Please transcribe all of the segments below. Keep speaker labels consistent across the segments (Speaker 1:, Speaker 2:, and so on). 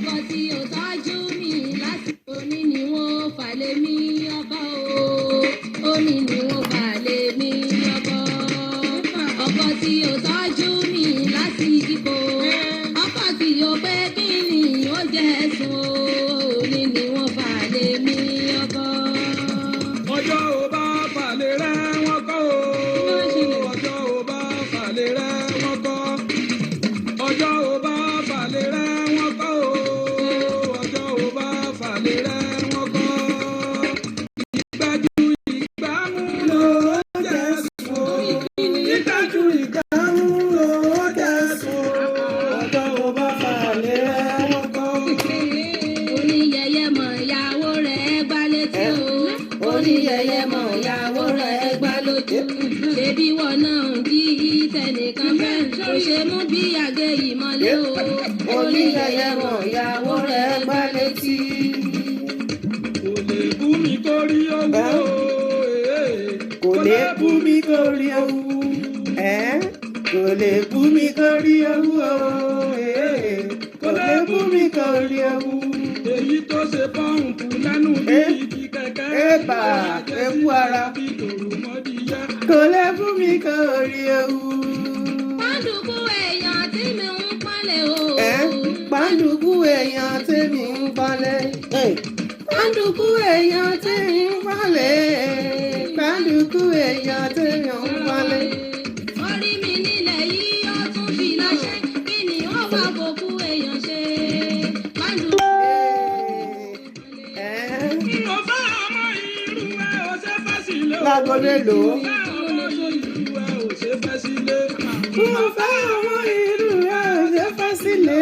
Speaker 1: Ọkọ tí ó tọ́jú mi lásìkò ní ni wọ́n fà lé mi ọkọ o. Ó ní ni wọ́n fà lé mi ọkọ. Ọkọ tí ó tọ́jú mi lásìkò. Ọkọ tí ó pé kí ni ó jẹ́ sùn o. Ní ni wọ́n fà lé mi ọkọ.
Speaker 2: Ọjọ́ ò bá falẹ̀ rẹ́ wọ́n kọ́ o. Ọjọ́ ò bá falẹ̀ rẹ́ wọ́n kọ́. Ọjọ́ ò bá falẹ̀ rẹ́ wọ́n kọ́ o. Ọjọ́ ò bá falẹ̀ rẹ́ wọ́n kọ́. Ìgbájú ìgbámú ló jẹ́ sùn o.
Speaker 3: Ìgbájú ìgbámú ló jẹ́ sùn. Ọjọ́ ò bá falẹ̀ rẹ́ wọ́n kọ́.
Speaker 1: Oníyẹyẹ mọ̀ ìyàwó rẹ̀ gbá létí o. Oníyẹyẹ mọ̀ ìyàwó rẹ̀ gbá lójú. Ṣebí wọn náà ń jí tẹnìkan fẹ́. Kò ṣe mú bí àgé ìmọ̀lẹ́ o.
Speaker 3: Oníyẹyẹ mọ̀ ìyàwó rẹ̀ gbá létí.
Speaker 2: Kò lè bú mi kórí owó o.
Speaker 3: Kò lè bú mi kórí owó. Kò lè bú mi kórí owó o. Kò lè bú mi kórí owó.
Speaker 2: Èyí tó ṣe pọ́ǹpù lẹ́nu bí igi kẹ̀kẹ́.
Speaker 3: Ébà, ewu ara.
Speaker 2: Bí tòròmọdìyẹ.
Speaker 3: Kò lè bú mi kórí owó.
Speaker 1: Pàǹdùkú èèyàn tí mi ń pọ́nlé o.
Speaker 3: Pàǹdùkú èèyàn tèmi ń pọ́nlé. Pàǹdùkú èèyàn tèmi ń pọ́nlé. Pàǹdùkú èèyàn tèmi ń pọ́nlé.
Speaker 1: Orí mi nílẹ̀ yìí ó tún fi láṣẹ. Kí ni ó wà fòkú èèyàn ṣe? Pàǹdùkú.
Speaker 2: N ò fẹ́ ọmọ irú ẹ ò ṣe fẹ́ sílé o.
Speaker 3: Láago mélòó?
Speaker 2: N ò fẹ́ ọmọ irú ẹ ò ṣe fẹ́ sílé.
Speaker 3: N ò fẹ́ ọmọ irú ẹ ò ṣe fẹ́ sílé.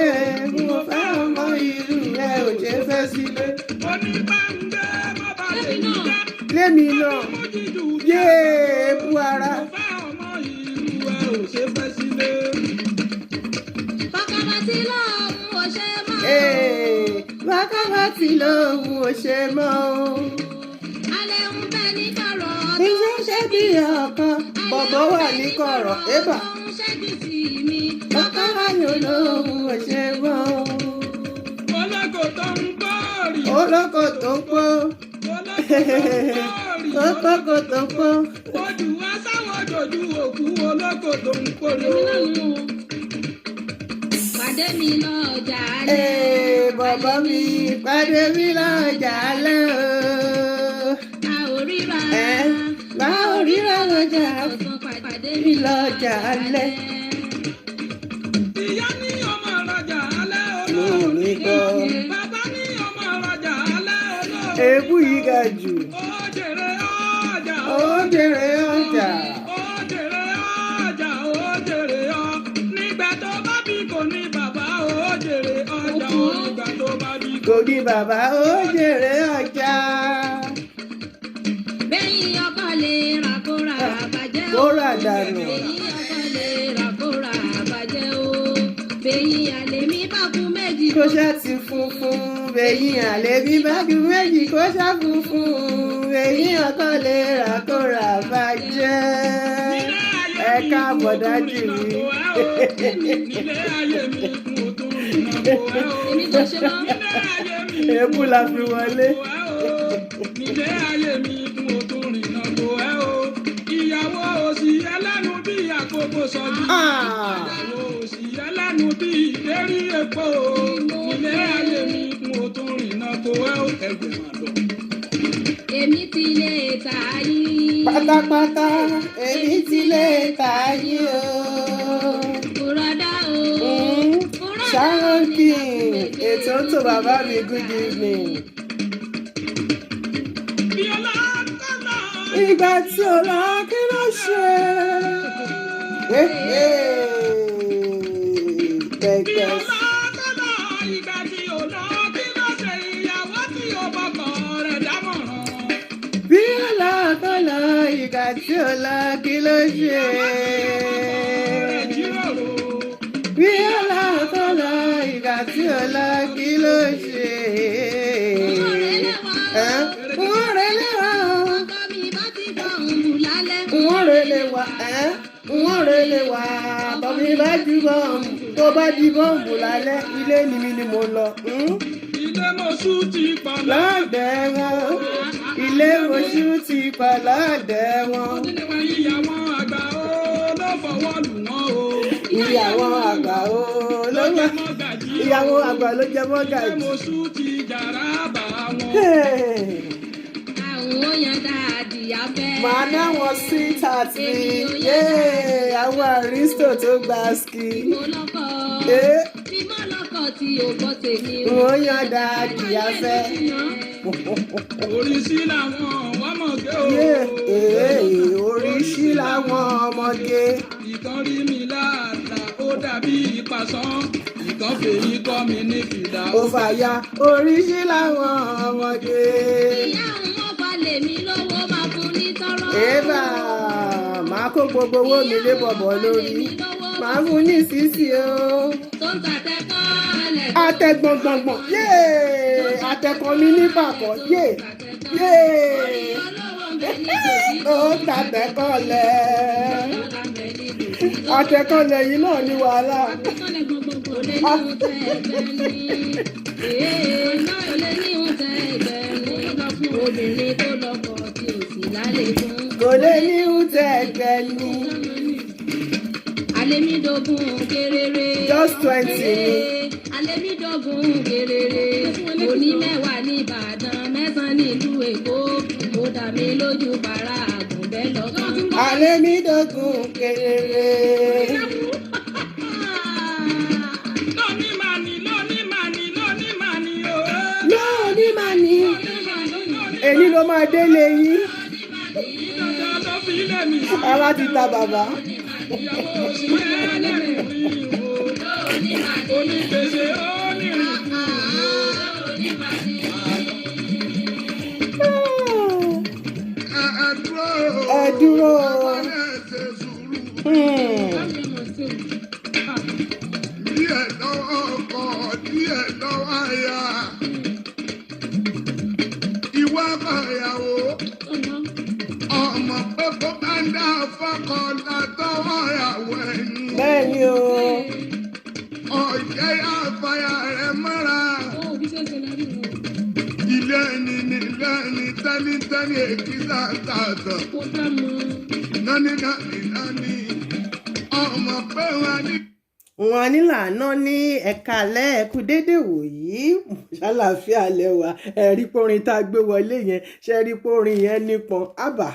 Speaker 3: N ò fẹ́ ọmọ irú ẹ ò ṣe fẹ́ sílé.
Speaker 2: Onígbàgbé má bà tèmi jẹ́.
Speaker 3: Lémi náà,
Speaker 2: Mú jíjù bí
Speaker 3: yéé bú ara.
Speaker 2: N ò fẹ́ ọmọ irú ẹ ò ṣe fẹ́ sílé.
Speaker 1: Bàkàbàtì lóhùn ò ṣe mọ́.
Speaker 3: Wákàtí lòun ò ṣe mọ́ o.
Speaker 1: Alẹ́ ń bẹ ní kọ̀rọ̀ tó
Speaker 3: Iṣẹ́ ṣe bí ọkọ, bọ̀bọ̀ wà ní kọ̀rọ̀, ébà.
Speaker 1: tó ń ṣẹ́jú sí mi.
Speaker 3: Wákàtí lòun ò ṣe mọ́ o.
Speaker 2: Olóko tó ń bọ́ọ̀rì.
Speaker 3: Olóko tó ń pọ́,
Speaker 2: Olóko tó ń bọ́ọ̀rì.
Speaker 3: olóko tó ń pọ́.
Speaker 2: Ojú wa sáwọn jòjú òkú olóko tó ń pòrò.
Speaker 1: Pàdé mi lọ́jà alẹ́.
Speaker 3: Ee, bọ̀bọ̀ mi, pàdé mi lọ́jà alẹ́ o.
Speaker 1: A ò ríra.
Speaker 3: Ẹ bá ò ríra lọ́jà
Speaker 1: Ọ̀sán pàdé
Speaker 3: mi lọ́jà alẹ́.
Speaker 2: Ìyá ní ọmọ rajà alẹ́
Speaker 3: Mo
Speaker 2: olóòrùn.
Speaker 3: ní gbọ́.
Speaker 2: Bàbá ní ọmọ rajà alẹ́ olóòrùn.
Speaker 3: Èébú yìí ga jù.
Speaker 2: Ó jèrè ọjà.
Speaker 3: Ó jèrè ọjà.
Speaker 2: Ó jèrè ọjà. Ó jèrè ọ. Nígbà tó bá bí kò ní bàbá ó jèrè ọjà. Ó nígbà tó bá bí
Speaker 3: Kò ní bàbá ó jèrè ọjà.
Speaker 1: Bẹ́yìn ọkọ lè rà kó rà bàjẹ́ o.
Speaker 3: Kó rà dànù.
Speaker 1: Bẹ́yìn ọkọ lè rà kó rà bàjẹ́ o. Bẹ́yìn àlè mi bá kú méjì.
Speaker 3: Kó ṣá ti funfun bẹ̀yìn àlè bí bá kú méjì kó ṣá funfun bẹ̀yìn ọkọ lè rà kó rà bàjẹ́. Ẹ káàbọ̀ dájú mi.
Speaker 2: Nílé ayé mi mo tún rìnnà kó ẹ o.
Speaker 1: Èmi kò ṣe mọ́.
Speaker 2: Nílé ayé mi
Speaker 3: Èébú la fi wọlé.
Speaker 2: nílé ayé mi mo tún rìnnà kó ẹ o. Ìyàwó òsì ẹlẹ́nu bí àkókò sọ̀dí.
Speaker 3: Ah!
Speaker 2: Ìyàwó òsì ẹlẹ́nu bí ìdérí epo. Nílé ayé mi mo tún rìnnà kó ẹ o. Ẹgbẹ́ máa lọ.
Speaker 1: Èmi ti lè tà yín.
Speaker 3: Pátápátá èmi ti lè tà yín o.
Speaker 1: Bùrọ̀dá o. Bùrọ̀dá
Speaker 3: Sharon
Speaker 1: o ní
Speaker 3: King,
Speaker 1: kàkú
Speaker 3: ètò ń tò bàbá mi, good evening.
Speaker 2: Bí ọlá kọ́lá.
Speaker 3: Ìgbà tí ó lọ kí ló ṣe?
Speaker 2: Bí
Speaker 3: Gbẹgbẹ.
Speaker 2: ọlá kọ́lá ìgbà tí ò lọ kí ló ṣe ìyàwó tí ó bọkọ rẹ̀ dámọ̀ràn.
Speaker 3: Bí ó lọ kó lọ, ìgbà tí ó lọ kí ló ṣe?
Speaker 2: Rẹ̀ jíròrò.
Speaker 3: Bí ó lọ kó lọ, ìgbà tí ó lọ kí ló ṣe? Ẹ́, Wọ́n rẹ̀ lé wa o.
Speaker 1: Ọkọ mi bá ti gbọ́ òun bù lálẹ́.
Speaker 3: Wọ́n rẹ̀ lé wa. Ẹ́, wọ́n rẹ̀ lé wa. Bọ̀mí bá jù bọ̀. Tó bá di bọ́ǹbù lálẹ́, ilé ni mi ni mo lọ.
Speaker 2: Ilé mọ̀ṣú ti pa
Speaker 3: Lọ́ọ̀dẹ̀ wọn, ilé oṣù ti pa lọ́ọ̀dẹ̀ wọn.
Speaker 2: Ìyàwó àgbà ó ló fọwọ́ lù wọ́n o.
Speaker 3: Ìyàwó àgbà ó ló
Speaker 2: Ló
Speaker 3: wá.
Speaker 2: jẹ́ mọ́gàjí o.
Speaker 3: Ìyàwó àgbà ló jẹ
Speaker 2: Ilé
Speaker 3: mọ́gàjì.
Speaker 2: mọ̀ṣú ti jàrá bà wọn.
Speaker 1: Àwọn òyàn dáadì abẹ́.
Speaker 3: Màá náwọn sweetheart mi. Yéè, àwọn aristo tó gba ski.
Speaker 1: Mo lọ́kọ. Bí mo lọ́kọ tí ò gbọ́ tèmi o.
Speaker 3: Wọ́n yan dáàdì afẹ́.
Speaker 2: Oríṣi làwọn ọmọge o.
Speaker 3: Yéè, oríṣi làwọn ọmọge.
Speaker 2: Ìkan rí mi láàlà, ó dàbí ìpàsán. Ìkan fèyí kọ́ mi ní fìlà.
Speaker 3: Ó fàya, oríṣi làwọn ọmọge.
Speaker 1: Ìyá òun wọ́n falẹ̀ mi lówó máa fún ní tọ́rọ́.
Speaker 3: Ébà, màá kó gbogbo owó mi lé bọ̀bọ̀ lórí. Màá fún ní sísì o.
Speaker 1: Tó ń tàtẹ́ kọ́lẹ̀.
Speaker 3: Atẹ gbọ̀ngbọ̀ngbọ̀n, yéè, atẹkọ mi ní pàkọ́, yéè, yéè.
Speaker 1: Olówó ń bẹ ní tòsí.
Speaker 3: Ó tàtẹ́kọ̀lẹ̀.
Speaker 1: Ọlá ń bẹ ní tòsí.
Speaker 3: Àtẹ̀kọ́lẹ̀ yìí náà ní wàhálà.
Speaker 1: Kò lè ní ohun tẹ́ ẹgbẹ́ ní. Kò lè ní ohun tẹ́ ẹgbẹ́ ní. Obìnrin tó lọ́kọ tí ò sì lálẹ́ fún.
Speaker 3: Kò lè ní ìhùtẹ̀ ẹgbẹ́ ní.
Speaker 1: Àlèmídógún kéréré.
Speaker 3: Just 20 ni.
Speaker 1: Àlèmídógún kéréré. Òní 10 ní Ìbàdàn, 9 nílùú Èkó. Ó dá mi lójú para àgùnbẹ́ lọ́kàn.
Speaker 3: Àlẹ́ mi dógún kéréré.
Speaker 2: Lóní màní, lóní màní, lóní màní o.
Speaker 3: Lóòní màá ní. Èyí ló máa délé yín.
Speaker 2: Dandan ló fi lé mi.
Speaker 3: Ara ti ta bàbá.
Speaker 2: Ìyàwó òsì ẹlẹ́rìí o. Onígbèsè ó nírìn kú o.
Speaker 4: Ẹ dúró.
Speaker 3: Ẹ dúró.
Speaker 4: Ẹ ṣe sùúrù. Díẹ̀ lọ́wọ́ ọkọ, díẹ̀ lọ́wọ́ aya. Ìwọ ọkọ ìyàwó. Ọmọ pé kó bá ń dá fọ́kọ látọwọ́ ìyàwó ẹni.
Speaker 3: Bẹ́ẹ̀ ni o.
Speaker 4: Ọ̀jẹ̀ yà fàyà rẹ̀ mọ́ra. Ilé ẹni ní ilé ẹni, tẹ́nítẹ́ní èkìtà tààtàn. Nání nání nání. Ọmọ pé wọn ní.
Speaker 3: Wọn ní làánà ní ẹ̀ka alẹ́, ẹ̀kú déédéé wòyí, ṣàlàáfíà lẹ́wà. Ẹ̀rí pórin tá a gbé wọlé yẹn, ṣe rí pórin yẹn nípọn àbà.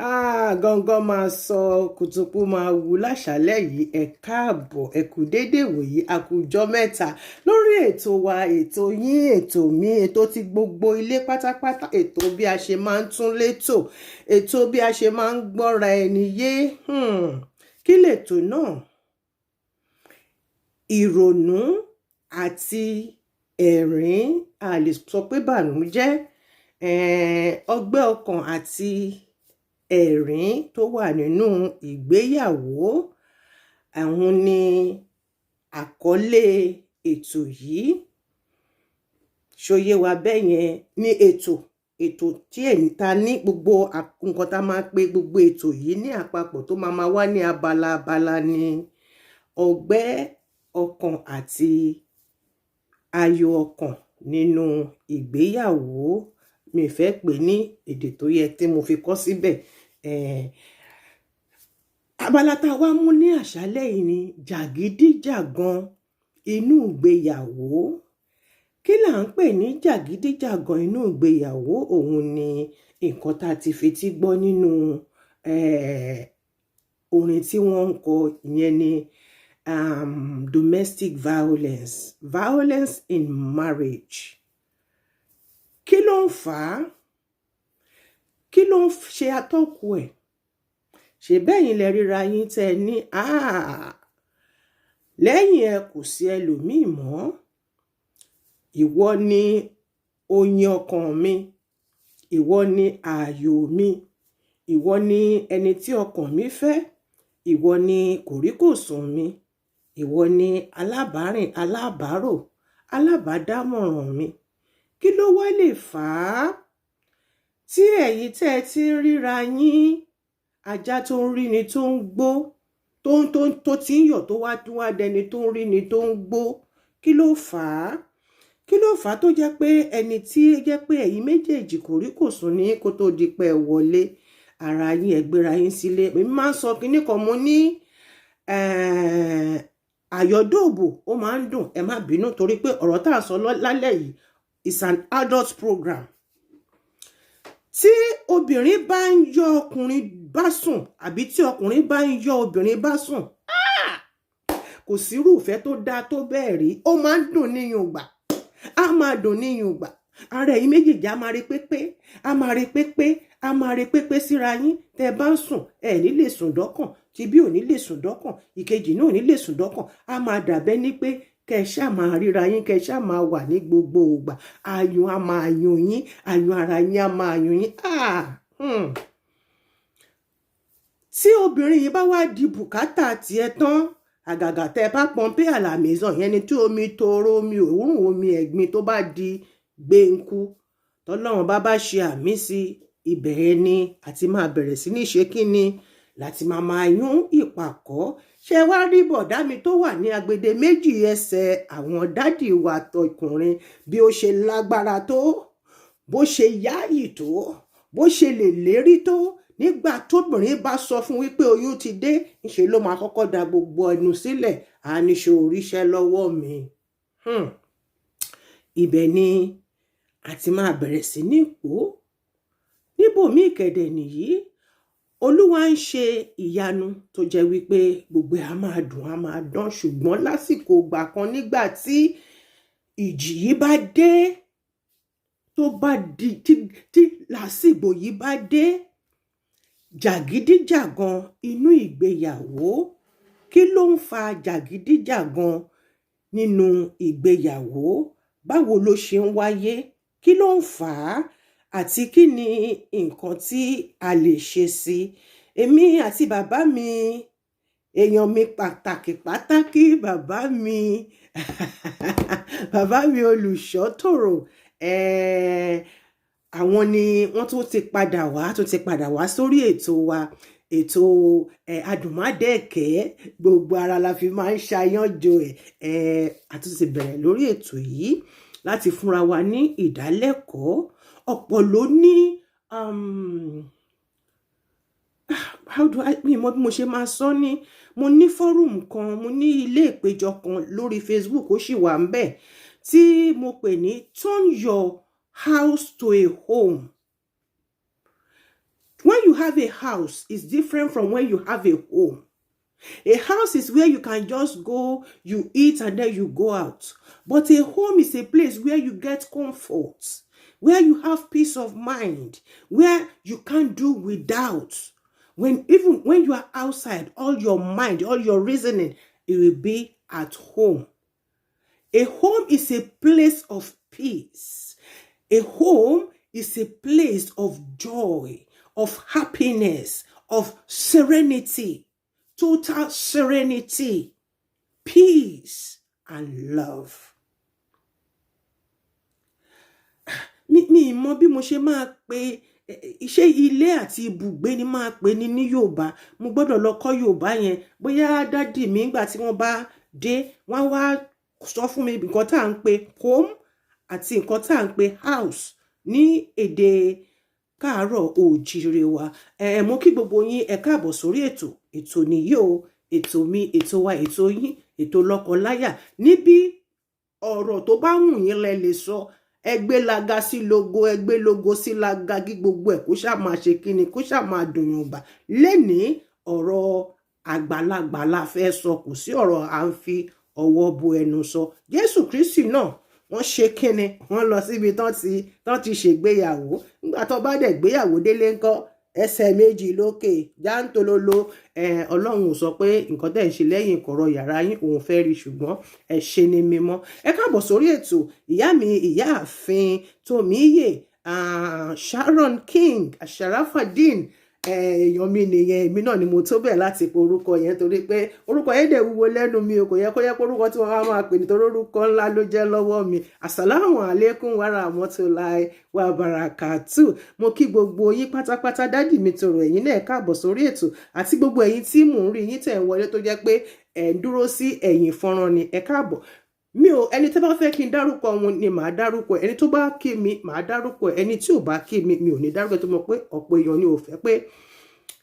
Speaker 3: Ah, gangan máa sọ kùtùkù máa wù láṣálẹ́ yìí. Ẹ káàbọ̀, ẹ kú déédéé wòyí, àkùjọ mẹ́ta lórí ètò wa, ètò yín, ètò mi, ètò tí gbogbo ilé pátápátá, ètò bí a ṣe máa ń tún létò, ètò bí a ṣe máa ń gbọ́ra ẹni yé. Kí lètò náà? Ìrònú àti ẹ̀rín, a lè sọ pé bànújẹ́, ọgbẹ́ ọkàn àti ẹ̀rín tó wà nínú ìgbéyàwó, àwọn ni àkọlé ètò yìí. Ṣòye wa bẹ́ẹ̀ yẹn ní ètò tí èyí ta ní gbogbo nǹkan tá máa pe gbogbo ètò yìí ní àpapọ̀ tó máa máa wá ní abala abala ní ọgbẹ́ ọkàn àti ayọ̀ ọkàn nínú ìgbéyàwó. Mi fẹ́ pè ní èdè tó yẹ tí mo fi kọ́ síbẹ̀. Abala tá a wá mú ní àṣálẹ́ yìí ni jàgídíjàgan inú ìgbéyàwó. Kí là ń pè ní jàgídíjàgan inú ìgbéyàwó? Òun ni nǹkan tá a ti fetí gbọ́ nínú orin tí wọ́n ń kọ ìyẹn ni domestic violence, violence in marriage. Kí ló ń fà á? Kí ló ń ṣe atọ́kùn ẹ̀? Ṣe bẹ́yìn lẹ ríra yín tẹ́ ẹ ní lẹ́yìn ẹ kò sí ẹlòmíì mọ́, ìwọ ni oyin ọkàn mi, ìwọ ni ààyò mi, ìwọ ni ẹni tí ọkàn mi fẹ́, ìwọ ni kòríkòsùn mi, ìwọ ni alábàárìn, alábàárò, alábàádámọ̀ràn mi. Kí ló wá lè fà á tí ẹ̀yin tẹ́ ẹ ti ń ríra yín, ajá tó ń rí ni tó ń gbó, tó tó ti ń yọ̀, tó wá tó wá dẹni tó ń rí ni tó ń gbó? Kí ló fà á? Kí ló fà á tó jẹ́ pé ẹni tí jẹ́ pé ẹ̀yin méjèèjì kò rí kò sùn ní kó tó di pé ẹ wọlé ara yín, ẹ gbéra yín sílé? Èmi máa ń sọ kinní kan, mo ní àyọ̀dòbò ó máa ń dùn. Ẹ má bínú, torí pé ọ̀rọ̀ tá a sọ lálẹ́ yìí is an adult program. Tí obìnrin bá ń yọ ọkùnrin bá sùn, àbí tí ọkùnrin bá ń yọ obìnrin bá sùn, kò sírú ìfẹ́ tó dáa tó bẹ́ẹ̀ rí. Ó máa ń dùn níyùn gbà, á máa dùn níyùn gbà. Ara ẹ̀yin méjèèjì á máa rí pépé, á máa rí pépé, á máa rí pépé síra yín. Tẹ́ ẹ bá ń sùn, ẹ ní lè sùn dọ́kàn, tí bí ò ní lè sùn dọ́kàn, ìkejì náà ò ní lè sùn dọ́kàn. Á máa dàbẹ́ ní pé kẹ́ ẹ ṣáà máa ríra yín, kẹ́ ẹ ṣáà máa wà ní gbogbo ìgbà. Ayùn á máa yùn yín, ayùn ara yín á máa yùn yín. Tí obìnrin yìí bá wá di bùkátà tiẹ̀ tán, àgàgà tẹ́ ẹ bá pọnpé àlàmísàn yẹn ni, tí omi toro, omi òórùn, omi ẹ̀gbin tó bá di gbẹ̀ǹkú, tọ́lọ́run bá ṣe àmì sí ibẹ̀ yẹn ni àti máa bẹ̀rẹ̀ sí ní ṣe kíni láti máa máa yún ìpàkọ́. Ṣé wá rí bọ̀dá mi tó wà ní agbede méjì ẹsẹ̀ àwọn daddy wa tọkùnrin, bí ó ṣe lágbára tó, bó ṣe yáàyì tó, bó ṣe lè lérí tó, nígbà tóbìnrin bá sọ fún wípé oyún ti dé, ńṣe ló máa kọ́kọ́ da gbogbo ẹnu sílẹ̀, á ní ṣe oríṣẹ́ lọ́wọ́ mi. Ibẹ̀ ni àti máa bẹ̀rẹ̀ sí ní pò níbòmíì kẹ̀dẹ̀ nìyí. Olúwa ń ṣe ìyanu tó jẹ́ wípé gbogbo ẹ̀ á máa dùn, á máa dán, ṣùgbọ́n lásìkò ìgbà kan, nígbà tí ìjì yìí bá dé, tó bá di tí làásìgbò yìí bá dé, jàgídíjàgan inú ìgbéyàwó. Kí ló ń fa jàgídíjàgan nínú ìgbéyàwó? Báwo ló ṣe ń wáyé? Kí ló ń fà á? Àti kí ni nǹkan tí a lè ṣe sí i? Èmi àti bàbá mi, èèyàn mi pàtàkì pàtàkì, bàbá mi olùṣọ́ tòrò, àwọn ni wọ́n tún ti padà wá, tún ti padà wá sórí ètò wa, ètò adùnmádẹ́ẹ̀kẹ́. Gbogbo ara la fi máa ń ṣàyànjọ ẹ̀. Àtúntì bẹ̀rẹ̀ lórí ètò yìí láti fúnra wa ní ìdálẹ́kọ̀ọ́. Ọ̀pọ̀ ló ní how do I, mi mọ bí mo ṣe máa sọ ní. Mo ní forum kan, mo ní ilé ìpéjọ kan lórí Facebook, ó sì wà ń bẹ̀, tí mo pè ní "Turn your house to a home". When you have a house, it's different from when you have a home. A house is where you can just go, you eat, and then you go out. But a home is a place where you get comfort, where you have peace of mind, where you can't do without. When even when you are outside, all your mind, all your reasoning, it will be at home. A home is a place of peace. A home is a place of joy, of happiness, of serenity, total serenity, peace, and love. Mi mọ bí mo ṣe máa pe iṣẹ́ ilé àti ibùgbé ni máa pè ní Yorùbá. Mo gbọ́dọ̀ lọ kọ́ Yorùbá yẹn. Bóyá daddy mi, nígbà tí wọ́n bá dé, wọ́n wá sọ fún mi nǹkan tá à ń pè home àti nǹkan tá à ń pè house ní èdè káàárọ̀ oòjíire wa. Ẹ mo kí gbogbo yín, ẹ káàbọ̀ sórí ètò. Ètò nìyí o, ètò mi, ètò wa, ètò yín, ètò lọ́kọláya. Níbí, ọ̀rọ̀ tó bá wù yín lẹ lè sọ. Ẹ gbé laga sí logo, ẹ gbé logo sí laga, kí gbogbo ẹ̀ kó ṣáà máa ṣe kíni, kó ṣáà máa dùn yàn gbà. Lénìí, ọ̀rọ̀ àgbàlagbà la fẹ́ sọ. Kò sí ọ̀rọ̀ à ń fi ọwọ́ bo ẹnu sọ. Jésù Kristi náà, wọ́n ṣe kíni, wọ́n lọ síbi tán ti ṣègbéyàwó. Nígbà tó bá dẹ̀ gbéyàwó délé ńkọ́? Ẹsẹ̀ méjì lókè jántololo. Ọlọ́run ò sọ pé nǹkan tẹ̀ ń ṣe lẹ́yìn ìkọ̀rọ̀ yàrá yín òun fẹ́ rí, ṣùgbọ́n ẹ ṣe ni mímọ́. Ẹ káàbọ̀ sórí ètò, ìyá mi, ìyáàfin Tómíyè, Sharon King Asharafadin. Èèyàn mi nìyẹn. Èmi náà ni mo tó bẹ́ẹ̀ láti pe orúkọ yẹn, torí pé orúkọ yẹn dẹ̀ wúwo lẹ́nu mi o. Kò yẹ kó yẹ kó orúkọ tí wọ́n á máa pè, nítorí orúkọ ńlá ló jẹ́ lọ́wọ́ mi. Asalaamu alaikum warahmatulahi wabarakatu. Mo kí gbogbo yín pátápátá. Daddy mi tòrò, ẹ̀yin náà, káàbọ̀ sórí ètò, àti gbogbo ẹ̀yin tí mò ń rí yín tẹ̀ ń wọlé, tó jẹ́ pé ẹ̀ ń dúró sí ẹ̀yìn fọ́nrán ni, ẹ káàbọ̀. Mi ò, ẹni tó bá fẹ́ kí n dárúkọ wọn ni màá dárúkọ. Ẹni tó bá kí mi, màá dárúkọ. Ẹni tí ò bá kí mi, mi ò ní dárúkọ. Tó mọ̀ pé ọ̀pọ̀ èèyàn ni ò fẹ́ pé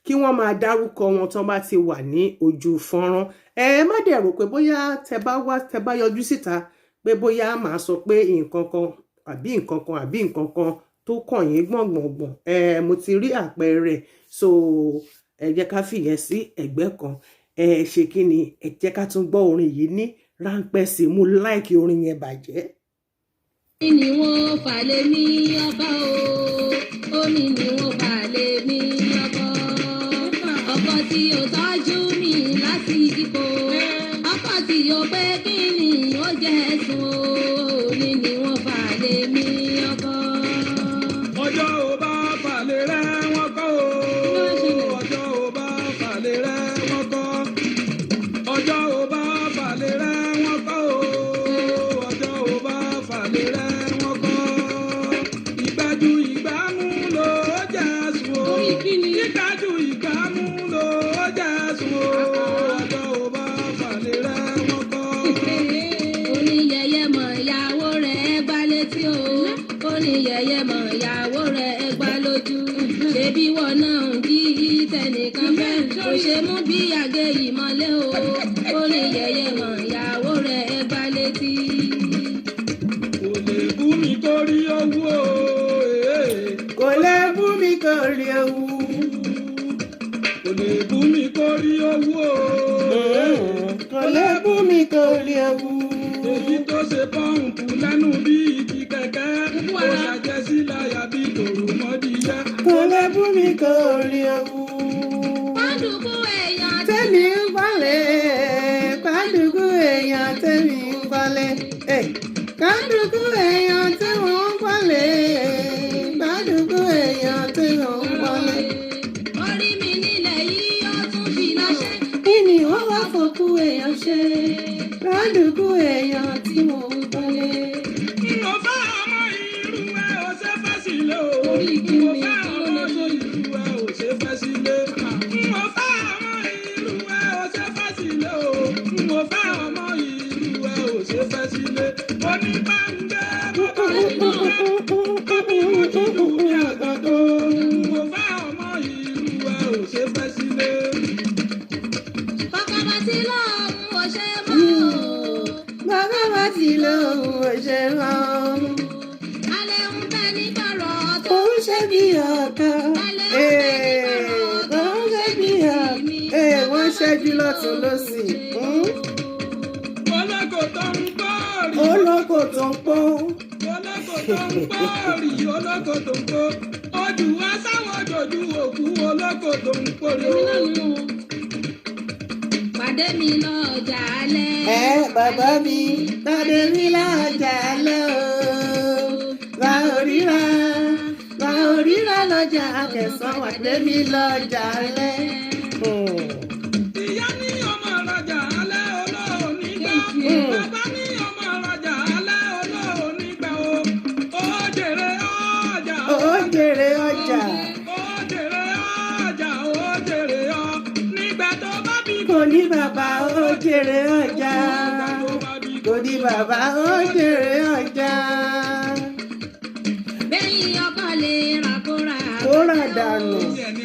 Speaker 3: kí wọ́n máa dárúkọ wọn tán bá ti wà ní ojú fọ́nrán. Ẹ má dẹ̀ rò pé bóyá tẹ bá wá, tẹ bá yọjú síta, pé bóyá màá sọ pé nǹkan kan àbí nǹkan kan àbí nǹkan kan tó kàn yín gbọ̀ngbọ̀ngbọ̀n. Ẹ mo ti rí àpẹẹrẹ, so ẹ jẹ́ ká fìyẹn sí ẹ̀gbẹ́ kan. Ẹ ṣe kí ni, ẹ jẹ́ ká tún gbọ́ orin yìí ní ráńpẹ́ sí. Mú like orin yẹn bàjẹ́.
Speaker 1: Ní wọ́n fà lé mi ọkọ o, ó ní ní wọ́n fà lé mi ọkọ. Ọkọ tí ó tọ́jú mi lásìkò, ọkọ tí ó pé kí ni ó jẹ́ sùn o, ní ní wọ́n fà lé mi ọkọ.
Speaker 2: Ọjọ́ ò bá falẹ̀ rẹ̀ wọ́n kọ́ o. Ọjọ́ ò bá falẹ̀ rẹ̀ wọ́n kọ́. Ọjọ́ ò bá falẹ̀ rẹ̀ wọ́n kọ́ o. Ọjọ́ ò bá falẹ̀ rẹ̀ wọ́n kọ́. Ìgbájú ìgbámú ló jẹ́ sùn o.
Speaker 1: Orí kí ni?
Speaker 2: Ìgbájú ìgbámú ló jẹ́ sùn o. Ọjọ́ ò bá falẹ̀ rẹ̀ wọ́n kọ́.
Speaker 1: Oníyẹyẹ mọ ìyàwó rẹ̀ gbá létí o, oníyẹyẹ mọ ìyàwó rẹ̀ gbá lójú. Ṣebí wọn náà ń jí tẹnìkan fẹ́, kò ṣe mú bí àgé ìmọ̀lẹ́ o. Oníyẹyẹ mọ ìyàwó rẹ̀ gbá létí.
Speaker 2: Kò lè bú mi kórí owó o.
Speaker 3: Kò lè bú mi kò rí ewu.
Speaker 2: Kò lè bú mi kórí owó o.
Speaker 3: Kò lè bú mi kò rí ewu.
Speaker 2: Èyí tó ṣe pọ́ǹpù lẹ́nu bíi ti kẹ̀kẹ́, ó ṣàjẹsí láyà bíi tòròmọ́dìyẹ.
Speaker 3: Kò lè bú mi kò rí ewu.
Speaker 1: Pàǹdùkú èèyàn
Speaker 3: Tẹ́mi ń palẹ̀, pàǹdùkú èèyàn tẹ́mi ń palẹ̀. Pàǹdùkú èèyàn tí wọ́n ń palẹ̀, pàǹdùkú èèyàn tí wọ́n ń palẹ̀.
Speaker 1: Orí mi nílẹ̀ yìí, ó tún fi láṣẹ.
Speaker 3: Kí ni wọ́n wá fòkú èèyàn ṣe? Pàǹdùkú èèyàn tí wọ́n ń palẹ̀.
Speaker 2: N ò fẹ́ ọmọ irú ẹ ò ṣe fẹ́ sílé o.
Speaker 1: Orí kí
Speaker 2: N ò
Speaker 1: ni?
Speaker 2: fẹ́ ọmọ irú ẹ ò ṣe fẹ́ sílé. N ò fẹ́ ọmọ irú ẹ ò ṣe fẹ́ sílé o. N ò fẹ́ ọmọ irú ẹ ò ṣe fẹ́ sílé. Onígbàgbé bàbá mi kábí mo ti lù bí àgbàdo. N ò fẹ́ ọmọ irú ẹ ò ṣe fẹ́ sílé.
Speaker 1: Bàbá tí lóun ò ṣe mọ́ o.
Speaker 3: Bàbá bá ti lóhùn ò ṣe mọ́.
Speaker 1: Alẹ́ ń bẹ ní kọ̀rọ̀ tó
Speaker 3: Òun ṣe bí ọ̀kan. Òun ṣe bí ọ̀kan. Wọ́n ṣẹ́jú lọ́tún lọ́sì.
Speaker 2: Olóko tó ń gbọ́ọ̀rì.
Speaker 3: Olóko tó ń pọ́n.
Speaker 2: Olóko tó ń pòrì, olóko tó ń pò. Ojú wa sáwọn jòjú òkú, olóko tó ń pòrì o.
Speaker 1: Pàdé mi lọ́jà alẹ́.
Speaker 3: Ẹ bàbá mi, pàdé mi lọ́jà lọ. Bá òríra, bá òríra lọ́jà akẹsàn, pàdé mi lọ́jà lẹ́.
Speaker 2: Ìyá ní ọmọ rajà alẹ́, olóòní gbà. Bàbá ní ọmọ rajà alẹ́, olóòní gbà o. Ó jèrè ọjà.
Speaker 3: Ó jèrè ọjà.
Speaker 2: Ó jèrè ọjà, ó jèrè ọ. Nígbà tó bá bí
Speaker 3: Kò ní bàbá, ó jèrè ọjà.
Speaker 2: Nígbà tó bá bí
Speaker 3: Kò ní bàbá, ó jèrè ọjà.
Speaker 1: Bẹ́yìn ọkọ lè rà kó rà.
Speaker 3: Kó rà dànù.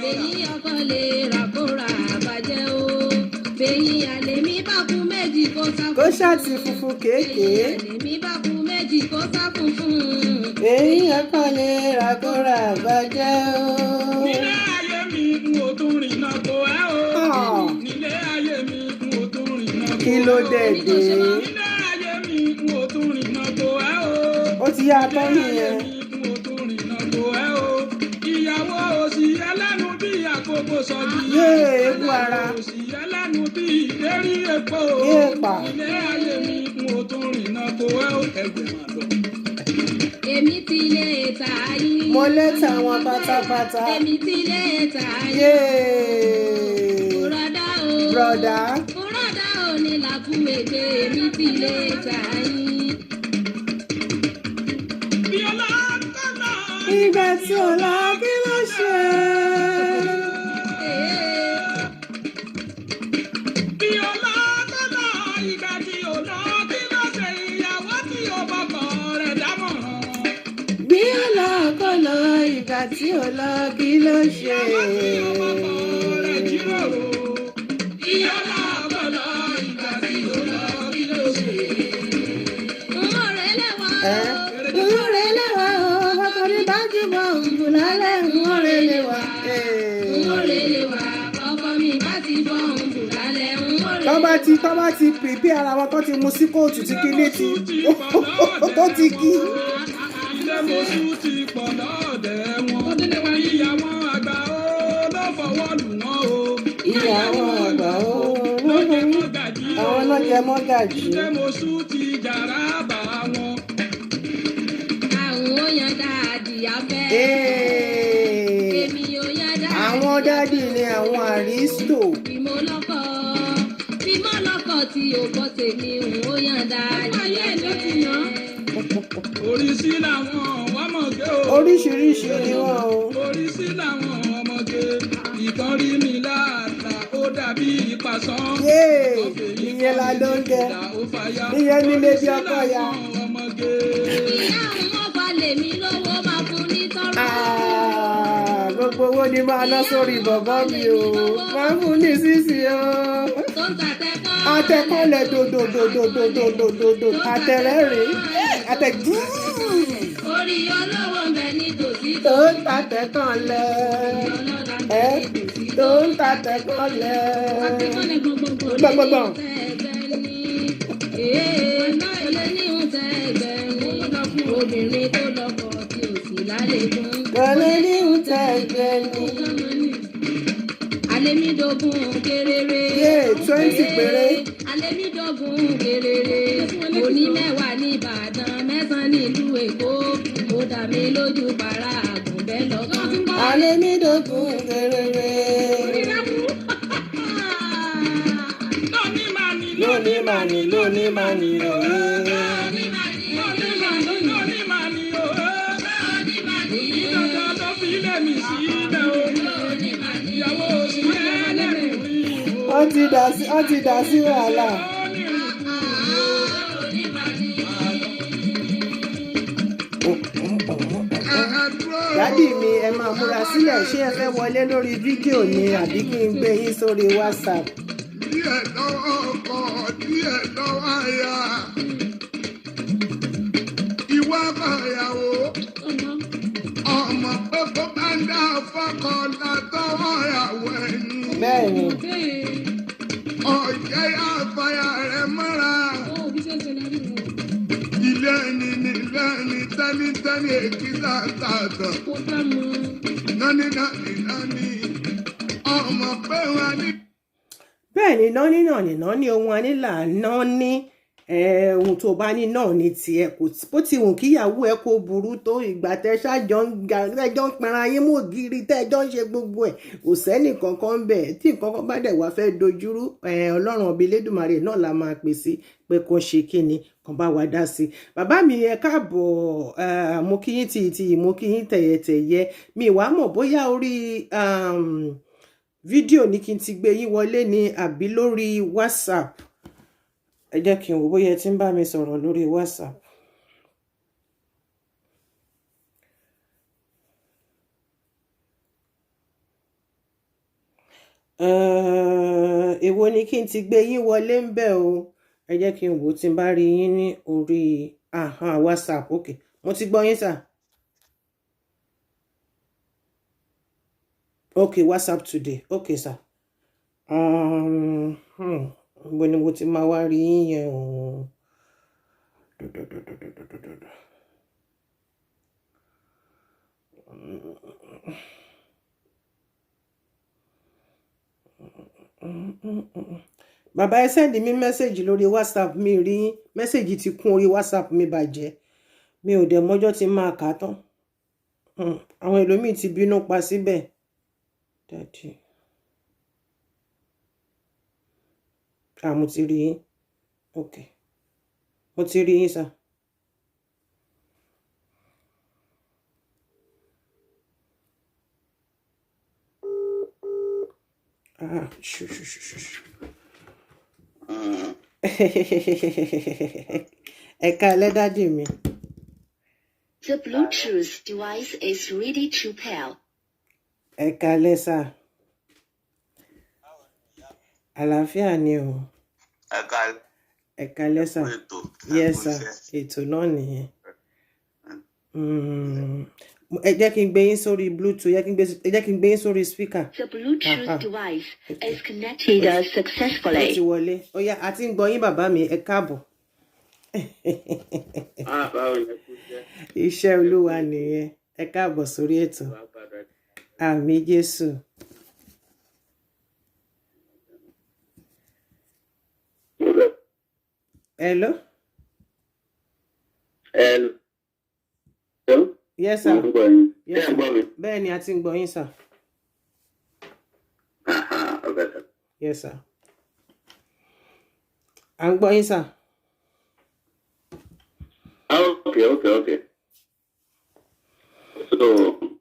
Speaker 1: Bẹ́yìn ọkọ lè rà kó rà bàjẹ́ o. Bẹ́yìn àlè mi bá kú méjì kó sá
Speaker 3: Kó ṣáàtì funfun kéèké.
Speaker 1: Bẹ́yìn àlè mi bá kú méjì kó sá funfun.
Speaker 3: Èyí ọkọ lè rà kó rà bàjẹ́ o.
Speaker 2: Nílé ayé mi, n ò tún rìnnà kó ẹ́ o.
Speaker 3: Ah.
Speaker 2: Nílé ayé mi, n ò tún rìnnà kó
Speaker 3: Kí
Speaker 2: ẹ́
Speaker 3: ló
Speaker 2: o.
Speaker 3: dé dé?
Speaker 2: Nílé ayé mi, n ò tún rìnnà kó ẹ́ o.
Speaker 3: Ó ti yá atọ́
Speaker 2: Nílé ayé
Speaker 3: nìyẹn.
Speaker 2: mi, n ò tún rìnnà kó ẹ́ o. Ìyàwó òsì ẹlẹ́nu bí àkókò sọ̀dí.
Speaker 3: Yéè, egbò ara.
Speaker 2: Òsì ẹlẹ́nu bí ìdérí epo.
Speaker 3: Yéè pa.
Speaker 2: Nílé ayé mi, n ò tún rìnnà kó ẹ́ o. Ẹgbẹ́ máa lọ.
Speaker 1: Èmi ti lè ta yín.
Speaker 3: Mo lẹ́tà wọn pátápátá.
Speaker 1: Èmi ti lẹ́tà yín.
Speaker 3: Yéè.
Speaker 1: Bùrọ̀dá o.
Speaker 3: Brọ̀dá.
Speaker 1: Bùrọ̀dá ò ní làkúwègbè, èmi ti lẹ́tà yín.
Speaker 2: Bí ọlá kọ́lá.
Speaker 3: Ìgbà tí ò lọ kí ló ṣe?
Speaker 1: Ee.
Speaker 2: Bí ọlá kọ́lá ìgbà tí ò lọ kí ló ṣe ìyàwó tí ò bọ́kọ rẹ̀ dámọ̀ràn.
Speaker 3: Bí ó lọ kó lọ, ìgbà tí ò lọ kí ló ṣe?
Speaker 2: Ìyàwó tí ò bọ́kọ rẹ̀ jíròrò. Ìyọlá kọ́lá ìgbà tí ò lọ kí ló ṣe.
Speaker 1: N ó rẹ̀ lẹ́wà
Speaker 3: Ẹ́
Speaker 1: o.
Speaker 3: ń rẹ̀ lẹ́wà o, ọkùnrin bá jùmọ̀ òǹgùn lálẹ́ ń rẹ̀ lẹ́wà.
Speaker 1: N ó rẹ̀ lẹ́wà. Ọkọ mi bá ti bọ́ òun bù lálẹ́. N ó rẹ̀
Speaker 3: Tọ́ bá ti tọ́ bá ti pèpè ara wọn tó ti mu sí kóòtù tí kíní ti tó ti kí.
Speaker 2: Ilé mọ̀ṣú ti pọ̀ lọ́ọ̀dẹ̀ wọn. Ìyàwó àgbà ó ló fọwọ́ lù wọ́n o.
Speaker 3: Ìyàwó àgbà ó
Speaker 2: Ló jẹ mọ́gàjí o.
Speaker 3: àwọn ọlọ́jẹ mọ́gàjì.
Speaker 2: Ilé mọ̀ṣú ti jàrá bà wọn.
Speaker 1: Àwọn ò yan dáàdì abẹ́.
Speaker 3: Ee,
Speaker 1: Èmi ò yan dáàdì.
Speaker 3: àwọn dádì ni àwọn àrísítò.
Speaker 1: Bímọ lọ́kọ, bímọ lọ́kọ tí ò gbọ́ tèmi, n ó yan dáàdì abẹ́.
Speaker 2: Oríṣi làwọn ọmọge o.
Speaker 3: Oríṣiríṣi ni wọ́n o.
Speaker 2: Oríṣi làwọn ọmọge. Ìkan rí mi láàlà ó dàbí ìpàsán.
Speaker 3: Yéè, ìyẹn la ló ń jẹ. Ìyẹn nílé bí ọkọ ya.
Speaker 2: Oríṣi làwọn ọmọge.
Speaker 1: Ìyá òun ọba lèmi lówó máa fún ní tọrọ.
Speaker 3: Ah, gbogbo owó ni máa ná sórí bọ̀bọ́ mi o. Máa fún ní sísì o.
Speaker 1: Tó ń tàtẹ́kọ́.
Speaker 3: Atẹ́kọ̀lẹ̀ dòdòdòdòdòdòdò àtẹ̀rẹ́ rèé. Àtẹ̀jú
Speaker 1: Orí olówó ń bẹ nítòsí.
Speaker 3: tó ń tàtẹ́kọ̀lẹ̀.
Speaker 1: Ọlọ́lá ń bẹ
Speaker 3: Ẹ́
Speaker 1: nítòsí.
Speaker 3: tó ń tàtẹ́kọ̀lẹ̀. Gbọ̀ngbọ̀ngbọ̀n.
Speaker 1: Obìnrin tó lọ́kọ tí ò sì lálejò.
Speaker 3: Kọ̀lẹ́ ní ìhùtẹ̀ ẹgbẹ́ ni.
Speaker 1: Alémídógún kéréré.
Speaker 3: Yé, 20 péré.
Speaker 1: Alémídógún kéréré. Òní 10 ní Ìbàdàn, 9 nílùú Èkó. Ó dá mi lójú para àgùnbẹ́ lọ́kàn.
Speaker 3: Alẹ́ mi dògún kéréré.
Speaker 2: Lónìí màá ní
Speaker 3: Lónìí màá ní, lónìí màá ní òwe.
Speaker 2: lónìí màá ní o. Ìdandan ló fi lé mi sílẹ̀ o. Ìyàwó òsì ẹlẹ́rìí o.
Speaker 3: Wọ́n ti dà sí wàhálà. Dádì mi, ẹ máa múra sílẹ̀, ṣé ẹ fẹ́ wọlé lórí fídíò ni àbí kí n gbé yín sórí WhatsApp?
Speaker 4: Díẹ̀ lọ́wọ́ ọkọ, díẹ̀ lọ́wọ́ aya. Ìwà àyàwó, ọmọ pé kó bá ń dá fọ́kọ látọwọ́ ìyàwó ẹni.
Speaker 3: Bẹ́ẹ̀ ni,
Speaker 4: Ọ̀jẹ̀ àfàyà rẹ̀ mọ́ra. Ilé ẹni ní ilé ẹni tẹ́nítẹ́ní èkìtà tààtàn. Nání nání nání, ọmọ pé wọn ní.
Speaker 3: Bẹ́ẹ̀ ni, nání náà ní nání ohun anílà nání ohun tó bá ní náà ní tiẹ̀ kò bó ti wù kíyàwó ẹ kó burú tó ìgbà tẹ ṣáàjọ ń ga tẹjọ ń pẹran ayé mọ́ ògiri tẹjọ ń ṣe gbogbo ẹ̀ kò sẹ́nì kankan ń bẹ̀ tí nǹkan kan bá dẹ̀ wá fẹ́ dojúrú Ọlọ́run ọbẹ̀ Elédùmarè náà la máa pè sí pé kó ṣe kí ni kan bá wa dá sí. Bàbá mi, ẹ káàbọ̀, mo kí yín tìyìntìyì, mo kí yín tẹ̀yẹ̀tẹ̀yẹ. Mi wàá mọ̀ bóyá orí fídíò ní kí n ti gbé yín wọlé ní àbí lórí WhatsApp. Ẹ jẹ́ kí n wò bóyá ẹ ti ń bá mi sọ̀rọ̀ lórí WhatsApp. Èwo ni kí n ti gbé yín wọlé ń bẹ̀ o? Ẹ jẹ́ kí n wò tí n bá rí yín ní orí WhatsApp. Ok, mo ti gbọ́ yín sà. Ok, WhatsApp today. Ok sà. Ibo ni mo ti máa wá rí yín yẹn o? Dòdòdòdòdòdòdò. Bàbá, ẹ send mi message lórí WhatsApp, mi rí yín. Message ti kún orí WhatsApp mi bàjẹ́, mi ò dẹ̀ mọ́jọ́ tí máa kà á tán. Àwọn ẹlòmíì ti bínú pa síbẹ̀. Daddy. Ah, mo ti rí yín. Ok. Mo ti rí yín, sir. Ah, ṣù ṣù ṣù ṣù ṣù. Ẹ káalẹ́, daddy mi.
Speaker 5: The Bluetooth device is ready to pair.
Speaker 3: Ẹ káalẹ́, sir. Àlàáfíà ni o.
Speaker 6: Ẹ káalẹ́.
Speaker 3: Ẹ káalẹ́, sir.
Speaker 6: Kú ètò, ẹ
Speaker 3: Yes,
Speaker 6: kú
Speaker 3: sir.
Speaker 6: iṣẹ́.
Speaker 3: Ètò náà nìyẹn. Ẹ jẹ́ kí n gbé yín sórí Bluetooth, ẹ jẹ́ kí n gbé yín sórí speaker.
Speaker 5: The Bluetooth
Speaker 3: Aha.
Speaker 5: device is connected
Speaker 3: Ó ti
Speaker 5: successfully.
Speaker 3: wọlé. Ó yá, a ti ń gbọ́ yín, bàbá mi, ẹ káàbọ̀.
Speaker 6: Ah, báwo ni? Ẹ kú iṣẹ́.
Speaker 3: Iṣẹ́
Speaker 6: Ẹ kú
Speaker 3: Olúwa
Speaker 6: ètò.
Speaker 3: Nìyẹn. Ẹ káàbọ̀ sórí ètò.
Speaker 6: Wàá gbàdúrà.
Speaker 3: Àmín Jésù. Hello?
Speaker 6: Hello.
Speaker 3: Yes,
Speaker 6: Mo
Speaker 3: sir.
Speaker 6: ń gbọ́ yín. Ṣé
Speaker 3: Yes,
Speaker 6: ẹ ń
Speaker 3: sir.
Speaker 6: gbọ́ mi?
Speaker 3: Bẹ́ẹ̀ ni, a ti ń gbọ́ yín, sir.
Speaker 6: Aha, ọbẹ̀ sir.
Speaker 3: Yes, sir. À ń gbọ́ yín, sir.
Speaker 6: Ah, okay. So,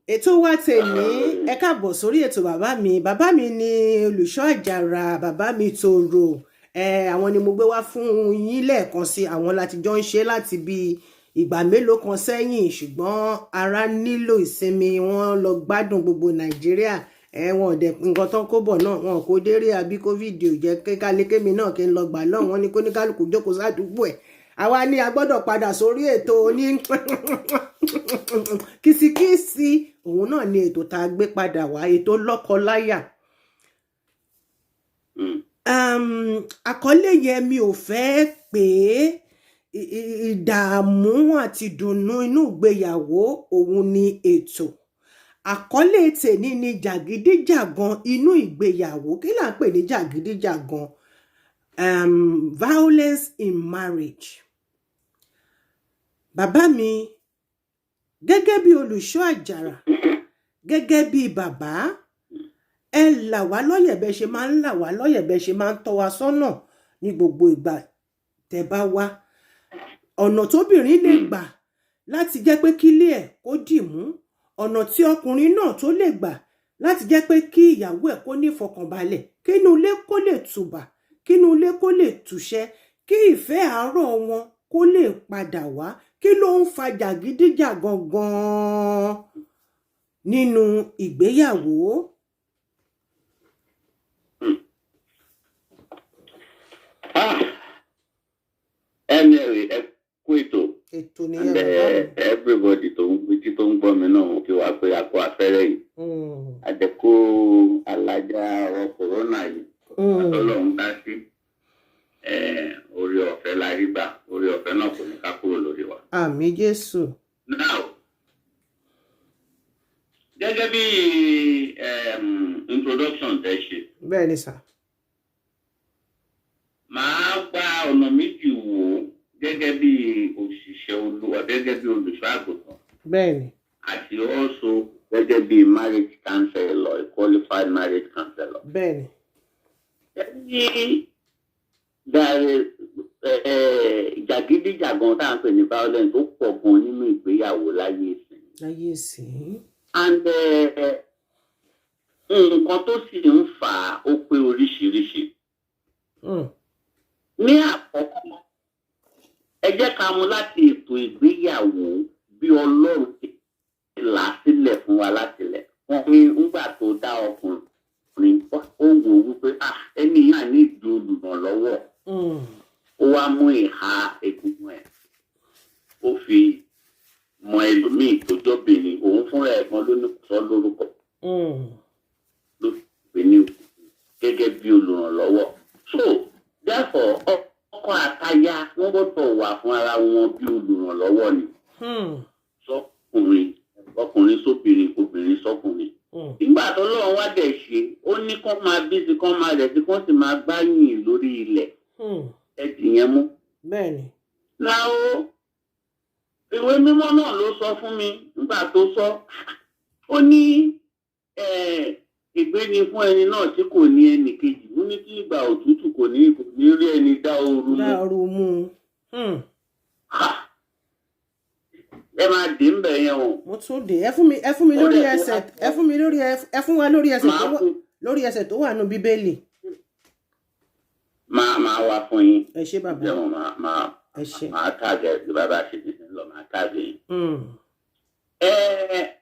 Speaker 3: Ètò wa tèmi, ẹ káàbọ̀ sórí ètò, bàbá mi. Bàbá mi ni olùṣọ́ àjàrà, bàbá mi tòrò. Ẹ àwọn ni mo gbé wá fún yín lẹ́ẹ̀kan sí. Àwọn láti jọ ń ṣe láti bí ìgbà mélòó kan sẹ́yìn, ṣùgbọ́n ara nílò ìsinmi. Wọ́n lọ gbádùn gbogbo Nàìjíríà. Ẹ wọn ò dẹ̀ nǹkan tán kó bọ̀ náà, wọn kò déré àbí COVID ò jẹ́ kékálékémi náà kí n lọ gbà lọ́hùn. Wọn ní kóníkálukú jókòó sádùúgbò ẹ̀. Àwa ní a gbọ́dọ̀ padà sórí ètò ní kìsìkìsì. Òun náà ni ètò tá a gbé padà wá, ètò lọ́kọ-láyà. Àkọlé yẹn mi ò fẹ́ pé ìdààmú àti ìdùnnú inú ìgbéyàwó, òun ni ètò. Àkọlé tèmi ni jàgídíjàgan inú ìgbéyàwó. Kí là ń pè ní jàgídíjàgan? Violence in marriage. Bàbá mi, gẹ́gẹ́ bí olùṣọ́ àjàrà, gẹ́gẹ́ bí bàbá, ẹ là wá lọ́yẹ̀ bẹ́ẹ̀ ṣe máa ń là wá lọ́yẹ̀, bẹ́ẹ̀ ṣe máa ń tọ́ wa sọ́nà ní gbogbo ìgbà tẹ́ bá wá. Ọ̀nà tóbìnrin lè gbà láti jẹ́ pé kílé ẹ̀ kó dì mú, ọ̀nà tí ọkùnrin náà tó lè gbà láti jẹ́ pé kí ìyàwó ẹ̀ kó ní ìfọkànbalẹ̀, kínú ilé kó lè tùbà, kínú ilé kó lè tùṣẹ́, kí ìfẹ́ àárọ̀ wọn kó lè padà wá. Kí ló ń fa jàgídíjàgan gan-an nínú ìgbéyàwó?
Speaker 6: Ah, anyway, ẹ kú ètò.
Speaker 3: Ètò nìyẹn,
Speaker 6: And
Speaker 3: bàbá mi.
Speaker 6: Everybody tó ń gbé tó ń gbọ́ mi náà, mo kí wa pé a kó afẹ́rẹ́ yìí. Àdẹ̀kó alájà ọ̀rọ̀ kòrónà yìí. Àtọ́lọ́run dá sí. Orí ọ̀fẹ́ la rí gbà. Orí ọ̀fẹ́ náà kò ní ká kúrò lórí wa.
Speaker 3: Àmín Jésù.
Speaker 6: Now, gẹ́gẹ́ bí introduction tẹ́ ṣe,
Speaker 3: Bẹ́ẹ̀ ni, sir.
Speaker 6: màá gba ọ̀nà méjì wò ó gẹ́gẹ́ bí òṣìṣẹ́ Olúwa, gẹ́gẹ́ bí olùṣọ́ àgùntàn
Speaker 3: Bẹ́ẹ̀ ni.
Speaker 6: àti also gẹ́gẹ́ bí marriage counselor, a qualified marriage counselor.
Speaker 3: Bẹ́ẹ̀ ni.
Speaker 6: Ní dáre jàgídíjàgan tá à ń pè ní violence, ó pọ̀ gan nínú ìgbéyàwó láyé ìsìn.
Speaker 3: Láyé ìsìn.
Speaker 6: And nǹkan tó sì ń fà á, ó pé oríṣiríṣi. Ní àkọ́kọ́, ẹ jẹ́ ká mú láti ètò ìgbéyàwó bí Ọlọ́run ti là á sílẹ̀ fún wa látilẹ̀. Wọ́n ní ńgbà tó dá ọkùnrin, ó wò ó wípé, ah, ẹni yìí ní ìdí olùrànlọ́wọ́. Ó wá mú ìhà egungun ẹ̀, ó fi mọ ẹlòmíì tó jọ́bìnrin. Òun fúnra ẹ̀ gan ló ní sọ lórúkọ, ló pè ní gẹ́gẹ́ bí olùrànlọ́wọ́. So therefore, ọkọ àtaya wọ́n gbọ́dọ̀ wà fún ara wọn bí olùrànlọ́wọ́ ni, sọkùnrin, ọkùnrin sóbìnrin, obìnrin sọkùnrin. Nígbà tó lọ́wọ́ wá dẹ̀ ṣe, ó ní kán máa bí sí, kán máa rẹ̀ sí, kán sì máa gbáyìn lórí ilẹ̀. Ẹ dì yẹn mú.
Speaker 3: Bẹ́ẹ̀ ni.
Speaker 6: Now, Ìwé mímọ́ náà ló sọ fún mi nígbà tó sọ. Ó ní ègbé ni fún ẹni náà tí kò ní ẹnì kejì. Ó ní kí ìgbà òtútù kò ní rí ẹni dá ooru mú.
Speaker 3: Dáoru mú.
Speaker 6: Ha! Ẹ máa dé ń bẹ̀ yẹn o.
Speaker 3: Mo tún dé. Ẹ fún mi
Speaker 6: Ó
Speaker 3: lórí
Speaker 6: dẹ̀ tó
Speaker 3: ẹsẹ̀.
Speaker 6: wá.
Speaker 3: Ẹ fún mi lórí, ẹ fún wa lórí ẹsẹ̀ tó
Speaker 6: Máa
Speaker 3: wà
Speaker 6: fún
Speaker 3: lórí ẹsẹ̀ tó wà nù Bíbélì.
Speaker 6: Máa wá fún yín.
Speaker 3: Ẹ ṣé, bàbá.
Speaker 6: Jẹun máa máa
Speaker 3: Ẹ ṣé.
Speaker 6: máa tàgẹ̀ bí bàbá ṣe ti ń lọ, máa tàgẹ̀ yín. Ẹ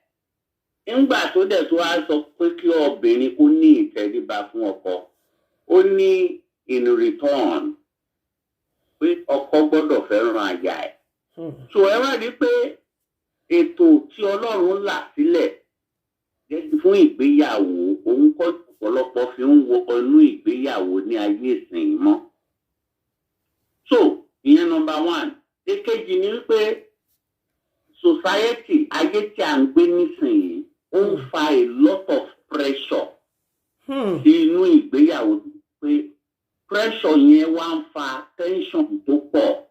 Speaker 6: ńgbà tó dẹ̀ tó wá sọ pé kí obìnrin kó ní ìtẹríba fún ọkọ, ó ní in return pé ọkọ gbọ́dọ̀ fẹ́ràn aya ẹ̀. So ẹ wá rí i pé ètò tí Ọlọ́run là sílẹ̀ fún ìgbéyàwó, òun kọ́ ọ̀pọ̀lọpọ̀ fi ń wọ inú ìgbéyàwó ní ayé ìsìn mọ́. So ìyẹn number one. Èkejì ni wípé society ayé tí à ń gbé nísìnyí, ó ń fa a lot of pressure sí inú ìgbéyàwó, pé pressure yẹn wá ń fa tension tó pọ̀,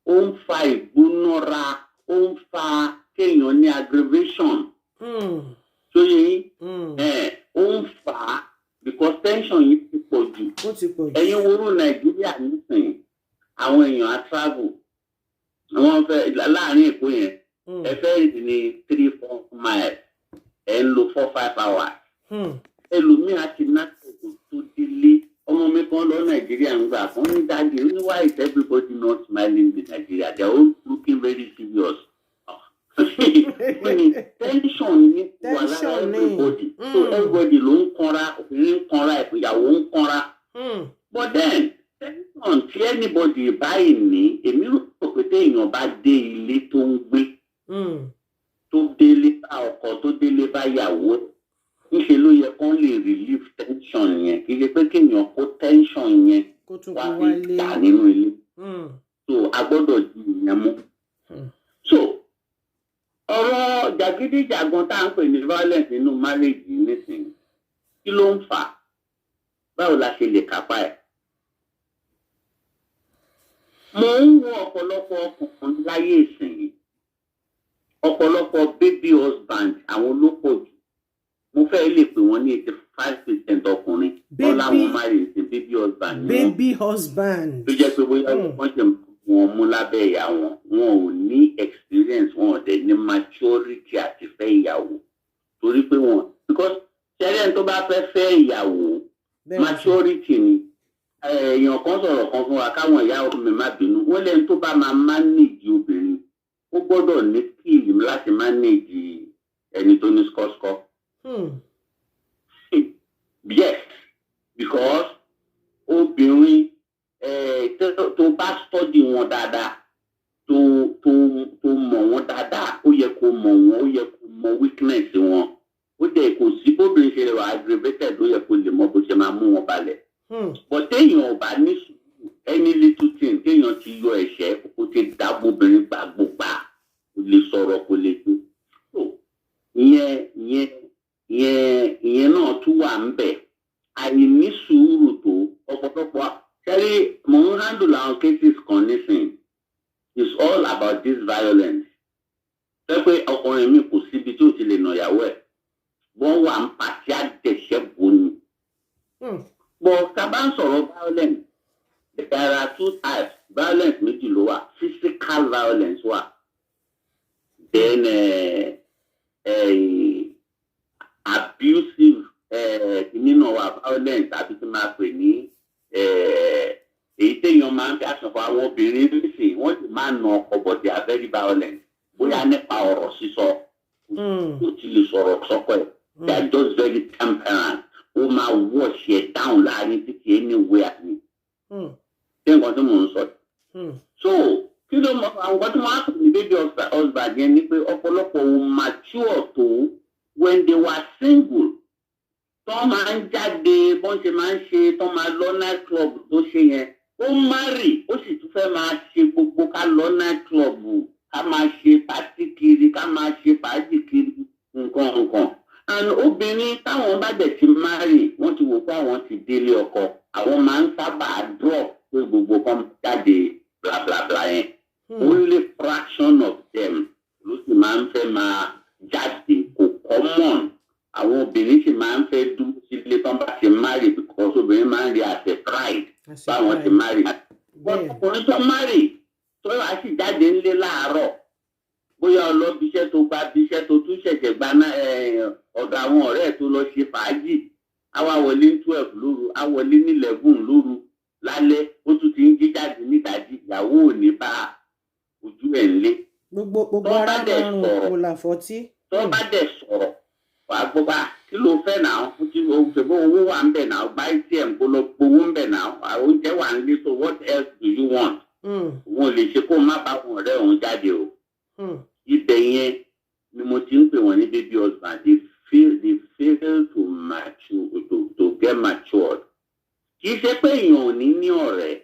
Speaker 6: ó ń fa ìgbónára, ó ń fa kéèyàn ní aggravation. Tó yẹ yín? Ẹ̀ ó ń fà á because tension yìí ti pọ̀ jù.
Speaker 3: Ó ti pọ̀ jù.
Speaker 6: Ẹ̀yin worú Nàìjíríà nísìnyí, àwọn èèyàn á travel, àwọn fẹ́ láàrin Èkó yẹn, ẹ fẹ́ rìn ní 3-4 miles, ẹ ń lo 4-5 hours. Ẹlòmíì á ti ná kòkò tó délé. Ọmọ mi kan lọ Nàìjíríà ń gbà fún ní, "Daddy," ó ní, "why is everybody not smiling in Nigeria? They are all looking very serious." Ó ní tension ní wà lára
Speaker 3: Tension ni.
Speaker 6: everybody. So everybody ló ń kanra, obìnrin ń kanra, ìyàwó ń kanra. But then tension tí anybody báyìí ní, èmi rò pé téèyàn bá dé ilé tó ń gbé, tó délé bá ọkọ, tó délé bá ìyàwó, ńṣe ló yẹ kán lè relieve tension yẹn. Kì í ṣe pé kéèyàn kó tension yẹn
Speaker 3: Kó tún
Speaker 6: wá
Speaker 3: kó
Speaker 6: fi
Speaker 3: wálé.
Speaker 6: tà nínú ilé. So a gbọ́dọ̀ di ìyẹn mú. So ọ̀rọ̀ jàgídíjàgan tá à ń pè ní violence nínú marriage nísìnyí, kí ló ń fà á? Báwo la ṣe lè kápá ẹ̀? Mo ń wo ọ̀pọ̀lọpọ̀ ọkùnrin láyé ìsìn, ọ̀pọ̀lọpọ̀ baby husband, àwọn ló pọ̀ jù. Mo fẹ́ lè pè wọ́n ní 85% ọkùnrin wọ́n láwọn marry sí, baby husband ni wọ́n.
Speaker 3: Baby husband.
Speaker 6: Tó jẹ́ pé bóyá wọ́n ṣe wọn mú lábẹ́ ìyá wọn, wọn ò ní experience, wọn ò dẹ̀ ní maturity àti fẹ́ ìyàwó, torí pé wọn, because ṣẹlẹ̀ tó bá fẹ́ fẹ́ ìyàwó, maturity ni. Èèyàn kan sọ̀rọ̀ kan fún wa, káwọn ìyá mi má bínú, wọ́n lẹ́nu tó bá máa manage obìnrin, ó gbọ́dọ̀ ní skill láti manage ẹni tó ní skọ́skọ́. Yes, because obìnrin tó bá study wọn dáadáa, tó mọ̀ wọ́n dáadáa, ó yẹ kó mọ̀ wọ́n, ó yẹ kó mọ̀ weakness wọn. Ó dẹ̀ kò sí bóbìnrin ṣe lè wà aggravated, ó yẹ kó lè mọ bó ṣe máa mú wọn balẹ̀. But téèyàn ò bá ní sùúrù, any little thing, téèyàn ti yọ ẹ̀ṣẹ́, kó ti dá bóbìnrin gbàgbógbà, kò lè sọ̀rọ̀, kò lè tó. So ìyẹn náà tún wà ń bẹ̀, àìní sùúrù tó ọ̀pọ̀lọpọ̀. Ṣẹ́rí, mò ń handle àwọn cases kan nísìnyí, it's all about this violence. Fẹ́ pé ọkùnrin mi, kò síbi tí ò ti lè nà ìyàwó ẹ̀, wọ́n wà ń pàṣẹ àdẹ̀ṣẹ́ bò ni. But tá a bá ń sọ̀rọ̀ violence, there are two types. Violence méjì ló wà. Physical violence wà, then abusive nínú wa violence, àbí tí máa pè ní èyí téèyàn máa ń fi aṣọ fún àwọn obìnrin nísìnyí. Wọ́n sì máa ń na ọkọ, but they are very violent, bóyá nípa ọ̀rọ̀ sísọ, tó ti lè sọ̀rọ̀ sọ́kọ ẹ̀. They are just very temperament. Ó máa wash ẹ̀ down láàrin títí anywhere ni. Ṣé nǹkan tí mò ń sọ? So kí ló mọ àwọn nǹkan tí wọ́n á pè ní baby husband yẹn ni pé ọ̀pọ̀lọpọ̀ ò mature tó when they were single, tó máa ń jáde, bọ́n ṣe máa ń ṣe, tó máa lọ night club tó ṣe yẹn. Ó marry, ó sì tún fẹ́ máa ṣe gbogbo ká lọ night club, ká máa ṣe party kiri, ká máa ṣe fàájì kiri, nǹkan nǹkan. And obìnrin táwọn bá dẹ̀ ti marry, wọ́n ti wò pé àwọn ti délé ọkọ, àwọn máa ń sábà drop pé gbogbo kan jáde bla bla bla yẹn. Only fraction of them. Báwọn ti marry. Ọkùnrin tó marry tó wàá sì jáde ńlé láàárọ̀, bóyá ọlọ́biṣẹ́ tó gba bíṣẹ́ tó tún ṣẹ̀ṣẹ̀ gba ọ̀dọ̀ àwọn ọ̀rẹ́ ẹ̀ tó lọ ṣe fàájì, àwa wọlé ní 12 lóru, á wọlé ní 11 lóru lálẹ́, ó tún ti ń jí jáde nídàájí, ìyàwó ò ní bá ojú ẹ̀ ńlé.
Speaker 3: Gbogbo gbogbo
Speaker 6: Tó bá
Speaker 3: ara
Speaker 6: dẹ̀
Speaker 3: máa ń rùn
Speaker 6: sọ̀rọ̀.
Speaker 3: Kò làfọ́tí.
Speaker 6: Tó bá dẹ̀ sọ̀rọ̀, wàá gbọ́ bá kí ló fẹ́ náà, tí o ṣe bó owó wà ń bẹ̀ náà, gba ATM kó lọ gbowó ń bẹ̀ náà, oúnjẹ wà ń lé, so what else do you want? Òun ò lè ṣe kó má bá wọn ọ̀rẹ́ òun jáde o. Ibẹ̀ yẹn ni mo ti ń pè wọ́n ní baby husband. They fail to mature, to get matured. Kì í ṣe pé èèyàn ò ní ní ọ̀rẹ́.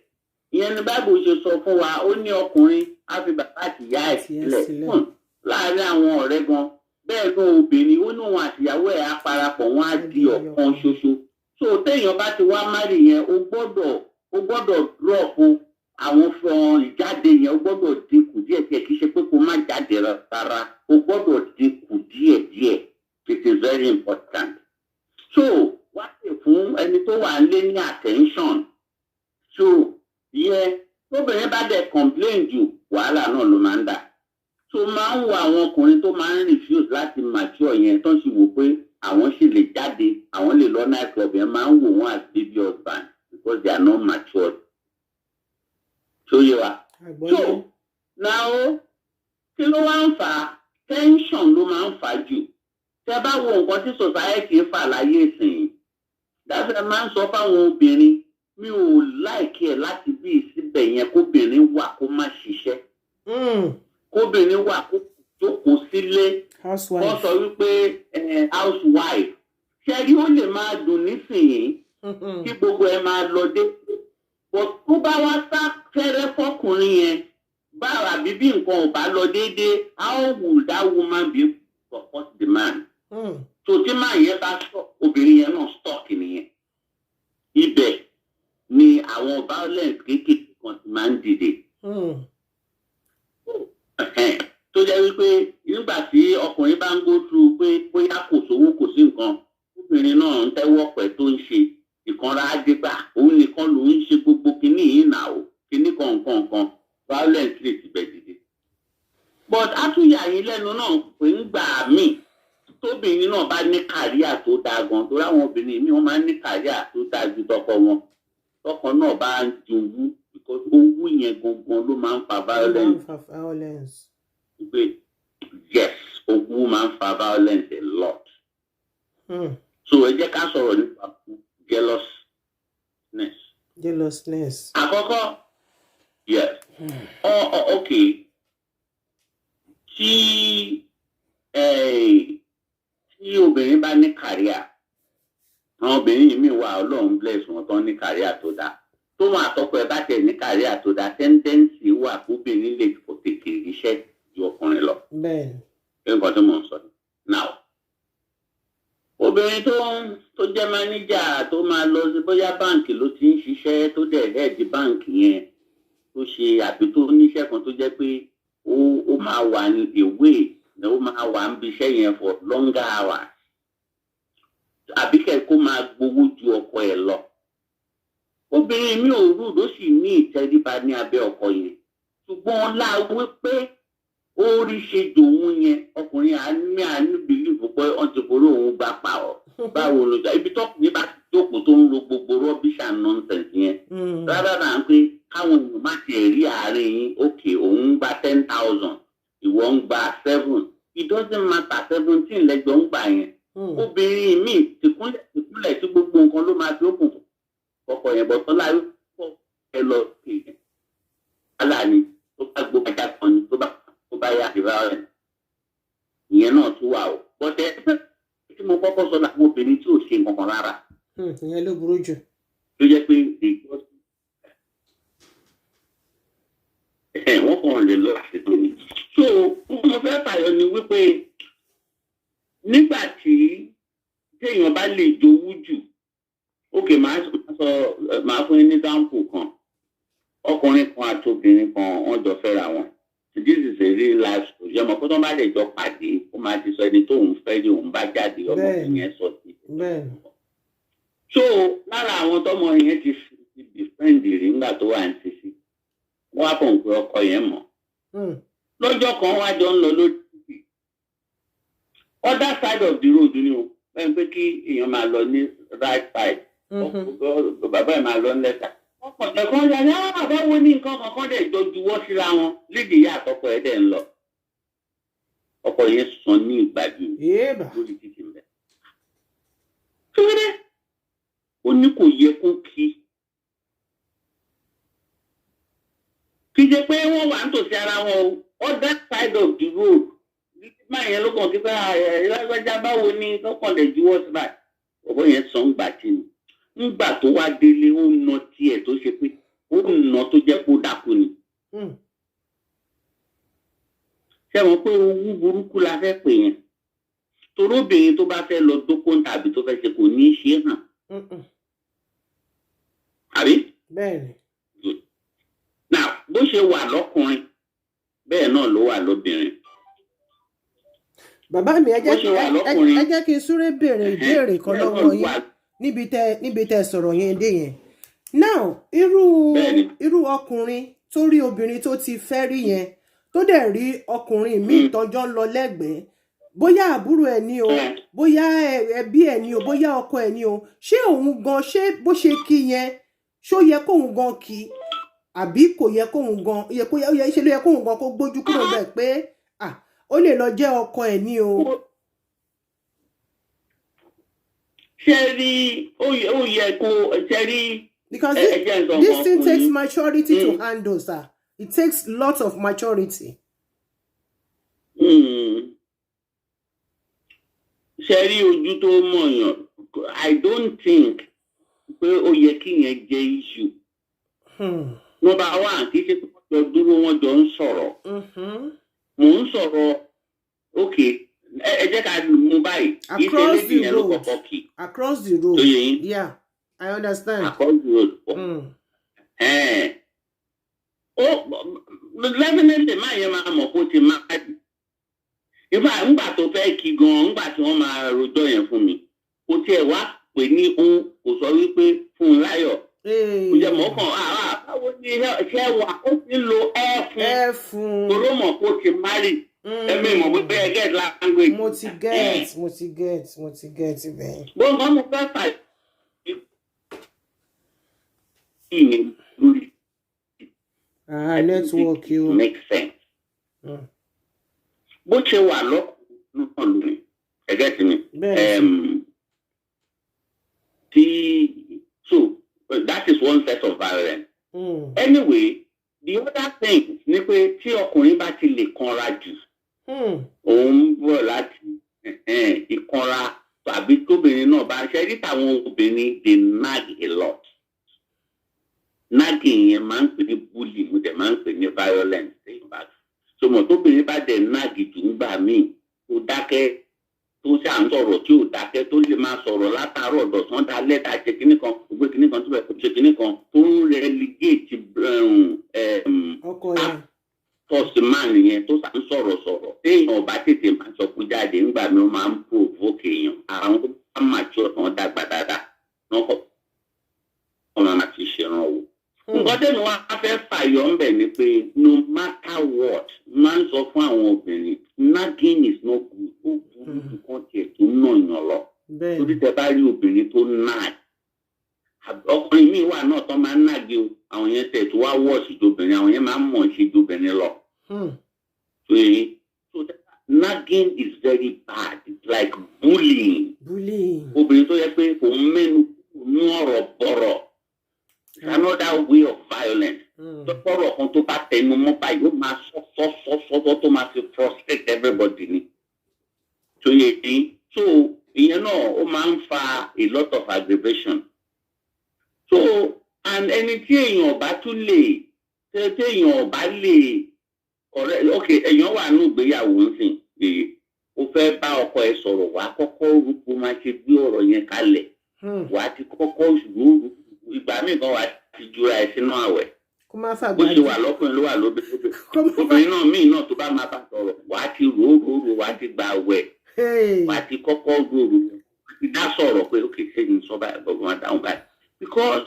Speaker 6: Ìyẹn ni Bible ṣe sọ fún wa, ó ní ọkùnrin á fi bàbá àti ìyá ẹ̀
Speaker 3: Àti ẹ̀
Speaker 6: sílẹ̀
Speaker 3: sílẹ̀.
Speaker 6: Láàárín àwọn ọ̀rẹ́ gan bẹ́ẹ̀ náà, obìnrin ó ní òun àtìyàwó ẹ̀ á parapọ̀, wọ́n á di ọ̀kan ṣoṣo. So téèyàn bá ti wá marry yẹn, o gbọ́dọ̀ drop àwọn fún ìjáde yẹn, o gbọ́dọ̀ dínkù díẹ̀díẹ̀. Kì í ṣe pé kó má jáde rárá, o gbọ́dọ̀ dínkù díẹ̀díẹ̀. It is very important. So wá lè fún ẹni tó wà nílé ní attention. So yẹ tóbìnrin bá dẹ̀ complain jù, wàhálà náà ló máa ń dà. So máa ń wo àwọn ọkùnrin tó máa ń refuse láti mature yẹn, tó ń sì wò pé àwọn sì lè jáde, àwọn lè lọ night club yẹn, máa ń wò wọ́n as baby husband because they are not matured. Tó yé wa?
Speaker 3: Àgbọ́yé.
Speaker 6: So now, kí ló wá ń fà á? Tension ló máa ń fà á jù. Tẹ bá wo nǹkan tí society fà láyé ìsìn, dáfẹ́ máa ń sọ fáwọn obìnrin, mi ò like ẹ̀ láti bí síbẹ̀ yẹn, kóbìnrin wà kó má ṣiṣẹ́, kóbìnrin wà kó jókòó sílé, kó
Speaker 3: Housewife.
Speaker 6: sọ wípé housewife. Ṣẹ́rí, ó lè máa dùn nísìnyí kí gbogbo ẹ máa lọ dé, but tó bá wá sá fẹ́rẹ́ fọkùnrin yẹn báwa, àbí bí nǹkan ò bá lọ déédéé, how will that woman be support the man? So tí máa yẹn bá stop, obìnrin yẹn náà stuck nìyẹn. Ibẹ̀ ni àwọn violence kéékèèké kan ti máa ń dìde. Ẹ̀hẹ́n. Tó jẹ́ wípé nígbà tí ọkùnrin bá ń go through pé bóyá kò sówó, kò sí nǹkan, obìnrin náà ń tẹ́wọ́ pẹ̀ tó ń ṣe ìkanra á dé gbà, òun nìkan lòún ń ṣe gbogbo kinní yìí nà ó, kinní kan nǹkan nǹkan, violence lè ti bẹ̀ dìde. But á tún yà yín lẹ́nu náà pé ń gbà míì, tóbìnrin náà bá ní career tó dáa gan, torí àwọn obìnrin míì, wọ́n máa ń ní career tó dáa ju tọkọ wọn, tọkọ náà bá ń jowú, because owú yẹn gangan ló máa ń fa
Speaker 3: Ló máa ń
Speaker 6: violence.
Speaker 3: fa violence.
Speaker 6: Pé yes, owú máa ń fa violence a lot. So ẹ jẹ́ ká sọ̀rọ̀ nípa jealousness.
Speaker 3: Jealousness.
Speaker 6: Àkọ́kọ́, yes, ọ ọ okay, tí obìnrin bá ní career, àwọn obìnrin mi wà, Ọlọ́run bless wọn, tán ní career tó dáa, tó wọn àtọkọ ẹ bá tẹ̀ ní career tó dáa, tendency wà kóbìnrin lè kó tètè ríṣẹ́ ju ọkùnrin lọ. Nǹkan tí mò ń sọ ni. Now, obìnrin tó jẹ́ máníjà, tó máa lọ sí bóyá báǹkì ló ti ń ṣiṣẹ́, tó dẹ̀ head báǹkì yẹn, tó ṣe àbí tó níṣẹ́ kan tó jẹ́ pé ó máa wà ní ìwé, ó máa wà níbi iṣẹ́ yẹn for longer hours, àbí kẹ̀ kó máa gbowó ju ọkọ ẹ̀ lọ, obìnrin mi ò rúdò sì ní ìtẹríba ní abẹ́ ọkọ yẹn, ṣùgbọ́n ọlá wípé ó rí ṣe dòun yẹn, ọkùnrin àní believe pé wọ́n ti forí òun gbà pa ọ́. Báwo ló jà ibi tọkùnrin bá ti jókòó tó ń ro gbogbo rubbish and nonsense yẹn, rárá náà, pé káwọn èèyàn má tiẹ̀ rí àárín yín. Òkè òun ń gba 10,000, ìwọ ń gba 7, it doesn't matter, 17 lẹ́jọ́ ń gbà yẹn. Obìnrin míì tìkúnlẹ̀ tìkúnlẹ̀ tí gbogbo nǹkan ló máa fi ókùn ọkọ yẹn bọ̀ tọ́lá ẹ lọ sí wàhálà ni, tó bá gbó ajá kan ni, tó bá yá ìbá rẹ̀, ìyẹn náà tún wà o. Bọ́tẹ́ tí mo kọ́kọ́ sọ làwọn obìnrin tí ò ṣe nǹkan kan rárá.
Speaker 3: Ìyẹn ló burú jù.
Speaker 6: Tó jẹ́ pé wọ́n kàn lè lọ àsìkò ni. So mo fẹ́ fàyọ ni wípé nígbà tí téèyàn bá lè jowú jù, ok, màá sọ, màá fún yín ní example kan. Ọkùnrin kan àti obìnrin kan, wọ́n jọ fẹ́ra wọn. This is a real life story. Ọmọ kó tó bá lè jọ pàdé, ó máa ti sọ ẹni tóun fẹ́ ní òun bá jáde, ọmọkùnrin yẹn sọ sí. So lára àwọn tọmọ yẹn ti fi friend rí nígbà tó wà ní sisi. Wọ́n á pọ̀ pé ọkọ yẹn mọ̀. Lọ́jọ́ kan wá jọ ń lọ lórí títì. Other side of the road ni o, bẹ́ẹ̀ pé kí èèyàn máa lọ ní right side, bàbá ẹ̀ máa lọ ní left side. Ọkọ̀ ẹ̀kọ́ ń yàrá àbáwo ní nǹkan kankan dẹ̀ jọ juwọ́ síra wọn lédè ìyá àtọkọ ẹ̀ dẹ̀ ń lọ. Ọkọ yẹn sàn ní ìgbàdí lórí títì ń bẹ̀. Kí ló dé? Ó ní kò yẹ kó kí. Kì í ṣe pé wọ́n wà nítòsí ara wọn o, other side of the road. Máa yẹn ló kàn kí pé lágbájá báwo ni lọ́kàn lè juwọ́ sí báyìí. Ọ̀bọ yẹn sọ ń gbà tí ni. Ńgbà tó wá délé, ó na tiẹ̀ tó ṣe pé ó nà tó jẹ́ kó dákú ni. Ṣé wọn pé owó burúkú la fẹ́ pè yẹn? Torí obìnrin tó bá fẹ́ lọ dókó tàbí tó fẹ́ ṣe kò ní í ṣe é hàn. Àbí?
Speaker 3: Bẹ́ẹ̀ni.
Speaker 6: Now, bó ṣe wà lọ́kùnrin, bẹ́ẹ̀ náà ló wà lóbìnrin.
Speaker 3: Bàbá mi, ẹ
Speaker 6: Bó ṣe wà lọ́kùnrin.
Speaker 3: ẹ jẹ́ kí n súré béèrè ìbéèrè kan
Speaker 6: Bẹ́ẹ̀ náà
Speaker 3: lọ́wọ́
Speaker 6: ló
Speaker 3: yín
Speaker 6: wà
Speaker 3: níbi tẹ sọ̀rọ̀ yẹn dé yẹn. Now, irú irú ọkùnrin tó rí obìnrin tó ti fẹ́ rí yẹn, tó dẹ̀ rí ọkùnrin míì tọ́jọ́ ń lọ lẹ́gbẹ̀ẹ́, bóyá àbúrò ẹ̀ ní o, bóyá ẹbí ẹ̀ ní o, bóyá ọkọ ẹ̀ ní o, ṣé òun gan, ṣé bó ṣe kí yẹn, ṣó yẹ kóun gan kí, àbí kò yẹ kóun gan yẹ kó yẹ, ṣe ló yẹ kóun gan kó gbójú kúrò bẹ́ẹ̀ pé, ah, ó lè lọ jẹ́ ọkọ ẹ̀ ní o?
Speaker 6: Ṣé rí, ó yẹ kó ṣe rí.
Speaker 3: Because
Speaker 6: ẹ jẹ́ n sọ
Speaker 3: this
Speaker 6: nǹkan
Speaker 3: thing
Speaker 6: fún
Speaker 3: takes
Speaker 6: yín.
Speaker 3: maturity to handle, sir. It takes lots of maturity.
Speaker 6: Ṣe rí, ojú tó mọ̀yàn, I don't think pé ó yẹ kí yẹn jẹ́ issue. Number one, kì í ṣe pé wọ́n jọ dúró, wọ́n jọ ń sọ̀rọ̀. Mò ń sọ̀rọ̀, ok, ẹ jẹ́ ká mú báyìí, kì í ṣe
Speaker 3: Across
Speaker 6: lady
Speaker 3: the
Speaker 6: yẹn ló
Speaker 3: road.
Speaker 6: kọ́kọ́ kì.
Speaker 3: Across the road.
Speaker 6: Tó yẹ yín?
Speaker 3: Yeah, I understand.
Speaker 6: Across the road. Ẹ̀ẹ́n. Ó definitely máa yẹn máa mọ̀ kó ti máa dì. Ìfà ńgbà tó fẹ́ kí gan-an, ńgbà tí wọ́n máa rojọ́ yẹn fún mi, kò tiẹ̀ wá pè ní òun, kò sọ wípé fún un láyọ̀.
Speaker 3: Hey.
Speaker 6: Kò jẹ́ mọ́kàn àá báwo ni ṣé wà, ó ti ń lo ẹ fún.
Speaker 3: Ẹ fún.
Speaker 6: Toró mọ̀ kó ti marry. Ẹ̀mí mọ̀ pé ẹ get language.
Speaker 3: Mo ti get, mo ti get, mo ti get bẹ́ẹ̀.
Speaker 6: Gbọ́ngàn mo fẹ́ fà ìyẹn lórí.
Speaker 3: Ah, network o.
Speaker 6: Make sense. Bó ṣe wà lọ́kùnrin náà lónìí, ẹgẹ́ ti mi.
Speaker 3: Bẹ́ẹ̀ ni.
Speaker 6: Tí so that is one set of violence. Anyway, the other thing ni pé tí ọkùnrin bá ti lè kanra jù, òun ń bọ̀ láti ìkanra, tàbí tóbìnrin náà bá ṣe rí táwọn obìnrin, they nag a lot. Nagging yẹn máa ń pè ní bully, mo dẹ̀ máa ń pè ní violence. Sọmọ tóbìnrin bá dẹ̀ nag jù ńgbà míì, tó dákẹ́, tó ṣà ń sọ̀rọ̀ tí ò dákẹ́, tó lè máa sọ̀rọ̀ látàárọ̀ dọ̀sán dalẹ́, tá a ṣe kinní kan, ògbé kinní kan, tó bẹ̀ ṣe kinní kan, tó ń relegate
Speaker 3: Ọkọ yẹn.
Speaker 6: Tọ́sí máa nìyẹn, tó ṣà ń sọ̀rọ̀ sọ̀rọ̀, téèyàn ọba tètè máa sọ kú jáde ńgbà mi, ó máa ń provoke èèyàn. Àwọn tó bá mature, tán dàgbà dáadáa náà kọ́, wọ́n máa fi ṣèrànwọ́. Nǹkan tẹ́mi wá fẹ́ fàyọ ńbẹ̀ ni pé no matter what, máa ń sọ fún àwọn obìnrin, nagging is not good. Ó burú ju kán tiẹ̀ tó nàyàn lọ. Torí tẹ bá rí obìnrin tó nag, ọkùnrin míì wà náà tó máa ń nag o, àwọn yẹn tẹ̀ tó wá wọ́ọ̀sì jobìnrin, àwọn yẹn máa ń mọ̀ ṣe jobìnrin lọ. So nagging is very bad. It's like bullying.
Speaker 3: Bullying.
Speaker 6: Obìnrin tó yẹ pé kò ń mẹ́nu ní ọ̀rọ̀ bọ̀rọ̀, another way of violence. Tọ́pọ̀rọ̀ kan tó bá tẹnu mọ́ báyìí, ó máa sọ sọ sọ sọ sọ tó máa fi frustrate everybody ni. Tó yẹ yín? So ìyẹn náà ó máa ń fa a lot of aggravation. So and ẹni tí èèyàn bá tún lè tí èèyàn bá lè ọ̀rẹ́, ok, èèyàn wà ní ìgbéyàwó ńsìn, èyí ó fẹ́ bá ọkọ ẹ̀ sọ̀rọ̀, wàá kọ́kọ́ rúkú máa ṣe gbé ọ̀rọ̀ yẹn kalẹ̀, wàá ti kọ́kọ́ rú ìgbà míì kan, wàá ti jura ẹ̀ sínú àwẹ̀.
Speaker 3: Kó má
Speaker 6: Bó
Speaker 3: fàgbà
Speaker 6: ṣe wà lọ́kùnrin ló wà lóbìnrin. Obìnrin náà míì náà tó bá máa bá sọ̀rọ̀, wàá ti rò ó rò ó rò, wàá ti gba àwẹ̀, wàá ti kọ́kọ́ rò ó rò, wàá ti dá sọ̀rọ̀ pé ok, ṣé ní sọ báyìí, gbọ́dọ̀ máa dáhùn báyìí, because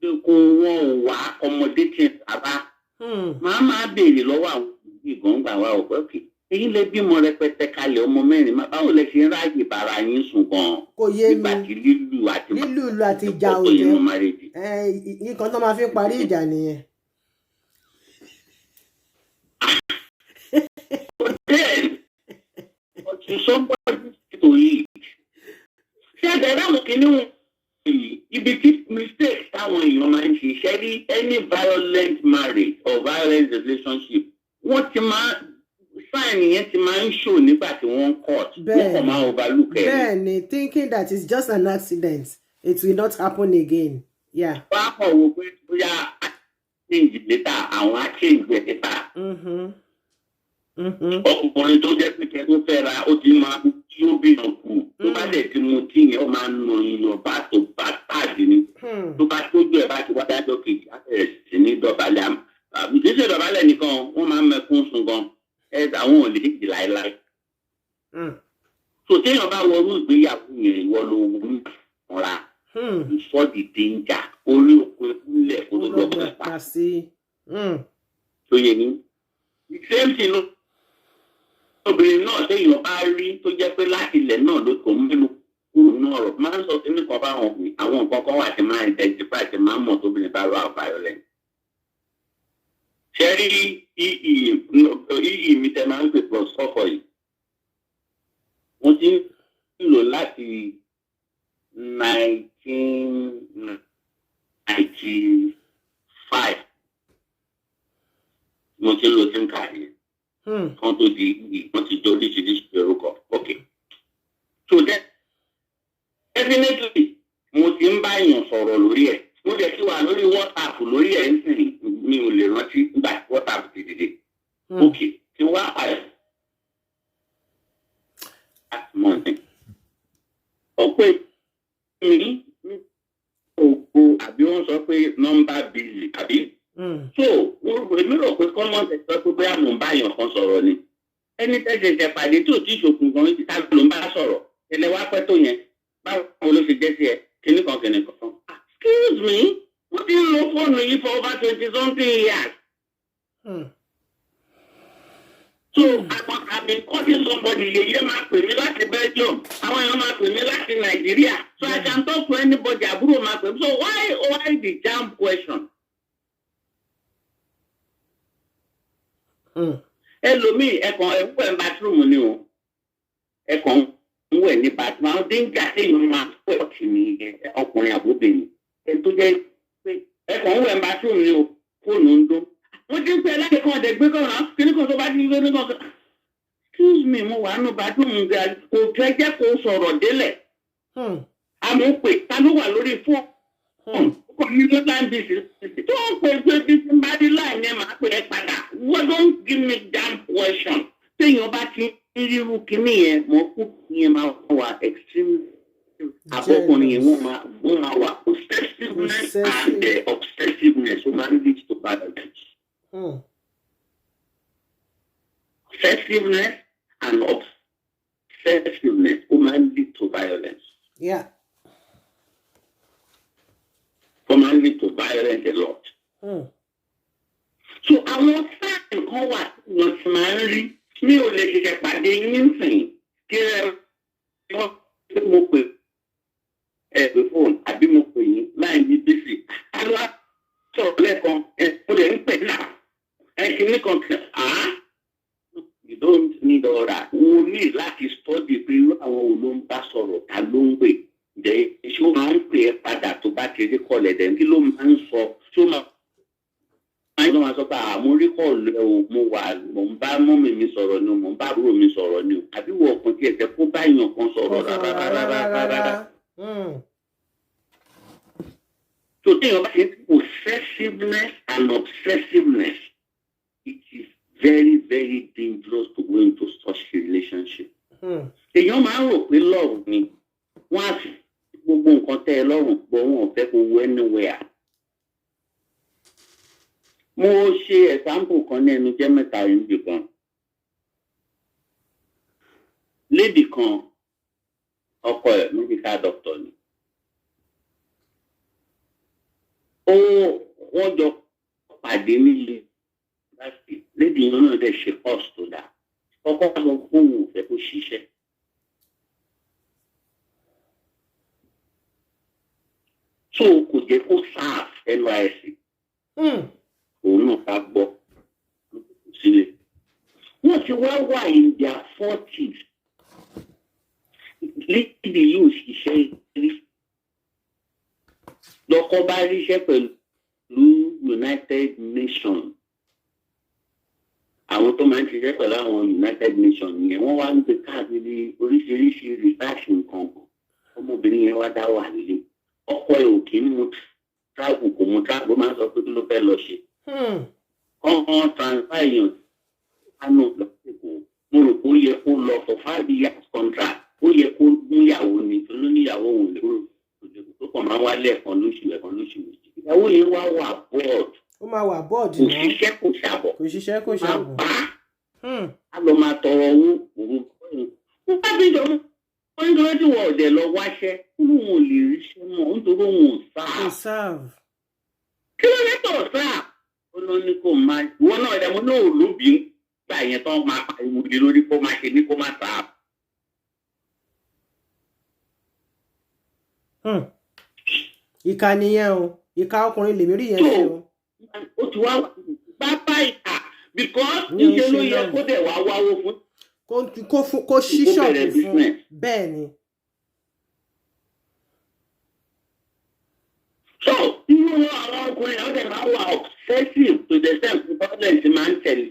Speaker 6: Kó wọn ò wá accommodating rárá. Màá máa béèrè lọ́wọ́ àwọn ìgbọ̀ngbà wa ò pé òkè èyí lè bímọ rẹpẹtẹ kalẹ̀, ọmọ mẹ́rin, má báwo lẹ ṣe ń ráàyè bára yín sùn gan-an
Speaker 3: Kò yé mi.
Speaker 6: nígbà tí lílù àti
Speaker 3: Lílù ìlú àti ìjà ò
Speaker 6: pọ̀
Speaker 3: jẹ́
Speaker 6: nínú marriage.
Speaker 3: Ẹ, nǹkan tó máa fi ń parí ìjà nìyẹn.
Speaker 6: But then, but to somebody to eat. Ṣé ẹ̀dẹ̀ ráwọn kìíní wọn yìí, ibi tí mistake táwọn èèyàn máa ń ṣe ṣe rí, any violent marriage or violent relationship, wọ́n ti máa sign yẹn ti máa ń show nígbà tí wọ́n ń court. Wọ́n kàn máa overlook ẹ̀ ni.
Speaker 3: Bẹ́ẹ̀ ni, thinking that it's just an accident, it will not happen again, yeah.
Speaker 6: Wọ́n á kàn wò pé bóyá á change later, àwọn á change ẹ̀ later. Ọkùnrin tó jẹ́ pé kẹ́ tó fẹ́ ra, ó ti máa tí ó bìnà kù, tó bá dẹ̀ ti mu tí yẹn, ó máa ń nà yàn bá tó bá pàdé ni. Tó bá tójú ẹ̀ bá ti wá dájọ́ kejì, á bẹ̀rẹ̀ sí ní dọ̀bálẹ̀. Àbí kì í ṣe dọ̀bálẹ̀ nìkan, wọ́n máa ń mẹkún sun gan ẹ, àwọn ò lè dì láéláé. So téèyàn bá wọrú ìgbéyàwó yẹn, ìwọ ló wú fúnra. You saw the danger, orí òkú ìkúnlẹ̀ kó tó
Speaker 3: Ó
Speaker 6: lọ
Speaker 3: lọ
Speaker 6: pa
Speaker 3: pa sí.
Speaker 6: Tó yẹ ní. The same thing ló obìnrin náà, téèyàn bá rí tó jẹ́ pé láti ilẹ̀ náà ló tó mẹ́nu kúrò ní ọ̀rọ̀, máa ń sọ sí nìkan báwọn ọkùnrin, àwọn nǹkan kan wà tí máa ń identify, tí máa ń mọ̀ tóbìnrin bá wà violent. Ṣé rí EE mi tẹ máa ń pè +44 yìí, mo ti ń lò láti 1995. Mo ti ń lo SIM card yẹn kan tó di wọ́n ti jẹ́ oríṣiríṣi orúkọ. Ok, so then definitely mo ti ń bá èèyàn sọ̀rọ̀ lórí ẹ̀, mo dẹ̀ ti wà lórí WhatsApp lórí ẹ̀ ń sìn, mi ò lè rántí nígbà tí WhatsApp ti dìde. Ok, ti wá àyè last month, ó pè mí ògbó, àbí wọ́n sọ pé number busy, àbí. So èmi rò pé common sense sọ pé bóyá mò ń bá èèyàn kan sọ̀rọ̀ ni, ẹni tẹ́sẹ̀ṣẹ̀ pàdé tí ò tí ì ṣòkùn gan, ta ló ń bá sọ̀rọ̀ ẹlẹ́ wá pẹ́ tó yẹn? Báwo ló ṣe jẹ́ sí ẹ? Kíní kan kíní kan. Excuse me, wọ́n ti ń lo fóònù yìí for over 20 something years. So àwọn àmì calling somebody, yeye máa pè mí láti Belgium, àwọn èèyàn máa pè mí láti Nàìjíríà, so I can talk to anybody. Àbúrò máa pè mí, so why the jam question? Ẹlòmíì, ẹkàn ẹwẹ ń bathroom ni o, ẹkàn ń wẹ̀ ní bathroom. Àwọn danger téèyàn máa wẹ̀ ọ̀tí ni ọkùnrin àbóbìnrin ẹni tó jẹ́ pé ẹkàn ń wẹ̀ ní bathroom ni o, fóònù ń dún, wọ́n ti ń pẹ́ láti kàn ọ̀dẹ̀ gbé kàn án kíní kan tó bá ti gbé ní kan. Excuse me, mo wà nù bathroom ga, kò fẹ́ jẹ́ kó sọ̀rọ̀ délẹ̀. Àmọ́ pé ta ló wà lórí fóònù? Kò ní ló line busy tó ń pè pé bí tí n bá dé line yẹn, máa pè é padà. Wọ́n don't give me damn question. Téèyàn bá ti ń ríru kínní yẹn mọ̀, kú yẹn máa wà extreme, àbọ̀kùnrin yẹn wọ́n máa wà possessiveness and obsessiveness, ó máa ń lead to violence. Possessiveness and obsessiveness, ó máa ń lead to violence. Ó máa ń lead to violence a lot. So àwọn sign kan wà tí wọ́n ti máa ń rí. Mi ò lè ṣẹ̀ṣẹ̀ pàdé yín sìn kí ẹ wọ́n pé mo pè ẹ pé fóònù, àbí mo pè yín láì ní busy. Alá sọ̀rọ̀ lẹ́ẹ̀kan ẹ, mo lè ń pè náà ẹ kìíní kan kì á. You don't need all that. Wo ní láti study pé irú àwọn wo ló ń bá sọ̀rọ̀, ta ló ń pè ǹjẹ́, ṣé ó máa ń pè é padà tó bá ti rí call ẹ̀ dẹ̀, kí ló máa ń sọ, ṣé ó máa sọ pé àmọ́ rí call ẹ o, mo wà, mò ń bá mummy mi sọ̀rọ̀ ni o, mò ń bá àbúrò mi sọ̀rọ̀ ni o, àbí wọ ọkàn tí ẹ̀jẹ̀ kó bá èèyàn kan sọ̀rọ̀ rárá rárá rárá rárá. So téèyàn bá ṣe possessiveness and obsessiveness, it is very very dangerous to go into such a relationship. Èèyàn máa ń rò pé love ni, wọ́n á fi gbogbo nǹkan tẹ́ ẹ lọ́rùn gbọ́, wọn ò fẹ́ kó wọ anywhere. Mo ṣe example kan ní ẹnu jẹ́ mẹ́ta yìí níbì kan. Lady kan, ọkọ ẹ̀ medical doctor ni. Ó wọ́n jọ pàdé nílé láti lady yẹn náà dẹ̀ ṣe course tó dáa. Ọkọ sọ fún òun ò fẹ́ kó ṣiṣẹ́. So kò jẹ́ kó serve NYSC. Òun náà bá gbọ́ sílẹ̀. Wọ́n ti wá wà in their 40s. Lady yóò ṣiṣẹ́ rí. Lọ́kọ bá ríṣẹ́ pẹ̀lú United Nations. Àwọn tó máa ń ṣiṣẹ́ pẹ̀lú àwọn United Nations yẹn, wọ́n wá ń gbé káàkiri oríṣiríṣi research nǹkan kan. Ọmọbìnrin yẹn wá dá wà nílé. Ọkọ ẹ̀ ò kì í mú travel, kò mú travel, ó máa ń sọ pé kí ló fẹ́ lọ ṣe. Kọ́ńtàn transfer èèyàn kánò lọ́sẹ̀kọ̀. Mo rò pé ó yẹ kó lọ for 5 years contract. Ó yẹ kó múyàwó ni, tó ló níyàwó òun lè kúrò tó kàn máa ń wálé ẹ̀kan lóṣù, ẹ̀kan lóṣù méjì. Ìyàwó yẹn wá wà bored.
Speaker 3: Ó máa wà bored
Speaker 6: Kò
Speaker 3: náà.
Speaker 6: ṣiṣẹ́, kò ṣàbọ̀.
Speaker 3: Kò ṣiṣẹ́, kò
Speaker 6: Máa
Speaker 3: ṣàbọ̀.
Speaker 6: bá á lọ máa tọrọ owó òun. Wọ́n bá bí jọ wọ́n nítorí tí wọ́n ọ̀dẹ̀ lọ wáṣẹ́, ó lóun ò lè ríṣẹ́ mọ́ nítorí òun ò sáà.
Speaker 3: Kò serve.
Speaker 6: Kí ló dé tó sáà? Ó lọ ní kó máa ìwọ náà ẹ̀dá mo náà ò lóbi gbà yẹn tán máa pariwo lé lórí kó máa ṣe ní kó máa sáà.
Speaker 3: Ìkà nìyẹn o, ìkà ọkùnrin lèmi rí yẹn ṣe o.
Speaker 6: Ó ti wá bàbá ìkà because
Speaker 3: Ní
Speaker 6: níṣẹ́ ló
Speaker 3: oṣù
Speaker 6: yẹ
Speaker 3: náà.
Speaker 6: Kó dẹ̀ wá wáwó fún
Speaker 3: Kó ṣí
Speaker 6: kó
Speaker 3: ṣọ́ọ̀bù
Speaker 6: bẹ̀rẹ̀
Speaker 3: fún
Speaker 6: business.
Speaker 3: Bẹ́ẹ̀ ni.
Speaker 6: So irú àwọn ọkùnrin náà dẹ̀ máa wà obsessive to the extent pé violence máa ń tẹ̀lé.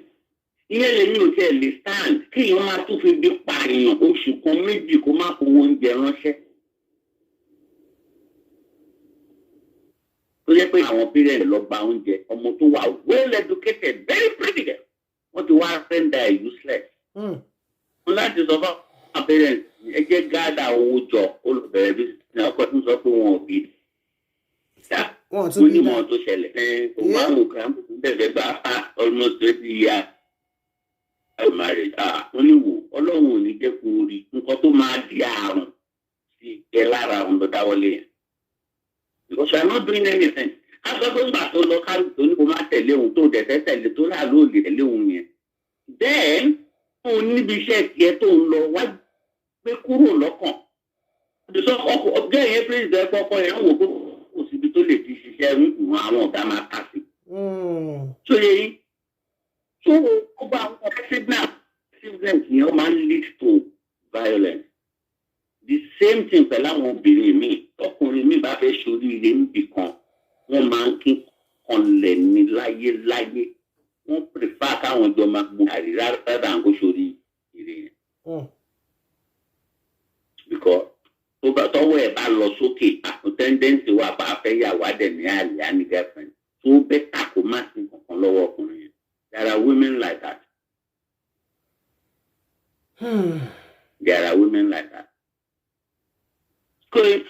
Speaker 6: Ìyẹn lèmi ò tiẹ̀ lè stand kí èèyàn máa tún fi bí pààyàn oṣù kan méjì kó má fowó oúnjẹ ránṣẹ́. Tó jẹ́ pé àwọn parents lọ gba oúnjẹ, ọmọ tó wà well educated, very pretty girl, wọ́n ti wá render ẹ̀ useless. Wọ́n láti sọ fún àwọn parents, ẹ jẹ́ gádà owó jọ ó lọ bẹ̀rẹ̀ business. Ọkọ tún sọ pé wọn ò bí dá.
Speaker 3: Wọn ò
Speaker 6: Mo
Speaker 3: tún bí
Speaker 6: ní
Speaker 3: dá.
Speaker 6: mọ̀ tó ṣẹlẹ̀. Ẹ òun àwọn òkè bẹ̀rẹ̀ gba almost 20 years of marriage. Ah, wọ́n ní wò Ọlọ́run ò ní jẹ́ kó rí nǹkan tó máa di àrùn sí ẹ lára òun ló dáwọ́lé yẹn. Because you are not doing anything. Ká sọ pé ńgbà tó lọ ká tó ní kó má tẹ̀lé òun tó dẹ̀fẹ́ tẹ̀lé tó rà ló lè tẹ̀lé òun yẹn. Then òun níbi iṣẹ́ tiẹ̀ tó ń lọ wá gbé kúrò lọ́kàn. Sọ ọkọ̀ ọ̀gá yẹn pé ọkọ̀ yẹn ń wò pé kò síbi tó lè ti ṣiṣẹ́ ń kùn àwọn ọ̀gá máa kà sí. Tó yẹ yín tó ó bá àwọn sickness yẹn, ó máa ń lead to violence. The same thing pẹ̀lú àwọn obìnrin míì. Ọkùnrin míì bá fẹ́ ṣoríire níbì kan, wọ́n máa ń kí kanlẹ̀ ní láyéláyé. Wọ́n prefer káwọn jọ máa gbó àrí rárá than kó ṣoríire yẹn. Because tó bá tọwọ́ ẹ̀ bá lọ sókè, àpò tendency wà bá a fẹ́ yàwó adẹ̀ ní àlè á ní girlfriend tó better kó má sí kankan lọ́wọ́ ọkùnrin yẹn. There are women like that. There are women like that. So you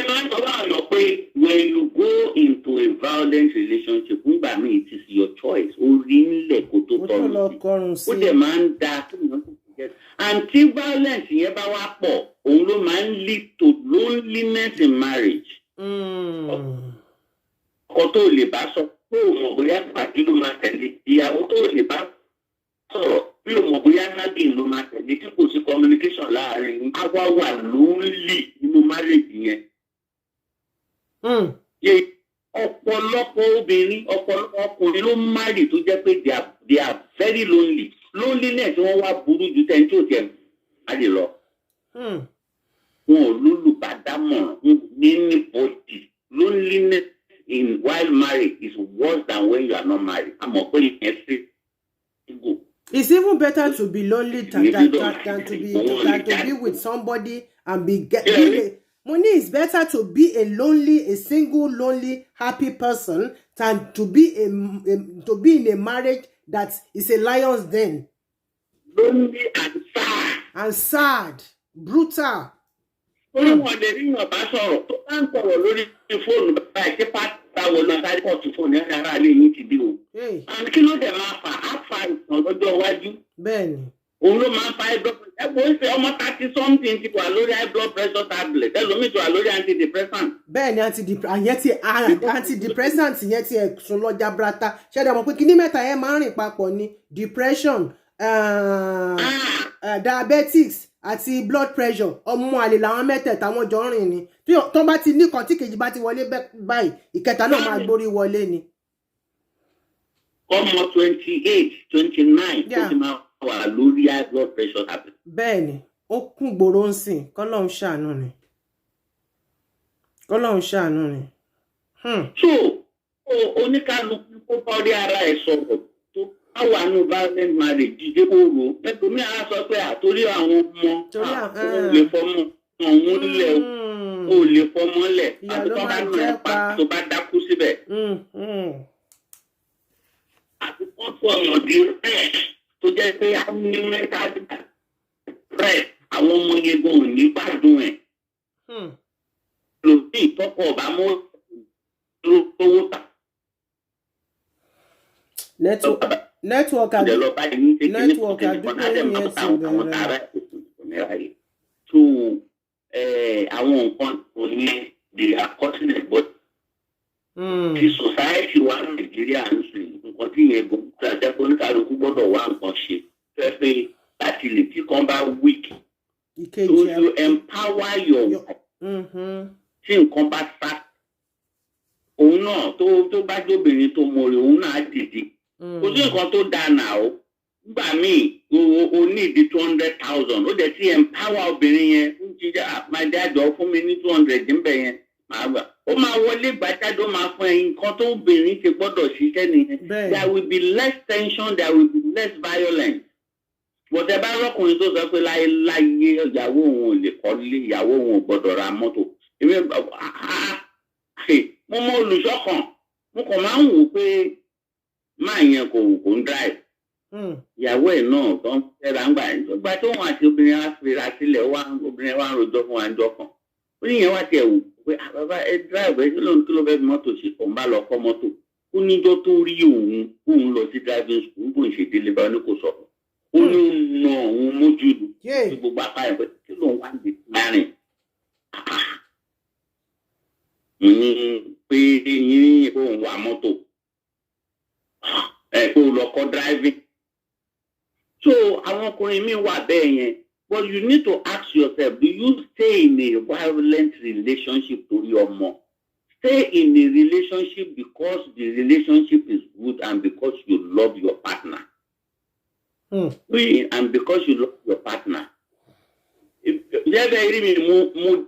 Speaker 6: know sọ bá yọ pé when you go into a violent relationship, nígbà míì it is your choice. Ó rí nílẹ̀ kó tó
Speaker 3: Ó tó
Speaker 6: tọrọ
Speaker 3: lọ
Speaker 6: sí.
Speaker 3: kọrùn
Speaker 6: Ó
Speaker 3: sí.
Speaker 6: dẹ̀ máa ń da kéèyàn tètè get. And tí violence yẹn bá wá pọ̀, òun ló máa ń lead to loneliness in marriage. Ọkọ tó lè bá sọ tó o mọ̀ bóyá pàdé ló máa tẹ̀lé, ìyàwó tó lè bá sọ̀rọ̀ bí o mọ̀ bóyá nagging ló máa tẹ̀lé, tí kò sí communication láàrin yín, á wá wà lonely nínú marriage yẹn. Yé ọ̀pọ̀lọpọ̀ obìnrin, ọ̀pọ̀lọpọ̀ ọkùnrin ló marry tó jẹ́ pé they are very lonely. Loneliness wọn wá burú ju tẹ́ni tí ò tiẹ̀ marry lọ. Wọn ò lólùbádámọ̀ràn, wọn ò ní anybody. Loneliness in while married is worse than when you are not married. Àmọ́ pé ìyẹn sí go.
Speaker 3: It's even better to be lonely than to be with somebody and be get. Be a, money is better to be a lonely, a single, lonely, happy person than to be in a marriage that is a lion's den.
Speaker 6: Lonely and sad.
Speaker 3: And sad, brutal.
Speaker 6: Orí wọn lè rí yàn bá sọ̀rọ̀ tó bá ń sọ̀rọ̀ lórí fóònù báyìí tí pátá wo lọ sáré pọ̀ tó fóònù ẹ̀ ara lè yín ti dé o.
Speaker 3: Hey,
Speaker 6: And kí ló dẹ̀ máa fà á fa ìtàn lọ́jọ́ iwájú?
Speaker 3: Bẹ́ẹ̀ni.
Speaker 6: Òun ló máa ń fa high blood pressure. Ẹ kò ń ṣe ọmọ 30-something ti wà lórí high blood pressure tablet, ẹlòmíì ti wà lórí antidepressant.
Speaker 3: Bẹ́ẹ̀ ni, àyẹn ti antidepressant yẹn ti ẹ̀sùn lọ jabrata. Ṣẹ́dá mọ̀ pé kíní mẹ́ta yẹn máa ń rìn papọ̀ ni: depression, diabetics àti blood pressure. Ọmọ àlè làwọn mẹ́tẹ̀ẹ̀ta, wọn jọ ń rìn ni. Tí tó bá ti ní kan, tí kejì bá ti wọlé báyìí, ìkẹta náà máa gbórí wọlé ni.
Speaker 6: Ọmọ 28, 29 tó ti máa wà lórí high blood pressure tablet.
Speaker 3: Bẹ́ẹ̀ ni, ó kún gbòòrò ń sìn. Kọ́lọ́hún ṣàánú ni, kọ́lọ́hún ṣàánú ni.
Speaker 6: So oníkálukú kó bá orí ara ẹ̀ sọ̀rọ̀. Tó bá wà nù violent marriage, jíjẹ́ kó rò ó. Ẹlòmíì á sọ pé àtórí àwọn ọmọ,
Speaker 3: Torí
Speaker 6: òun lè fọmọ òun lẹ̀, ó lè fọmọ lẹ̀.
Speaker 3: Ìyà
Speaker 6: àti
Speaker 3: ló
Speaker 6: tó bá
Speaker 3: máa
Speaker 6: nà
Speaker 3: jẹ́
Speaker 6: ẹ́ pa
Speaker 3: pa.
Speaker 6: Tó bá dákú síbẹ̀, àti wọ́n sọ ọ̀nà di rẹ̀ tó jẹ́ pé á ní mental rẹ̀, àwọn ọmọ yẹn gan ò ní gbádùn ẹ̀. Lòdì tọkọ ọba mú lówó tà.
Speaker 3: Network
Speaker 6: Ǹjẹ́ lọ báyìí ní ṣe kíní
Speaker 3: network
Speaker 6: kan kíní kan
Speaker 3: àdúgbò
Speaker 6: á dẹ̀
Speaker 3: yẹn
Speaker 6: máa
Speaker 3: ti
Speaker 6: ta àwọn
Speaker 3: bẹ̀rẹ̀.
Speaker 6: tààrà ìnira yìí. So àwọn nǹkan kò ní they are causing it, but ti society wa Nàìjíríà ń sìn, nǹkan tí yẹn gbọ́dọ̀ àti oníkàlùkù gbọ́dọ̀ wá nǹkan ṣe fẹ́ pé láti lè tí kan bá weak
Speaker 3: Ìkejì
Speaker 6: to you empower your wife. Tí nǹkan bá sá òun náà, tó bá jóbìnrin tó mọ̀rẹ̀, òun náà á dìde. Kò sí nǹkan tó dáa nà ó. Nígbà míì o ní ìdí 200,000, ó dẹ̀ ti empower obìnrin yẹn ń jíjá máa dájọ́ fún mi ní 200 níbẹ̀ yẹn, màá gbà, ó máa wọlé gbàjáde, ó máa fún ẹ. Nǹkan tó obìnrin ṣe gbọ́dọ̀ ṣiṣẹ́ nìyẹn. There will be less tension, there will be less violence. But ẹ bá rọ́kùnrin tó sọ pé láéláyé, ìyàwó òun ò lè kọ́lé, ìyàwó òun ò gbọ́dọ̀ ra mọ́tò, èmi mo mọ olùṣọ́ kan, mo kàn máa ń wò pé máa yẹn kò ń drive. Ìyàwó ẹ̀ náà tó ń fẹ́ra ń gbà yẹn, gbà tó wọn àti obìnrin wa fira sílẹ̀ wá, obìnrin wa ń rojọ́ fún wa ń jọ kan, ó ní ìyẹn wá tiẹ̀ wò pé, "Ah, bàbá ẹ drive ẹ, kí ló fẹ́ fi mọ́tò ṣe?" Òun bá lọ kọ́ mọ́tò. Ó níjọ́ tó rí òun òun lọ sí driving school, bó ń ṣe délé bá ní kò sọ̀rọ̀, ó ní ó na òun mójú ni ní gbogbo apá ẹ̀ pé kí ló ń wá ní mẹ́rin mo ní pé yín òun wà mọ́tò ẹ kó lọ kọ́ driving. So àwọn ọkùnrin mi wà bẹ́ẹ̀ yẹn, but you need to ask yourself, do you stay in a violent relationship torí ọmọ? Stay in a relationship because the relationship is good and because you love your partner. And because you love your partner. Jẹ́bẹ̀ rí mi,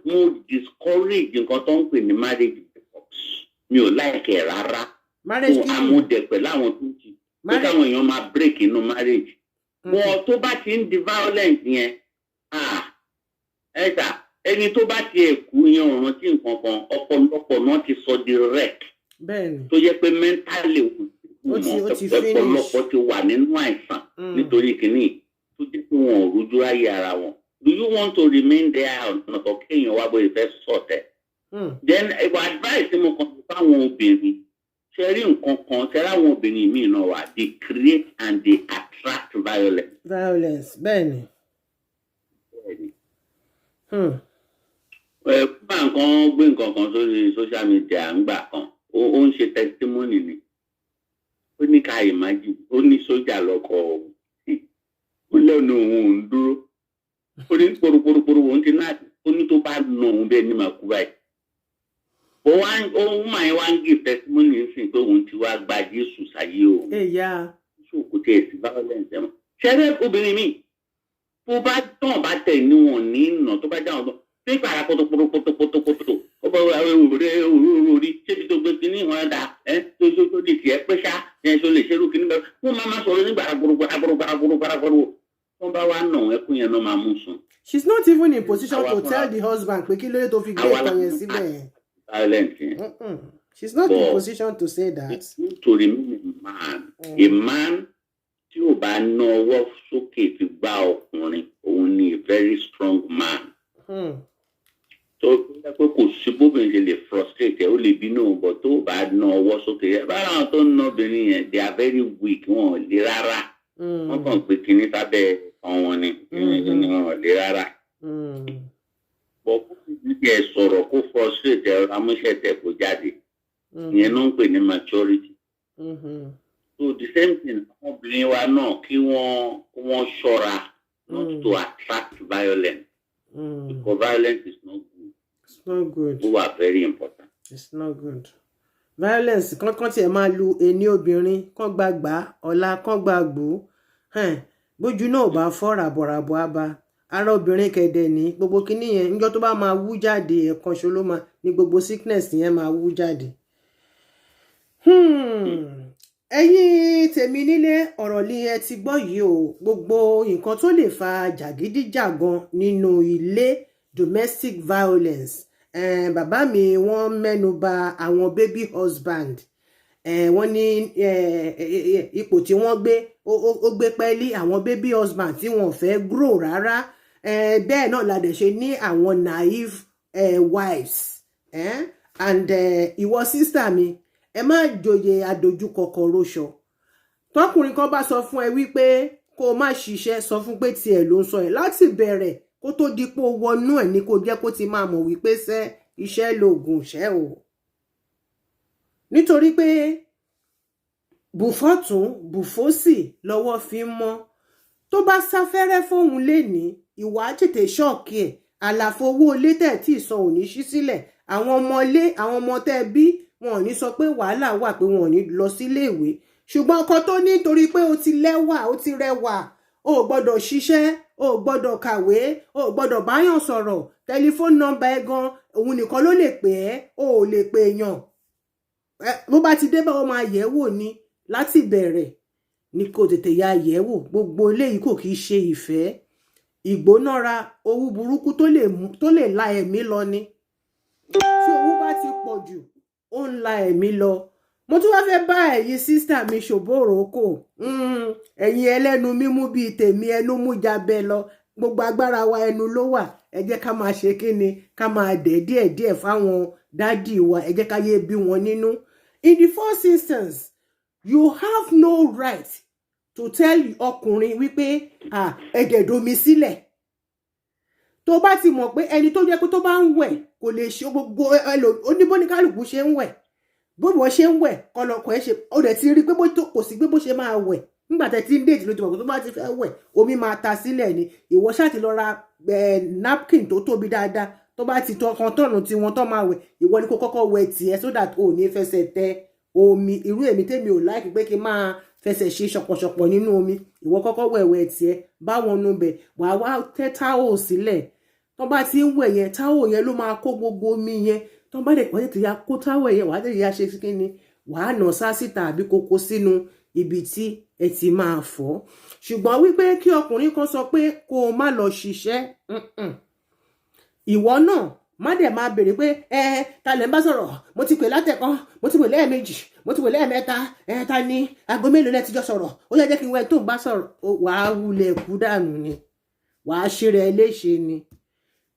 Speaker 6: mo discourage nǹkan tó ń pè ní marriage divorce. Mi ò like ẹ̀ rárá.
Speaker 3: Marriage
Speaker 6: Mo
Speaker 3: kí ni?
Speaker 6: Àmúdẹ pẹ̀lú àwọn tó ń ti pé káwọn èèyàn máa break inú marriage. Wọ́n tó bá ti ń di violent yẹn, ah, ẹ sà, ẹni tó bá tiẹ̀ kú yẹn ò rántí nǹkan kan. Ọ̀pọ̀lọpọ̀ náà ti sọ di wreck tó yẹ pé mentally
Speaker 3: Ó ti finish.
Speaker 6: ọ̀pọ̀lọpọ̀ ti wà nínú àìsàn nítorí kìíní tó jẹ́ pé wọn ò rújú ayé ara wọn. Do you want to remain there or not? Or kéèyàn wá bóyá fẹ́ sọ̀tẹ̀. Then ìwà advice tí mo kàn fún fáwọn obìnrin, ṣe rí nǹkan kan, ṣe rí àwọn obìnrin míì náà wà, they create and they attract violence.
Speaker 3: Violence, bẹ́ẹ̀ni.
Speaker 6: Ẹ kúmà nǹkan gbé nǹkan kan sórí social media ńgbà kan, ó ń ṣe testimony ni. Ó ní ká imagine, ó ní sójà lọkọ òun, ó lẹ́nu òun ò ń dúró, ó ní kporoporopo òun ti náà, ó ní tó bá nà òun bẹ́ẹ̀ ní màá kú báyìí. Ó wá ó máa ń wá ń give testimony nísìnyí pé òun ti wá gba Jésù sáyé òun.
Speaker 3: Èyà.
Speaker 6: So kò tiẹ̀ sí violence ẹ̀ mọ́. Ṣẹ́rẹ́ obìnrin mi tó bá tán bá tẹ̀ níwọ̀n ní ìnà tó bá dáhùn tó pé pàrà kótókótókótókótó, ó bá òré òrí ṣébi tó gbé kínní ìwọ̀n ẹ̀dá ẹ̀ tó lè tiẹ̀ pé ṣá ẹ̀ tó lè ṣerú kínní bẹ́ẹ̀, wọ́n máa máa sọ̀rọ̀ nígbà gbòrògbòrògbòrògbòrò, wọ́n bá wá nà ẹkún yẹn náà máa mú sùn.
Speaker 3: She's not even in position
Speaker 6: Àwa
Speaker 3: to
Speaker 6: fúnra-
Speaker 3: tell the husband pé kí ló dé tó fi gbé
Speaker 6: Àwa
Speaker 3: nǹkan
Speaker 6: la-
Speaker 3: yẹn síbẹ̀ yẹn.
Speaker 6: Violence yẹn.
Speaker 3: She's not in
Speaker 6: But-
Speaker 3: position to say that.
Speaker 6: To remain a man, a man tí ò bá ná ọwọ́ sókè fi gbá ọkùnrin, òun ni a very strong man. Tó jẹ́ pé kò sí bóbìnrin ṣe lè frustrate ẹ, ó lè bínú bọ̀, tó bá ná ọwọ́ sókè ẹ bá àwọn tó ń ná obìnrin yẹn, they are very weak, wọn ò lè rárá. Wọ́n kàn gbé kinní sábẹ́ ọ̀wọ́n ni, ní wọn lè rárá. Bọ̀ kó fi ẹ̀ sọ̀rọ̀, kó frustrate ẹ̀, amúṣẹ̀tẹ̀ kó jáde. Ìyẹn ló ń pè ní maturity. So the same thing, àwọn obìnrin wa náà, kí wọ́n ṣọ́ra not to attract violence, because violence is not good.
Speaker 3: It's not good.
Speaker 6: Ó wà very important.
Speaker 3: It's not good. Violence kankan tiẹ̀ máa lu ẹni obìnrin kán gba gbà, ọ̀la kán gba gbò. Bójú náà ò bá fọ́, ràbọ̀ràbọ̀ á ba ara obìnrin kẹ̀dẹ̀ ní gbogbo kinní yẹn. Níjọ́ tó bá máa wú jáde, ẹ̀kan ṣo ló máa ní gbogbo sickness yẹn máa wú jáde. Ẹ̀yin tèmi nílé, ọ̀rọ̀ ni ẹ ti gbọ́ yìí o. Gbogbo nǹkan tó lè fa jàgídíjàgan nínú ilé, domestic violence, bàbá mi wọ́n mẹ́nu bà àwọn baby husband. Wọ́n ní ipò tí wọ́n gbé ó gbé pẹ́ẹ́lí àwọn baby husband tí wọ́n fẹ́ grow rárá. Bẹ́ẹ̀ náà la dẹ̀ ṣe ní àwọn naive wives. And ìwọ sister mi, ẹ má joyè àdójúkọkọ róṣọ. Tọkùnrin kan bá sọ fún ẹ wípé kó o má ṣiṣẹ́, sọ fún pé tiẹ̀ ló ń sọ ẹ̀. Láti bẹ̀rẹ̀ kó tó di pé ó wọnú ẹ̀ ní kó jẹ́ kó ti máa mọ̀ wípé ṣẹ́ iṣẹ́ lóògùn ṣẹ́ o, nítorí pé bùfọ́tún bùfọ́sì lọ́wọ́ fi ń mọ́. Tó bá sáfẹ́rẹ́ fóun lénìí, ìwà tètè shock ẹ̀. Àlàfo owó ilé tẹ̀ tí ì san ò ní ṣí sílẹ̀. Àwọn ọmọ ilé, àwọn ọmọ tẹ́ bí, wọn ò ní sọ pé wàhálà wà pé wọn ò ní lọ sílé ìwé. Ṣùgbọ́n ọkọ tó ní torí pé o ti lẹ́wà, o ti rẹwà, o ò gbọ́dọ̀ ṣiṣẹ́, o ò gbọ́dọ̀ kàwé, o ò gbọ́dọ̀ báyàn sọ̀rọ̀, telephone number ẹ gan, òun nìkan ló lè pè ẹ́, o ò lè pè èèyàn. Bó bá ti dé bá, wọn máa yẹ̀ wò ní. Láti bẹ̀rẹ̀ ni kò tètè ya yẹ̀ wò. Gbogbo eléyìí kò kì í ṣe ìfẹ́. Ìgbónára, owú burúkú tó lè la ẹ̀mí lọ ni. Tí owú bá ti pọ̀ jù, ó ń la ẹ̀mí lọ. Mo tún wá fẹ́ bá ẹ̀yin sister mi ṣòbòròkò, ẹ̀yin ẹlẹ́nu mímú bíi tèmi, ẹnu mú jabẹ lọ. Gbogbo agbára wa, ẹnu ló wà. Ẹ jẹ́ ká máa ṣe kí ni, ká máa dẹ̀ díẹ̀díẹ̀ fáwọn daddy wa. Ẹ jẹ́ ká yé bí wọn nínú. In the first instance, you have no right to tell ọkùnrin wípé, "Ah, ẹ̀dẹ̀ domi sílẹ̀." Tó bá ti mọ̀ pé ẹni tó jẹ́ pé tó bá ń wẹ̀ kò lè ṣe gbogbo oníbóníkálùkù ṣe ń wẹ̀, bó wọ́n ṣe ń wẹ̀ kọlọkọ ẹ ṣe, ó dẹ̀ ti rí pé kò sí pé bó ṣe máa wẹ̀ nígbà tẹ́ ti ń date ló ti mọ̀ pé tó bá ti fẹ́ wẹ̀, omi máa ta sílẹ̀ ni. Ìwọ ṣáà ti lọ ra napkin tó tóbi dáadáa. Tó bá ti tọkàn tọ̀nù tí wọ́n tó máa wẹ̀, ìwọ ni kó kọ́kọ́ wẹ̀ tiẹ̀ so that o ò ní fẹsẹ̀ tẹ omi. Irú èmi tèmi ò like pé kí n máa fẹsẹ̀ ṣe ṣọ̀pọ̀ṣọ̀pọ̀ nínú omi. Ìwọ kọ́kọ́ wẹ̀wẹ̀ tiẹ̀, báwọn nu bẹ̀, wàá wá tẹ́ towel sílẹ̀. Tó bá ti ń wẹ̀ yẹn, towel yẹn ló máa kó gbogbo omi yẹn. Tó bá dẹ̀ wọ́n tètè ya kó towel yẹn, wàá tètè ya ṣe kí ni, wàá nà sá síta àbí kókó sínú ibi tí ẹ ti máa fọ̀. Ṣùgbọ́n wípé kí ọkùnrin kan sọ pé kó o má lọ ṣiṣẹ́, ìwọ náà má dẹ̀ máa béèrè pé, "Ẹ ta lẹ̀ ń bá sọ̀rọ̀? Mo ti pè látẹ̀kan, mo ti pè lẹ́ẹ̀mejì, mo ti pè lẹ́ẹ̀mẹ́ta. Ẹ ta ni? Aago mélòó lẹ ti jọ sọ̀rọ̀? Ó yẹ jẹ́ kí n wẹ́ tó ń bá sọ̀rọ̀." Wàá wulẹ̀ kú dànù ni, wàá ṣe rẹ̀ léṣe ni.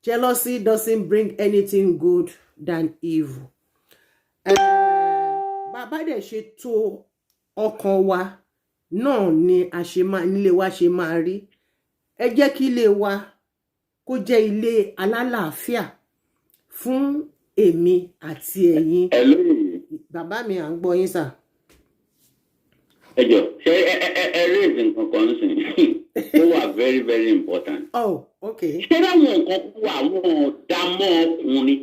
Speaker 3: Jealousy doesn't bring anything good than evil. Bàbá dẹ̀ ṣe tó ọkàn wa náà ni a ṣe máa nílé wa ṣe máa rí. Ẹ jẹ́ kí ilé wa kó jẹ́ ilé alálàáfíà fún èmi àti ẹ̀yin.
Speaker 6: Hello.
Speaker 3: Bàbá mi, à ń gbọ́ yín, sir.
Speaker 6: Ẹ jọ, ṣé ẹ raise nǹkan kan sìn ó wà very very important.
Speaker 3: Oh, okay.
Speaker 6: Ṣé láwọn nǹkan kú àwọn ọ̀dàmọ́ ọkùnrin,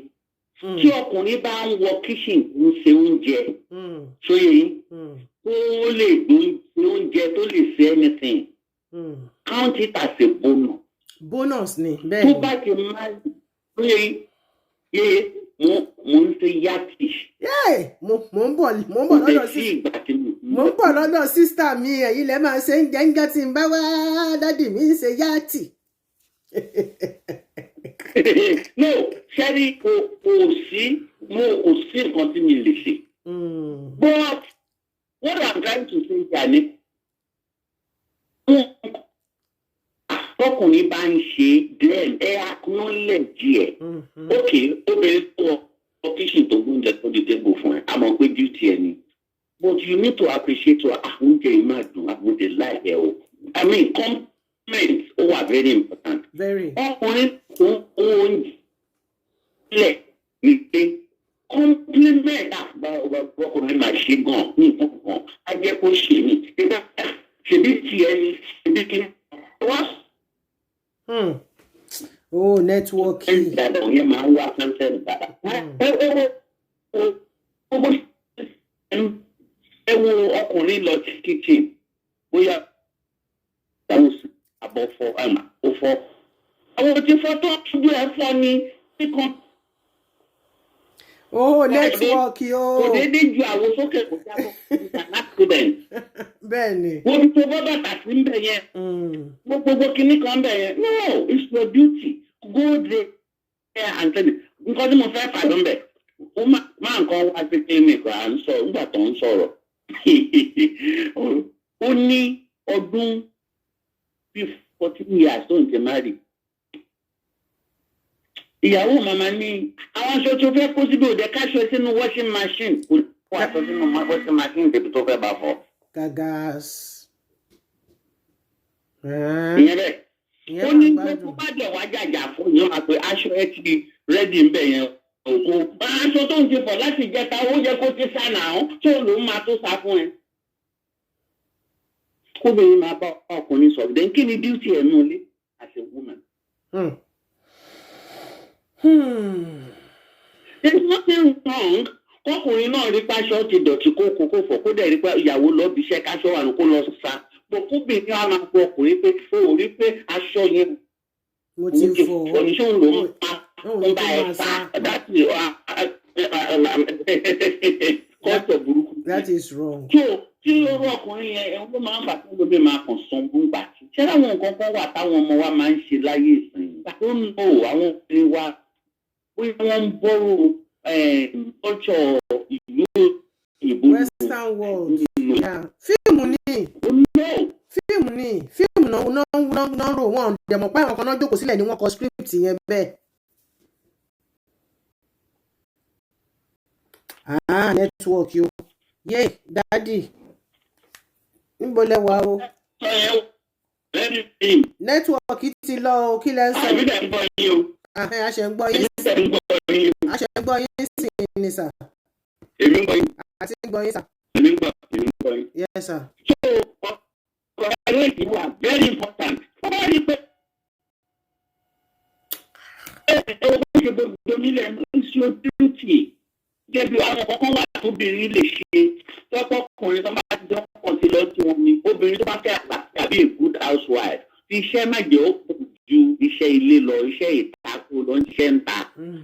Speaker 6: tí ọkùnrin bá ń wọ kitchen ń ṣe oúnjẹ, ṣóyè yín, tó lè gbé oúnjẹ, tó lè ṣe anything, count it as a bonus.
Speaker 3: Bonus ni, bẹ́ẹ̀
Speaker 6: tó
Speaker 3: ni.
Speaker 6: Bá ti máa ṣóyè yín, yéye, mo ń ṣe yàtì.
Speaker 3: Yay! Mo ń bọ̀
Speaker 6: Kò dẹ̀
Speaker 3: lọ́dọ̀
Speaker 6: sí
Speaker 3: sí
Speaker 6: ìgbà tí mo.
Speaker 3: Mo ń bọ̀ lọ́dọ̀ sister mi. Ẹ̀yin lẹ máa ṣe ń jẹ́ ń jẹ́ tí n bá wá, daddy mi ń ṣe yàtì.
Speaker 6: No, ṣẹ́rí, kò sí, mo kò sí nǹkan tí mi lè ṣe. But what I'm trying to say here ni, tọkùnrin bá ń ṣe, then ẹ acknowledge ẹ. Ok, obìnrin tó wọ kitchen tó gbóúnjẹ tó di table fún ẹ, a mọ̀ pé duty ẹ ni. But you need to appreciate your oúnjẹ yìí máa dùn, àbúdé láìpẹ́ o. I mean, compliment ó wà very important.
Speaker 3: Very.
Speaker 6: Ọkùnrin tó ń kó oúnjẹ lẹ̀ ní pé compliment àgbà ọkùnrin máa ṣe gan ní nǹkan kan á jẹ́ kó ṣe mí. Ṣèbí tiẹ̀ ni, ṣèbí kí wá.
Speaker 3: Oh, network.
Speaker 6: Ìdàgbọ̀ yẹn máa ń wá sáńsẹ̀ dáadáa. Ẹ wo ọkùnrin lọ sí kitchen, bóyá àwọn àbọ̀ fọ, ó fọ. Àwọn tí fọ́ tó ṣojú ẹ fọ́ ni kíkan.
Speaker 3: Oh, network o.
Speaker 6: Kò déédéé ju àwo sókè, kò jábọ̀, it's an accident.
Speaker 3: Bẹ́ẹ̀ni.
Speaker 6: Wọ́n fi tó bọ́ bàtà sí ń bẹ̀ yẹn. Gbogbo kinní kan bẹ̀ yẹn. No, it's your duty. Go there and tell me. Nǹkan tí mo fẹ́ fà ló ń bẹ̀. Ó máa nǹkan wá sí clinic, à ń sọ nígbà tó ń sọ̀rọ̀. Ó ní ọdún bíi 14 years tó ń ti marry. Ìyàwó màmá ní àwọn aṣọ tó fẹ́ kó síbi òde káṣọ sínú washing machine, kò kó aṣọ sínú washing machine débi tó fẹ́ bá fọ.
Speaker 3: Gagas.
Speaker 6: Ìyẹn bẹ́ẹ̀.
Speaker 3: Ìyẹn
Speaker 6: Ó ní
Speaker 3: máa
Speaker 6: pé
Speaker 3: gbádùn.
Speaker 6: tó bá jẹ̀ wá jàjà fún yẹn, máa pé aṣọ ẹ ti ready ń bẹ̀ yẹn òkú. Aṣọ tó ń ti fọ̀ láti ìjẹta, ó yẹ kó ti sá nà án tó lòún máa tó sá fún ẹ. Kóbìnrin máa bá ọkùnrin sọ̀rọ̀. Then kí ni duty ẹ̀ nù ilé as a woman? There is nothing wrong kọkùnrin náà rí páṣọ ti dọ̀tí, kó kó kó fọ̀, kó dẹ̀ rí pé ìyàwó lọ bí iṣẹ́, káṣọ wà ní kó lọ sa bọ̀, kóbìnrin á máa gbọ́ ọkùnrin pé ó rí pé aṣọ yẹn
Speaker 3: Mo ti
Speaker 6: òun ti
Speaker 3: fọ̀.
Speaker 6: fọ̀ ní sóun ló ń pa
Speaker 3: Òun
Speaker 6: ń
Speaker 3: ló
Speaker 6: bá
Speaker 3: tó
Speaker 6: ẹ
Speaker 3: máa
Speaker 6: sá.
Speaker 3: sá.
Speaker 6: That is kọ́tọ̀ burúkú.
Speaker 3: That is wrong.
Speaker 6: So tí orú ọkùnrin yẹn ẹ ló máa ń fà tó lómi máa kàn sàn gbóngbà tí ṣé láwọn nǹkan kan wà táwọn ọmọ wa máa ń ṣe láyé ìsìn? I don't know, àwọn obìnrin wa, bóyá wọ́n ń borrow culture ìlú ìbò.
Speaker 3: Western world. Yeah. Fíìmù ni.
Speaker 6: No.
Speaker 3: Fíìmù ni, fíìmù náà náà náà náà rò wọ́n dẹ̀mọ̀ pé àwọn kan náà jókòó sílẹ̀ ni wọ́n kọ script yẹn bẹ́ẹ̀. Ah, network o. Yé, daddy, níbo lẹ wà o?
Speaker 6: Sọ yẹn lẹ́nu thing.
Speaker 3: Network ti lọ o, kí lẹ ń sọ?
Speaker 6: Àbí dẹ̀ ń gbọ́ yín o?
Speaker 3: Ahẹ́n, a ṣe ń gbọ́ yín.
Speaker 6: Èmi dẹ̀ ń gbọ́ yín o.
Speaker 3: A ṣe ń gbọ́ yín sí ni sà.
Speaker 6: Èmi ń gbọ́ yín.
Speaker 3: Àti ń gbọ́ yín, sà.
Speaker 6: Èmi ń gbọ́ yín.
Speaker 3: Yes, sir.
Speaker 6: So ọ̀rọ̀ ẹ̀rọ wà very important. Ó bá rí i pé ẹ ẹ bó ṣe gbogbo nílẹ̀ ń ṣe duty jẹ́bi, àwọn kọ̀ọ̀kan wà tóbìnrin lè ṣe tọ́pọ̀ ọkùnrin tó bá ti dọ́pọ̀ sí lọ́dún wọn ni. Obìnrin tó bá fẹ́ àlàáfíà bí a good housewife, fi iṣẹ́ má jẹ́ ó pọ̀ ju iṣẹ́ ilé lọ, iṣẹ́ ìtakò lọ ń ṣiṣẹ́ ń ta.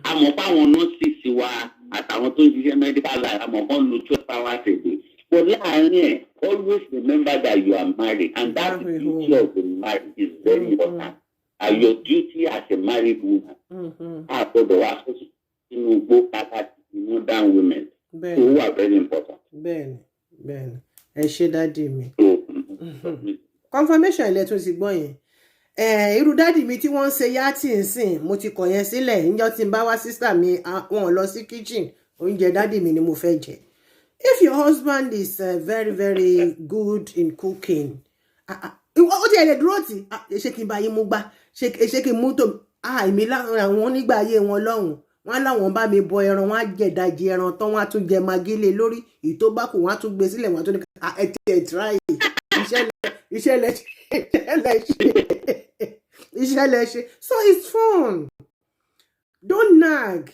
Speaker 6: Àmọ́ fáwọn nurses wa àtàwọn tó ń ṣiṣẹ́ medical line, àmọ́ kan lo 12 hours a day, but láàárín ẹ̀, always remember that you are married and that
Speaker 3: Married
Speaker 6: duty of the marriage is very important, and your duty as a married woman, a gbọ́dọ̀ wá sínú igbó pàtàkì modern women tó wà very important.
Speaker 3: Bẹ́ẹ̀ni, ẹ ṣé, daddy mi.
Speaker 6: So,
Speaker 3: Confirmation ilẹ̀ tún ti gbọ́ yẹn. Irú daddy mi tí wọ́n ń ṣe yátì ń sìn, mo ti kọ̀ yẹn sílẹ̀ níjọ́ tí n bá wá sísà mi, wọn lọ sí kitchen, oúnjẹ daddy mi ni mo fẹ́ jẹ. If your husband is very very good in cooking, ó ti ẹ̀ lè dúró tì, ṣé kí n bá yín mú gbá, ṣé kí n mú tó èmi àwọn onígbà ayé wọn lọ́hùn wọn láwọn bá mi bọ ẹran, wọn á jẹ ìdajì ẹran tán, wọn á tún jẹ magí lé lórí, èyí tó bá kù wọn á tún gbé sílẹ̀, wọn á tún ní ẹ ti ẹ try, iṣẹ́ lẹ ṣe, iṣẹ́ lẹ ṣe. So it's fun, don't nag.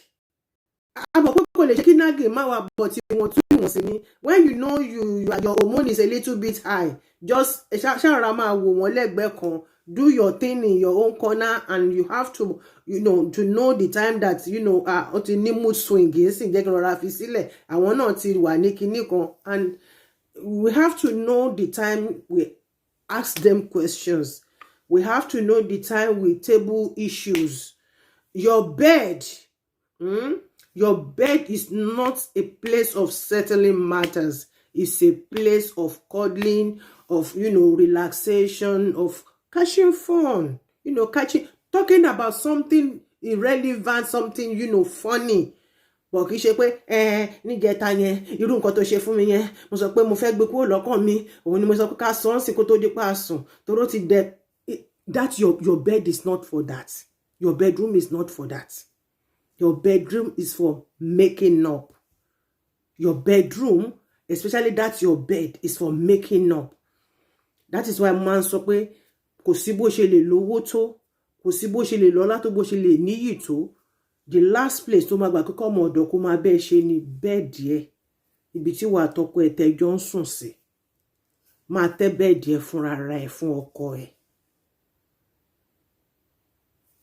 Speaker 3: Àmọ́ pé kò lè ṣe kí nagging má wà bọ̀ tí wọ́n tún wọ́n sí ni. When you know your hormone is a little bit high, just ṣàrà máa wò wọ́n lẹ́gbẹ̀ẹ́ kan, do your thing in your own corner, and you have to to know the time that ó ti ní mood swing yìí sì, jẹ́ kí n rọra fi sílẹ̀, àwọn náà ti wà ní kinní kan. And we have to know the time we ask them questions, we have to know the time we table issues. Your bed, Your bed is not a place of settling matters. It's a place of cuddling, of relaxation, of catching fun, catching, talking about something irrelevant, something funny. Bọ̀ kì í ṣe pé ẹ níjẹta yẹn, irú nǹkan tó ṣe fún mi yẹn, mo sọ pé mo fẹ́ gbé kúrò lọ́kàn mi, òun ni mo sọ pé ká sọ ọ́n sí kó tó di pa sùn, toró ti dẹ. That your bed is not for that. Your bedroom is not for that. Your bedroom is for making up. Your bedroom, especially that your bed, is for making up. That is why mo máa ń sọ pé kò sí bó ṣe lè lówó tó, kò sí bó ṣe lè lọ́lá tó, bó ṣe lè níyì tó, the last place tó máa gbà kíkọ́ ọmọ ọ̀dọ̀ kó máa bẹ́ẹ̀ ṣe ni bed ẹ̀, ibi tí wàá tọkọ ẹ̀ tẹ́jọ́ ń sùn sí. Máa tẹ́ bed ẹ̀ fúnra ra ẹ̀ fún ọkọ ẹ̀.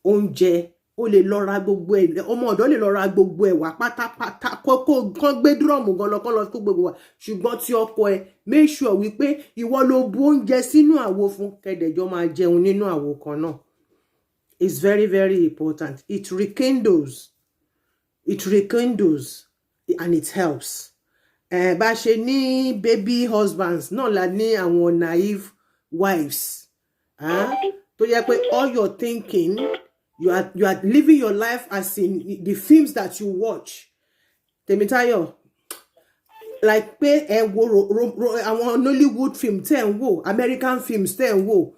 Speaker 3: Oúnjẹ, ó lè lọ ra gbogbo ẹ̀, ọmọ ọ̀dọ̀ lè lọ ra gbogbo ẹ̀ wá pátápátá, kókó kán gbé drum gan lọ, kán lọ kó gbogbo wa, ṣùgbọ́n tí ọkọ ẹ̀, make sure wípé ìwọ ló bu oúnjẹ sínú àwo fún, kẹdẹjọ máa jẹun nínú àwo kan náà. It's very, very important. It rekindles, it rekindles and it helps. Ẹ bá ṣe ní baby husbands náà la ní àwọn naive wives tó yẹ pé all your thinking, you are living your life as in the films that you watch. Tèmítáyọ̀, like pé ẹ wo àwọn Nollywood film tẹ́ ń wò, American films tẹ́ ń wò,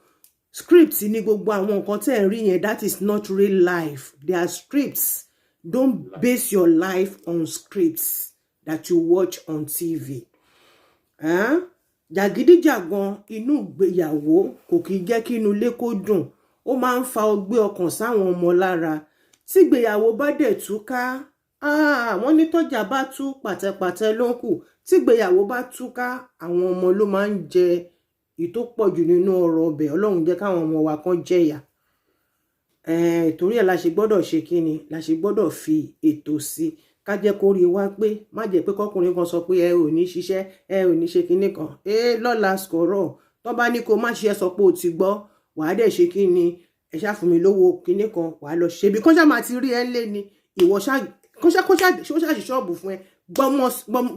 Speaker 3: script ní gbogbo àwọn nǹkan tẹ́ ń rí yẹn. That is not real life. They are scripts. Don't base your life on scripts that you watch on TV. Jàgídíjàgan inú ìgbéyàwó kò kì í jẹ́ kí inú ilé kó dùn. Ó máa ń fa ọgbẹ́ ọkàn sáwọn ọmọ lára. Tí ìgbéyàwó bá dẹ̀ túká, wọ́n ní tọ́jà bá tú, pàtẹ́pàtẹ́ ló ń kù. Tí ìgbéyàwó bá túká, àwọn ọmọ ló máa ń jẹ ìtó pọ̀ jù nínú ọ̀rọ̀ ọbẹ̀. Ọlọ́run jẹ́ káwọn ọmọ wa kan jẹ̀yà. Torí ẹ̀ la ṣe gbọ́dọ̀ ṣe kíni, la ṣe gbọ́dọ̀ fi ètò sí, ká jẹ́ kó rí wá pé má jẹ́ pé kọkùnrin kan sọ pé ẹ ò ní ṣiṣẹ́, ẹ ò ní ṣe kinní kan, ẹ lọ́la sọ̀rọ̀ tó bá ní kó má ṣe, ẹ sọ pé o ti gbọ́, wàá dẹ̀ ṣe kíni, ẹ ṣáà fún mi lówó kinní kan, wàá lọ ṣe bí kọ́ṣà máa ti rí ẹ lé ni ìwọ ṣá kọ́ṣà kọ́ṣà ṣáà ṣe ṣọ́ọ̀bù fún ẹ, gbọmọ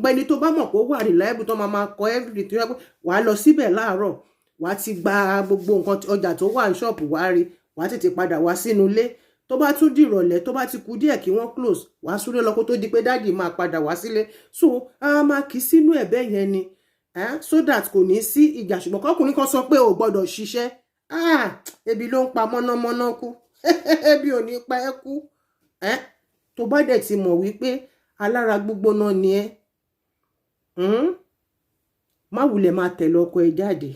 Speaker 3: gbẹni tó bá mọ̀ pé ó wà reliable, tó máa máa kọ everything tó yẹ pé wàá lọ síbẹ̀ láàárọ̀, wàá ti gba gbogbo nǹkan ọjà tó wà ní ṣọ́ọ̀bù, wàá rí, wàá tètè padà wá sínú ilé. Tó bá tún dìrọ̀lẹ́, tó bá ti kú díẹ̀ kí wọ́n close, wàá súré lọ kó tó di pé daddy máa padà wá sílé. So a máa kì í sínú ẹ̀ bẹ́ẹ̀ yẹn ni, so that kò ní sí ìjà. Ṣùgbọ́n kọkùnrin kan sọ pé ò gbọ́dọ̀ ṣiṣẹ́, ah, ebi ló ń pa mọ́nàmọ́ná kú, ebi ò ní pa ẹ́ kú. Tó bá dẹ̀ ti mọ̀ wípé alára gbígbóná ni ẹ́, Má wulẹ̀ máa tẹ̀lé ọkọ ẹ jáde.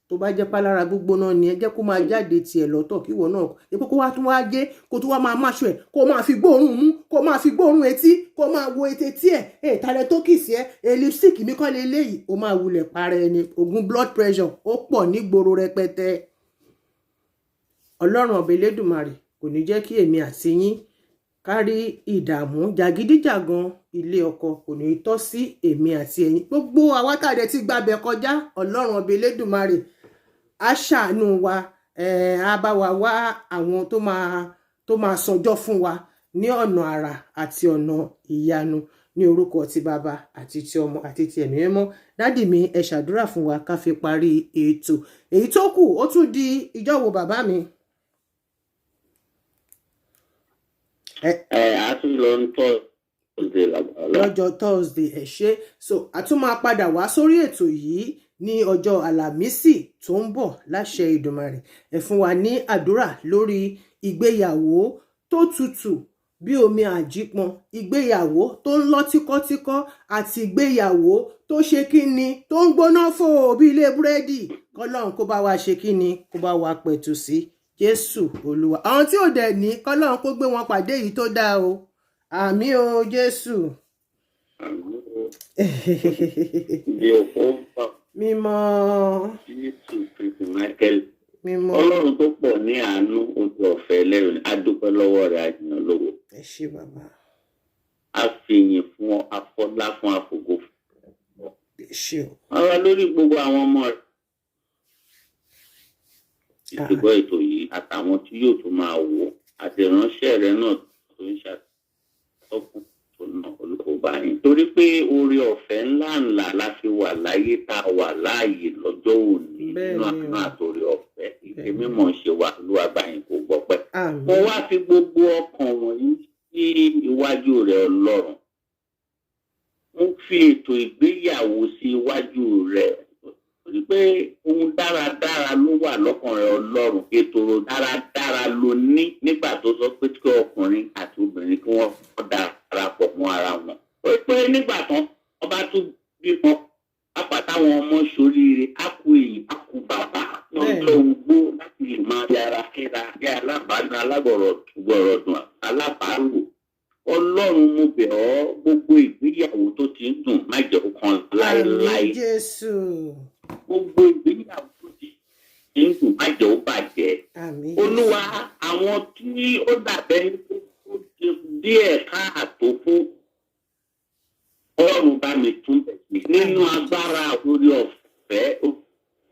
Speaker 3: Tó bá jẹ́ pálára gbígbóná ni ẹ, jẹ́ kó máa jáde tiẹ̀ lọ́tọ̀, kí ìwọ náà epo kó wá tún wá gé, kó tún wá máa máṣọ ẹ̀, kó máa fi gbóòórùn mú, kó máa fi gbóòórùn etí, kó máa wo etí ẹ̀, ẹ̀ tàlẹ̀ tó kì sí ẹ, ẹ̀ lipstick mi kọ́ lé léyìí, ó máa wulẹ̀ para ẹni. Oògùn blood pressure ó pọ̀ nígboro rẹpẹtẹ. Ọlọ́run ọba Elédùmarè kò ní jẹ́ kí èmi àti yín kárí ìdààmú. Jàgídíjàgan ilé ọkọ kò ní tọ́ sí èmi àti ẹ̀yin. Gbogbo àwa tá a dẹ̀ ti gbàbẹ̀ kọjá, Ọlọ́run ọba Elédùmarè á ṣàánú wa, á bá wa wá àwọn tó máa sọjọ́ fún wa ní ọ̀nà àrà àti ọ̀nà ìyanu, ní orúkọ ti Bàbá àti ti Ọmọ àti ti Ẹ̀mí Mímọ́. Daddy mi, ẹ ṣàdúrà fún wa ká fi parí ètò. Èyí tó kù, ó tún di ìjọ́ wo, bàbá mi?
Speaker 6: Ẹ á tún lọ ń tọ́ Thursday lágbára.
Speaker 3: Lọ́jọ́ Thursday, ẹ ṣé. So a tún máa padà wá sórí ètò yìí ní ọjọ́ Àlàmísì tó ń bọ̀ láṣẹ Ìdùmarè. Ẹ fún wa ní àdúrà lórí ìgbéyàwó tó tutù bí omi àjípọn, ìgbéyàwó tó ń lọ tíkọ́tíkọ́, àti ìgbéyàwó tó ṣe kíni, tó ń gbóná fò bí ilé búrẹ́dì. Kọ́lọ́run kó bá wa ṣe kíni, kó bá wa pẹ̀tù sí, Jésù Olúwa. Àwọn tí ò dẹ̀ ní, kọ́lọ́run kó gbé wọn pàdé yìí tó dáa o. Àmín o, Jésù.
Speaker 6: Bí òkú bá
Speaker 3: Mímọ́.
Speaker 6: Jésù Kristi Michael.
Speaker 3: Mímọ́.
Speaker 6: Ọlọ́run tó pọ̀ ní àánú, ojú ọ̀fẹ́ ẹlẹ́rìí, a dúpẹ́ lọ́wọ́ rẹ̀, àjìyàn lówó.
Speaker 3: Ẹ ṣé, bàbá.
Speaker 6: A fìyìn fún ọ, afọlá fún, àfògo fún.
Speaker 3: Ẹ ṣé o.
Speaker 6: Ọ̀rọ̀ lórí gbogbo àwọn ọmọ rẹ̀ ìdìbò ètò yìí àtàwọn tí yóò tún máa wò, àti ìránṣẹ́ rẹ̀ náà tó ń ṣàtọ́kùn tó náà, olùkọ́ báyìí. Torí pé oore ọ̀fẹ́ ńláńlá la fi wà láyé tá a wà láàyè lọ́jọ́ òní nínú àánú àtòrí ọ̀fẹ́ ìpè mímọ̀ ṣe wà, Olúwa báyìí kò gbọ́pẹ́.
Speaker 3: Àmín.
Speaker 6: Mo wá fi gbogbo ọkàn wọ̀nyí sí iwájú rẹ̀, Ọlọ́run. Mo fi ètò ìgbéyàwó sí iwájú rẹ̀ torí pé ohun dáradára ló wà lọ́kàn rẹ̀. Ọlọ́run, ètò dáradára ló ní nígbà tó sọ pé kí ọkùnrin àti obìnrin kí wọ́n darapọ̀ mọ́ ara wọn. Ó pé nígbà tán wọ́n bá tún bímọ pápá táwọn ọmọ ṣoríire, á kú èyí, á kú bàbá lọ́jọ́ ogbó láti lè máa fi ara kíra bí alábàánú, alágbọ̀rọ̀ gbọ̀rọ̀dùn, alábàárò. Ọlọ́run, mo bẹ̀ ọ́, gbogbo ìgbéyàwó tó ti ń dùn, má jẹ́ kó kan láéláé.
Speaker 3: Àmín Jésù.
Speaker 6: Gbogbo ìgbéyàwó tó ti ń dùn, má jẹ́ ó bàjẹ́.
Speaker 3: Àmín Jésù.
Speaker 6: Olúwa, àwọn tí ó dàbẹ́ ní díẹ̀ káàtó fún, Ọlọ́run, bá mi tún bẹ̀ sí nínú agbára orí ọ̀fẹ́.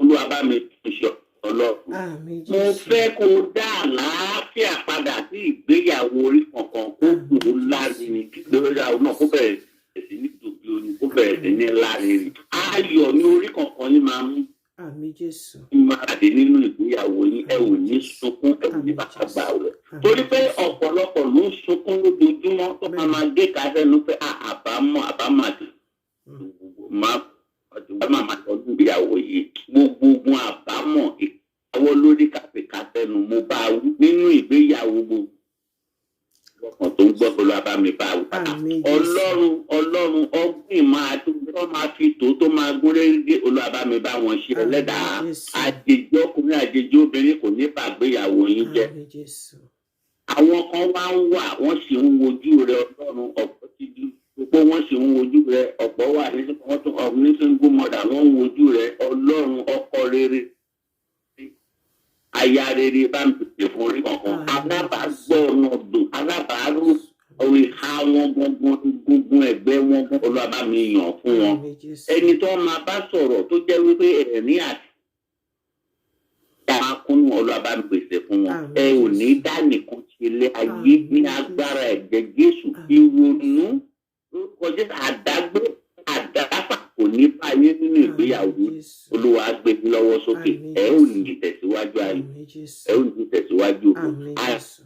Speaker 6: Olúwa, bá mi tún ṣe, Ọlọ́run.
Speaker 3: Àmín
Speaker 6: Mo
Speaker 3: Jésù.
Speaker 6: fẹ́ kó o dá àlàáfíà padà sí ìgbéyàwó orí kankan, kó dùn ó lárinrin, kí ìgbéyàwó náà kó bẹ̀rẹ̀ sí ní dùn bí oyin, kó bẹ̀rẹ̀ sí ní lárinrin. Ayọ̀ ní orí kankan ní máa mú
Speaker 3: Àmín Jésù.
Speaker 6: máa pàdé nínú ìgbéyàwó yín. Ẹ ò ní sunkún, ẹ ò ní bàtà gbà rẹ,
Speaker 3: Àmín
Speaker 6: torí pé
Speaker 3: Jésù.
Speaker 6: ọ̀pọ̀lọpọ̀ ló ń sunkún lójoojúmọ́ tó máa gé kásẹ́nu pé àbámọ̀, àbámọ̀ àti máa máa tọ́jú ìgbéyàwó yìí. Gbogbo ogun àbámọ̀, ìkáwọ́ lórí kàfíkàsẹ́nu, mo bá wí nínú ìgbéyàwó gbogbo ọkàn tó ń gbọ́ pẹ̀lú abámi bá wí.
Speaker 3: Àmín Jésù.
Speaker 6: Ọlọ́run, Ọlọ́run, ọgbìn máa tó máa fi tó tó máa gún régé, Olúwa, bá mi bá wọn ṣe.
Speaker 3: Àmín
Speaker 6: Ẹlẹ́dàá
Speaker 3: Jésù.
Speaker 6: àjèjì ọkùnrin, àjèjì obìnrin kò ní bàgbéyàwó yín jẹ́.
Speaker 3: Àmín Jésù.
Speaker 6: Àwọn kan wá ń wà, wọ́n sì ń wojú rẹ, Ọlọ́run. Ọ̀pọ̀ ti di gbogbo, wọ́n sì ń wojú rẹ. Ọ̀pọ̀ wà ní wọ́n tún ní single mother, wọ́n ń wojú rẹ, Ọlọ́run. Ọkọ rere, aya rere, bá mi pèsè fún orí kankan.
Speaker 3: Àmín.
Speaker 6: Alábàágbọ́ ọ̀nà dùn, alábàárò ìhà wọn gbọngbọn, gbogbo ẹgbẹ́ wọn gbọ́n, Olúwa, bá mi yàn fún wọn.
Speaker 3: Àmín Jésù.
Speaker 6: Ẹni tó máa bá sọ̀rọ̀ tó jẹ́ wípé ẹ̀rín àti máa kúnnú, Olúwa, bá mi pèsè fún wọn.
Speaker 3: Àmín
Speaker 6: Ẹ ò ní
Speaker 3: Jésù.
Speaker 6: dá nìkan ṣe ilé ayé
Speaker 3: Àmín
Speaker 6: ní
Speaker 3: Jésù.
Speaker 6: agbára ẹ̀jẹ̀ Jésù.
Speaker 3: Àmín.
Speaker 6: Ìrònú lórúkọ Jésù, àdágbé àdáfà kò ní báyé nínú ìgbéyàwó.
Speaker 3: Àmín Jésù.
Speaker 6: Olúwa gbé yín lọ́wọ́ sókè.
Speaker 3: Àmín
Speaker 6: Ẹ ò
Speaker 3: Jésù.
Speaker 6: ní ìtẹ̀síwájú ayé.
Speaker 3: Àmín Jésù.
Speaker 6: Ẹ ò ní ìtẹ̀síwájú ògo.
Speaker 3: Àmín Jésù.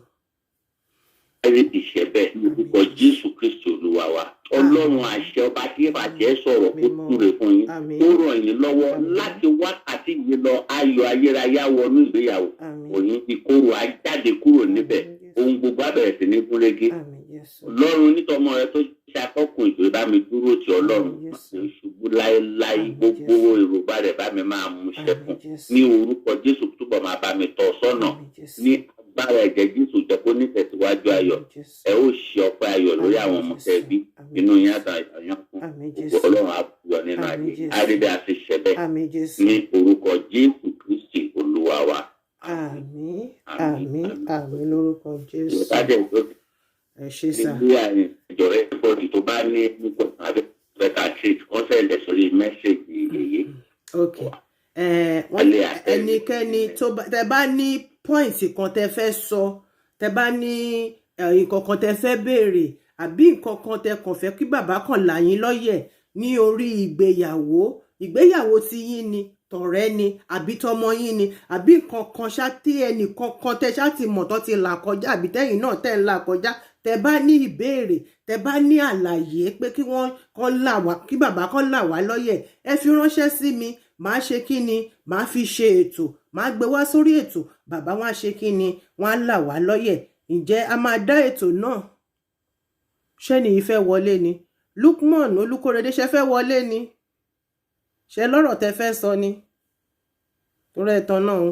Speaker 6: Ayé ti ṣẹ bẹ́ẹ̀ ní orúkọ Jésù Kristi Olúwa wa. Ọlọ́run àṣẹ, ọba tí ìbàjẹ́ sọ̀rọ̀, kó
Speaker 3: Mímọ́.
Speaker 6: túre fún yín,
Speaker 3: Àmín.
Speaker 6: kó ràn yín lọ́wọ́.
Speaker 3: Àmín.
Speaker 6: Láti wákàtí yìí lọ, ayọ̀ ayérayé á wọnú ìgbéyàwó
Speaker 3: Àmín.
Speaker 6: òyìn, ìkorò á jáde kúrò níbẹ̀.
Speaker 3: Àmín Jésù.
Speaker 6: Ohun gbogbo á bẹ̀rẹ̀ sí ní gúnrégé.
Speaker 3: Àmín Jésù.
Speaker 6: Ọlọ́run, nítọ́mọ rẹ tó ṣe atọ́kùn ìjọ, bá mi dúró ti Ọlọ́run.
Speaker 3: Àmín
Speaker 6: Má
Speaker 3: Jésù.
Speaker 6: ṣe ṣubú láéláé.
Speaker 3: Àmín
Speaker 6: Gbogbo
Speaker 3: Jésù.
Speaker 6: èròbá rẹ̀, bá mi máa mú ṣẹ́kùn
Speaker 3: Àmín Jésù.
Speaker 6: ní orúkọ Jésù. Túbọ̀ máa bá mi tọ́ sọ́nà
Speaker 3: Àmín Jésù.
Speaker 6: ní agbára ẹ̀jẹ̀ Jésù. Jẹ́ kó ní tẹ̀síwájú ayọ̀.
Speaker 3: Àmín Jésù.
Speaker 6: Ẹ ó ṣe ọpẹ́ ayọ̀ lórí àwọn
Speaker 3: Àmín
Speaker 6: ọmọ
Speaker 3: Jésù.
Speaker 6: tẹ́ bí.
Speaker 3: Àmín
Speaker 6: Inú yín
Speaker 3: Jésù.
Speaker 6: àtàyàn fún
Speaker 3: Àmín
Speaker 6: gbogbo.
Speaker 3: Jésù.
Speaker 6: Ọlọ́run á yọ nínú
Speaker 3: Àmín
Speaker 6: ayé
Speaker 3: Jésù.
Speaker 6: àrídẹ́ àti ṣẹbẹ́
Speaker 3: Àmín Jésù.
Speaker 6: ní orúkọ Jésù Kristi Olúwa wa.
Speaker 3: Àmín.
Speaker 6: Àmín.
Speaker 3: Àmín. Àmín lórúkọ Jésù.
Speaker 6: Ìbàdàn tó
Speaker 3: Ẹ ṣé sà.
Speaker 6: ní àìjọ, everybody tó bá ní nípa abẹ́ta treat, wọ́n send ẹ̀ sórí message èyí.
Speaker 3: Ok. Wọ́n
Speaker 6: Alẹ́ àtẹ̀lé.
Speaker 3: ẹnikẹ́ni tó bá tẹ bá ní point kan tẹ fẹ́ sọ, tẹ bá ní nǹkan kan tẹ fẹ́ béèrè, àbí nǹkan kan tẹ kàn fẹ́ kí bàbá kan là yín lọ́yẹ̀ ní orí ìgbéyàwó, ìgbéyàwó tí yín ni, tọ̀rẹ́ ni, àbí tọmọ yín ni, àbí nǹkan kan ṣá tí ẹnì kankan tẹ ṣá ti mọ̀ tó ti là kọjá, àbí tẹ́yìn náà tẹ́ ń là kọjá, tẹ bá ní ìbéèrè, tẹ bá ní àlàyé pé kí wọ́n kàn là wá, kí bàbá kan là wá lọ́yẹ̀, ẹ fi ránṣẹ́ sí mi. Màá ṣe kí ni, màá fi ṣe ètò, màá gbé wá sórí ètò. Bàbá wọn á ṣe kí ni, wọn á là wá lọ́yẹ̀. Ǹjẹ́ a máa dá ètò náà? Ṣẹ́ni yìí fẹ́ wọlé ni? Lukman Olúkóredé, ṣe fẹ́ wọlé ni? Ṣe lọ́rọ̀ tẹ fẹ́ sọ ni? Torí ẹ̀ tán náà o.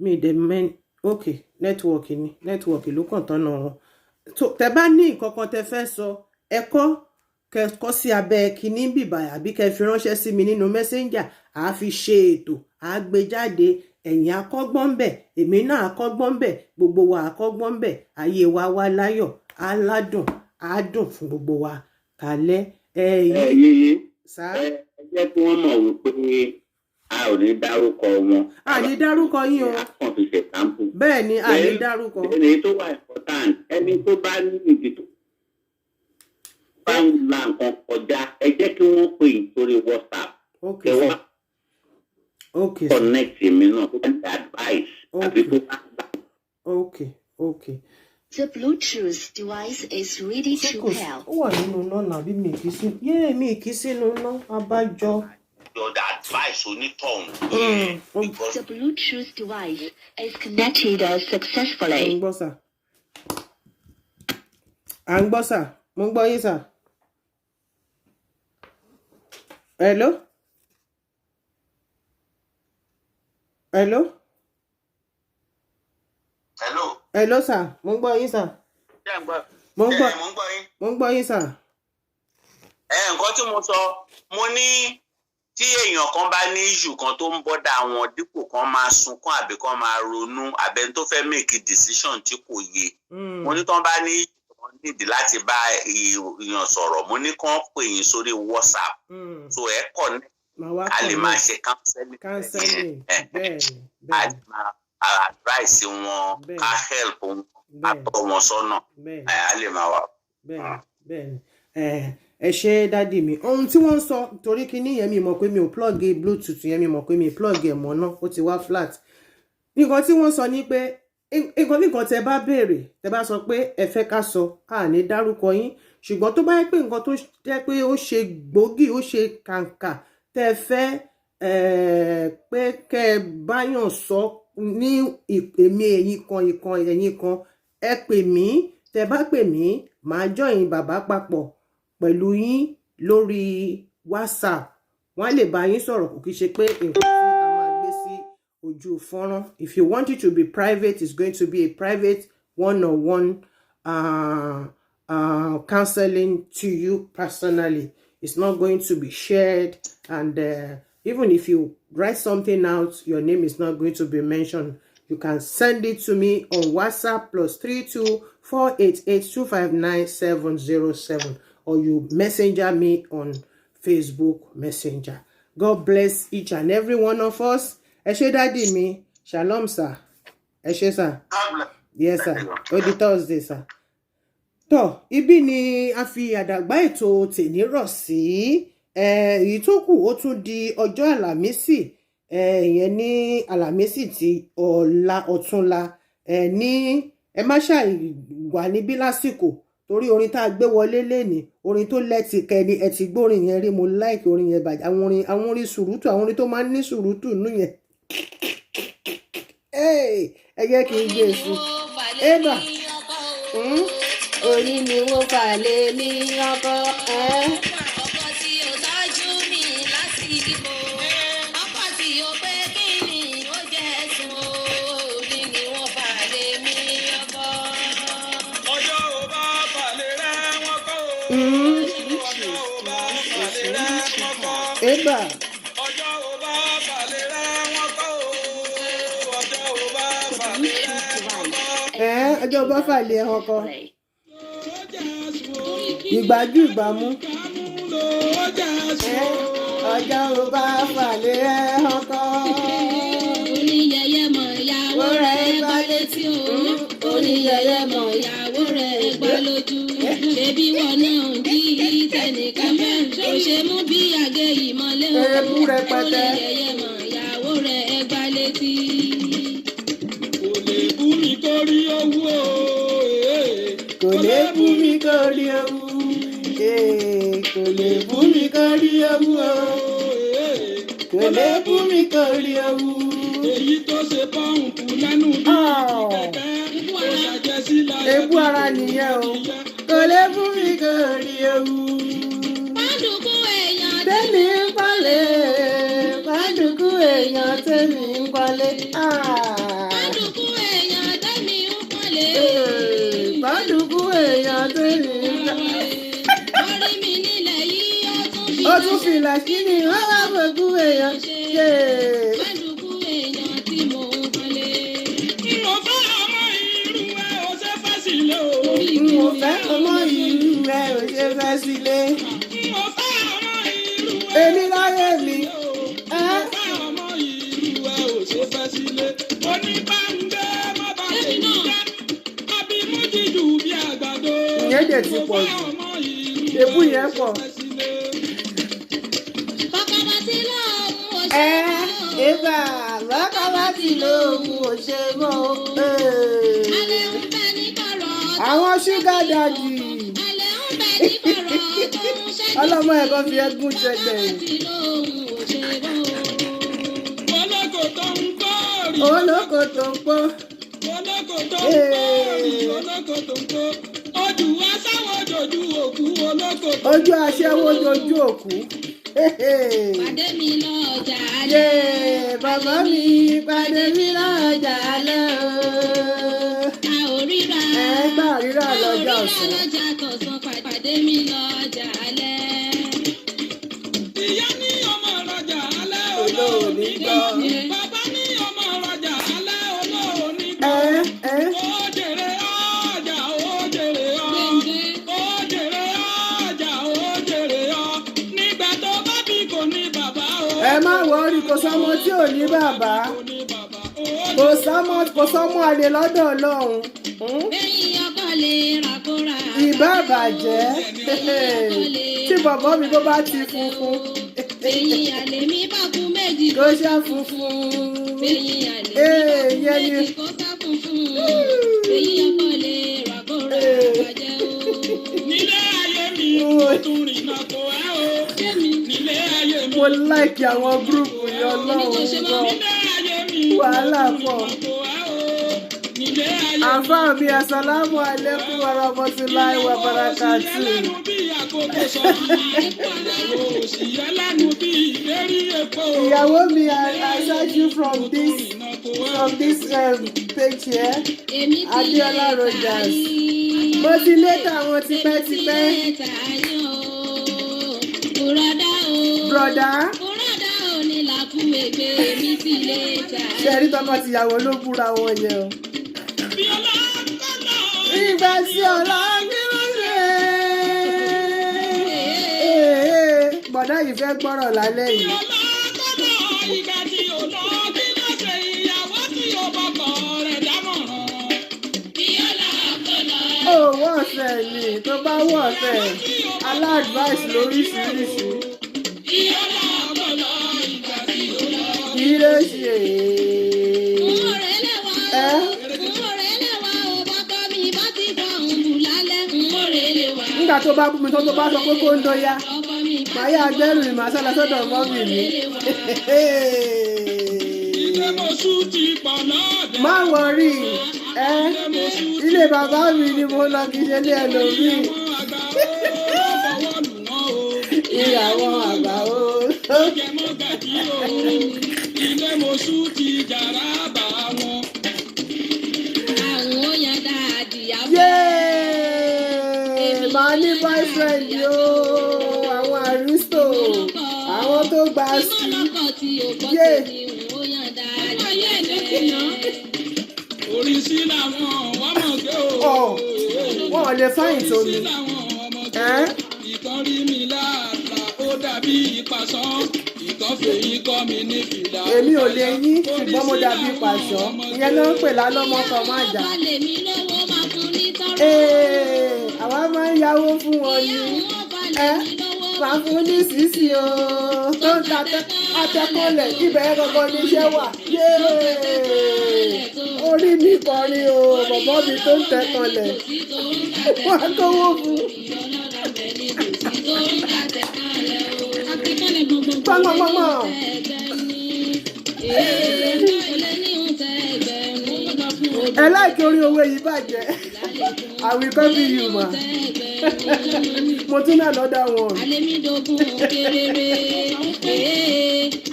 Speaker 3: Mi dẹ̀ mẹ́n. Ok, network ni, network ló kàn tán náà wọn. Tẹ bá ní nǹkan kan tẹ fẹ́ sọ, ẹ kọ́, kẹ kọ sí abẹ́ kínní bìbà, àbí kẹ fi ránṣẹ́ sí mi nínú Messenger. À á fi ṣe ètò, à á gbé jáde. Ẹ̀yin akọ́gbọ́n ń bẹ̀, èmi náà akọ́gbọ́n ń bẹ̀, gbogbo wa akọ́gbọ́n ń bẹ̀. Ayé wa wá láyọ̀, á ládùn, á dùn fún gbogbo wa kálẹ̀.
Speaker 6: Ẹ
Speaker 3: Ẹ̀yin
Speaker 6: yéye
Speaker 3: sá.
Speaker 6: Ẹ jẹ́ kí wọ́n mọ̀ wípé a ò ní dárúkọ wọn.
Speaker 3: A ní dárúkọ yín o.
Speaker 6: A kàn fi ṣe sample.
Speaker 3: Bẹ́ẹ̀ ni, a ní dárúkọ.
Speaker 6: Ẹni tó wà important, ẹni tó bá ní ìdí tó bá ń la nǹkan kọjá, ẹ jẹ́ kí wọ́n pè é sórí WhatsApp. Kẹ wá
Speaker 3: sir. Ok sir.
Speaker 6: connect mi náà, tó bá ní advice àbí tó bá
Speaker 3: Ok.
Speaker 5: The Bluetooth device is ready
Speaker 3: Ṣé
Speaker 5: to
Speaker 3: kò sí
Speaker 5: pair.
Speaker 3: Ó wà nínú iná nàbí mi kì í sí yéè, mi kì í sínú iná abájọ.
Speaker 6: Your advice onítọ̀hún because
Speaker 5: The Bluetooth device is connected
Speaker 3: Mo ń
Speaker 5: successfully.
Speaker 3: gbọ́ sà, à ń gbọ́ sà, mo ń gbọ́ yín sà. Hello, hello.
Speaker 6: Hello.
Speaker 3: Hello sà, mo ń gbọ́ yín sà.
Speaker 6: Ṣé ẹ̀ ń gbọ́?
Speaker 3: Mo ń gbọ́.
Speaker 6: Ẹ, mo ń gbọ́ yín.
Speaker 3: Mo ń gbọ́ yín sà.
Speaker 6: Ẹ, nǹkan tí mo sọ, mo ní tí èèyàn kan bá ní issue kan tó ń bother wọn, dípò kan máa sunkún àbí kan máa ronú, àbẹni tó fẹ́ make decision tí kò yé, mo ní tán bá ní issue kan nídìí láti bá èèyàn sọ̀rọ̀, mo ní kán pè yín sórí WhatsApp, so ẹ connect,
Speaker 3: Màá wá
Speaker 6: a lè máa
Speaker 3: connect.
Speaker 6: ṣe counseling.
Speaker 3: Counseling, bẹ́ẹ̀ ni.
Speaker 6: A
Speaker 3: Bẹ́ẹ̀
Speaker 6: lè máa advice wọn, ká help wọn, ká tọ́ wọn sọ́nà.
Speaker 3: Bẹ́ẹ̀
Speaker 6: ẹ, a lè máa wà.
Speaker 3: Bẹ́ẹ̀ ni. Ẹ ṣe, daddy mi. Ohun tí wọ́n ń sọ, torí kíní yẹn, mi mọ̀ pé mi ò plug Bluetooth yẹn, mi mọ̀ pé mi plug ẹ̀ mọ́ náà, ó ti wá flat. Nǹkan tí wọ́n sọ ni pé nǹkan nǹkan tẹ bá béèrè, tẹ bá sọ pé ẹ fẹ́ ká sọ, a ní dárúkọ yín, ṣùgbọ́n tó bá yẹ pé nǹkan tó jẹ́ pé ó ṣe gbòógì, ó ṣe kàǹkà, tẹ fẹ́ pé kẹ́ ẹ báyàn sọ ní èmi ẹ̀yin kan ìkan ẹ̀yin kan, ẹ pè mí. Tẹ bá pè mí, màá join bàbá papọ̀ pẹ̀lú yín lórí WhatsApp, wọ́n á lè bá yín sọ̀rọ̀. Kò kí ṣe pé nǹkan tí a máa gbé sí ojú fọ́nrán. If you want it to be private, it's going to be a private one-on-one counseling to you personally. It's not going to be shared, and even if you write something out, your name is not going to be mentioned. You can send it to me on WhatsApp, +32 488 259 707, or you messenger me on Facebook Messenger. God bless each and every one of us. Ẹ ṣé, daddy mi. Shalom sir. Ẹ ṣé sir. Yes sir. Ó di Thursday sir. Tọ́ ibi ni a fi àdàgbà ètò tèní rọ̀ sí. Èyí tó kù, ó tún di ọjọ́ Àlàmísì, ìyẹn ní Àlàmísì tí ọ̀la, ọ̀túnla. Ní ẹ má ṣàì wà níbí lásìkò, torí orin tá a gbé wọlé lénìí, orin tó lẹ́tìkẹ́ ni. Ẹ ti gbórin yẹn rí. Mo like orin yẹn bàjẹ́. Àwọn orin sùrùtù, àwọn orin tó máa ń ní sùrùtù nú yẹn. Ẹ jẹ́ kí n gbé e sí. Eba, orí ni wọ́n fà lé ní ọkọ.
Speaker 1: Ọkọ tí ó tọ́jú mi lásìkò, ọkọ tí ó pé kí ni ó jẹ́ sùn, orí ni wọ́n fà lé mi ọkọ.
Speaker 2: Ọjọ́ ò bá falẹ̀ rẹ̀ wọ́n kọ́ o. Ọjọ́ ò bá falẹ̀ rẹ̀ wọ́n kọ́.
Speaker 3: Eba.
Speaker 2: Ọjọ́ ò bá falẹ̀ rẹ̀ wọ́n kọ́ o. Ọjọ́ ò bá falẹ̀ rẹ̀ wọ́n kọ́.
Speaker 3: Ọjọ́ bá fà lé ọkọ. Ìgbájú ìgbàmú. Ọjọ́ ò bá fà lé ọkọ.
Speaker 1: Oníyẹyẹ mọ ìyàwó rẹ̀ gbá létí o. Oníyẹyẹ mọ ìyàwó rẹ̀ gbá lójú. Ṣebí wọn náà ń jí tẹnìkan fẹ́. Kò ṣe mú bí àgé ìmọ̀lẹ́ o.
Speaker 3: Èébú rẹpẹtẹ.
Speaker 1: Oníyẹyẹ mọ ìyàwó rẹ̀ gbá létí.
Speaker 2: Kò lè bú mi kórí owó o.
Speaker 3: Kò lè bú mi kórí owó. Kò lè bú mi kórí owó o. Kò lè bú mi kórí owó.
Speaker 2: Èyí tó ṣe pọ́ǹpù lẹ́nu bí
Speaker 3: Ah.
Speaker 2: kẹ̀kẹ́ kò ṣàjẹ́ sílẹ̀.
Speaker 3: Èébú ara nìyẹn o. Kò lè bú mi kórí owó.
Speaker 1: Pàǹdùkú èèyàn
Speaker 3: Tẹ́mi ń pọ́nlé. Pàǹdùkú èèyàn tẹ́mi ń pọ́nlé. Ah.
Speaker 1: Pàǹdùkú èèyàn tẹ́mi ń pọ́nlé.
Speaker 3: Pàǹdùkú èèyàn tẹ́mi ń pọ́nlé.
Speaker 1: Orí mi nílẹ̀ yìí, ó tún fi
Speaker 3: Ó tún fìlà sí ni wọ́n wá fòkú èèyàn.
Speaker 1: Pàǹdùkú èèyàn tí mò ń pọ́nlé.
Speaker 2: N ò fẹ́ ọmọ irú ẹ ò ṣe fẹ́ sílé o.
Speaker 3: N ò fẹ́ ọmọ ìlú rẹ ò ṣe fẹ́ sílé.
Speaker 2: N ò fẹ́ ọmọ irú ẹ
Speaker 3: Èmi láyé mi.
Speaker 2: o. N ò fẹ́ ọmọ irú ẹ ò ṣe fẹ́ sílé. Oníbàǹdé má bà tèmi jẹ́. Àbí mú jíjù bí àgbàdo.
Speaker 3: Ìyẹn dẹ̀ ti pọ̀ jù. Èébú yẹn pọ̀.
Speaker 1: Bọ́kọ tí lóhùn ò ṣe
Speaker 3: Ẹ
Speaker 1: mọ́ o.
Speaker 3: Eva, bákà bá ti lóhùn ò ṣe mọ́ o.
Speaker 1: Alẹ́ ń bẹ ní kọ̀rọ̀
Speaker 3: Àwọn sugar daddy.
Speaker 1: Àlè ń bẹ ní kọ̀rọ̀ tó ń ṣẹ́jú.
Speaker 3: Ọlọ́mọ ẹ̀kọ́ fi ẹgún ṣẹgbẹ̀yìn.
Speaker 1: Bàbá ti lóhùn ò ṣe mọ́ o.
Speaker 2: Olóko tó ń kórì.
Speaker 3: Olóko tó ń pọ́n.
Speaker 2: Olóko tó ń kórì. Olóko tó ń kó. Ojú wa sáwọn ojú òkú olóko tó ń
Speaker 3: Ojú aṣẹ́wó jojú òkú.
Speaker 1: Pàdé mi lọ́jà alẹ́.
Speaker 3: Yéè, bàbá mi, pàdé mi lọ́jà alẹ́ o.
Speaker 1: A ò ríra.
Speaker 3: Ẹ gbà rírà
Speaker 1: A ò
Speaker 3: lọ́jà
Speaker 1: ríra
Speaker 3: ọ̀sán.
Speaker 1: lọ́jà tọ̀sán, pàdé mi lọ́jà alẹ́.
Speaker 2: Ìyá ní ọmọ rajà alẹ́,
Speaker 3: Olóòní
Speaker 2: olóòní
Speaker 3: gbọ́.
Speaker 2: gbọ́. Bàbá ní ọmọ rajà alẹ́, olóòní gbọ́.
Speaker 3: Ẹ ẹ
Speaker 2: Ó jèrè ọjà, ó jèrè ọ.
Speaker 1: Gbẹ̀ngbẹ̀.
Speaker 2: Ó jèrè ọjà, ó jèrè ọ. Nígbà tó bá bí kò ní bàbá o.
Speaker 3: Ẹ má worry, kò sọ́mọ tí ò ní bàbá.
Speaker 2: Kò ní bàbá. Ó
Speaker 3: Kò sọ́mọ àlè lọ́dọ̀ Ọlọ́run.
Speaker 1: Bẹ́yìn ọkọ lè rà kó rà.
Speaker 3: Ìbá bàjẹ́ tí bọ̀bọ́ mi bó bá ti funfun.
Speaker 1: Bẹ́yìn àlè mi bá kú méjì.
Speaker 3: Kó ṣá funfun.
Speaker 1: Bẹ́yìn àlè mi
Speaker 3: Ee,
Speaker 1: bá kú
Speaker 3: ìyẹn ni.
Speaker 1: méjì kó sá funfun. Bẹ́yìn ọkọ lè rà kó rà bàjẹ́ o.
Speaker 2: Nílé ayé mi, mo tún rìnnà kó ẹ o. Nílé ayé mi.
Speaker 3: Mo like àwọn group yẹn, Ọlọ́run gbọ́.
Speaker 2: Nílé ayé mi.
Speaker 3: Wàhálà pọ̀.
Speaker 2: Kó ẹ o. Nílé ayé mi.
Speaker 3: Àfáà mi, asalaamu alaikum warahmatulahi wabarakatuh.
Speaker 2: Ẹlẹ́nu bí àkókò sọ. Òsì ẹlẹ́nu bí ìlérí epo.
Speaker 3: Ìyàwó mi, I search you from this page here.
Speaker 1: Èmi ti
Speaker 3: Adéọlá
Speaker 1: lé
Speaker 3: Rogers.
Speaker 1: tàyín.
Speaker 3: Mo ti lé tàwọn tipẹ́tipẹ́.
Speaker 1: Èmi ti lé tàyín o. Bùrọ̀dá o.
Speaker 3: Brọ̀dá.
Speaker 1: Bùrọ̀dá ò ní làkú ègbè, èmi ti lé tàyín.
Speaker 3: Ṣé ẹ rí tọkọ tìyàwó ló búra wọn yẹn o?
Speaker 2: Bí ọlá kọ́lá.
Speaker 3: Ìgbà tí ọ̀la kí ló ṣe? Bọ̀dá yìí fẹ́ gbọ́rọ̀ lálẹ́
Speaker 2: Bí
Speaker 3: yìí.
Speaker 2: ọlá kọ́lá, ìgbà tí ò lọ kí ló ṣe ìyàwó tí ò bọkọ rẹ̀ dámọ̀ràn.
Speaker 1: Bí ọlá kò lọ.
Speaker 3: Ó wọ́ ọ̀sẹ̀ ni tó bá wọ́ ọ̀sẹ̀ aládvice lóríṣiríṣi.
Speaker 2: Bí ọlá kọ́lá, ìgbà tí ò lọ.
Speaker 3: Kí ló ṣe?
Speaker 1: N ó rẹ̀ lẹ́wà
Speaker 3: Ẹ́
Speaker 1: o. N ó rẹ̀ lẹ́wà o. Bọ́kọ mi bá ti fọ̀hún bù lálẹ́. N ó rẹ̀ lẹ́wà.
Speaker 3: Nígbà tó bá bú mi tó bá sọ pé kó ń dọ́yà,
Speaker 1: Ọkọ mi bá
Speaker 3: màá yá agbẹ́rù mi, màá sálọ sọ́dọ̀ mummy mi.
Speaker 2: Ilé mọ̀ṣú ti pọ̀ lọ́ọ̀dẹ̀.
Speaker 3: Má worry, ẹ ilé bàbá mi ni mo lọ, kì í ṣe ilé ẹlòmíì.
Speaker 2: Àwọn àgbà ó fọwọ́ lù wọ́n o.
Speaker 3: Ìyàwó àgbà o.
Speaker 2: Jẹmọ́ gàdí o. Ilé mọ̀ṣú ti jàrá bá wọn.
Speaker 1: Àwọn òyàn dáadì àbọ̀.
Speaker 3: Yéé! Màá ní boyfriend yóò, àwọn aristo, àwọn tó gba sí.
Speaker 1: Ìmọ̀lọ́kọ̀ tí ò gbọ́
Speaker 3: Yé.
Speaker 1: tèmi, n ó yàn dáadì àbọ̀.
Speaker 2: Oríṣi làwọn ọmọge o.
Speaker 3: Ọ̀ wọn ò lè fáyìn tó mi.
Speaker 2: Oríṣi làwọn ọmọge.
Speaker 3: Ẹ́
Speaker 2: Ìkan rí mi láàlà, ó dàbí ìpàṣán. Ìkan fèyí kọ́ mi ní fìlà.
Speaker 3: Èmi ò lè yín, ṣùgbọ́n mo dàbí pàṣọ. Ìyẹn ló ń pè lálọ́mọ kan má jà.
Speaker 1: Ìyá lè mí lówó máa fún ní tọrọ.
Speaker 3: Ee, àwa máa ń yáwó fún wọn
Speaker 1: Ìyá
Speaker 3: ni.
Speaker 1: òun ọba
Speaker 3: Ẹ
Speaker 1: lè mí lówó.
Speaker 3: máa fún ní sísì o tó ń ta atẹ́kọ̀lẹ̀, ibẹ̀ yẹn gangan ní iṣẹ́ wà. Yéé! Orí mi kọrin o, bọ̀bọ́ mi tó ń tẹ́kọ̀lẹ̀. Wọ́n á kówó fún. Gbọ́ngbọ́ngbọ́ngbọ́n. Ẹ láìkí orí owó yìí bàjẹ́. I will copy you ma. Mo tún ní another one.
Speaker 1: Alémídógún kéréré,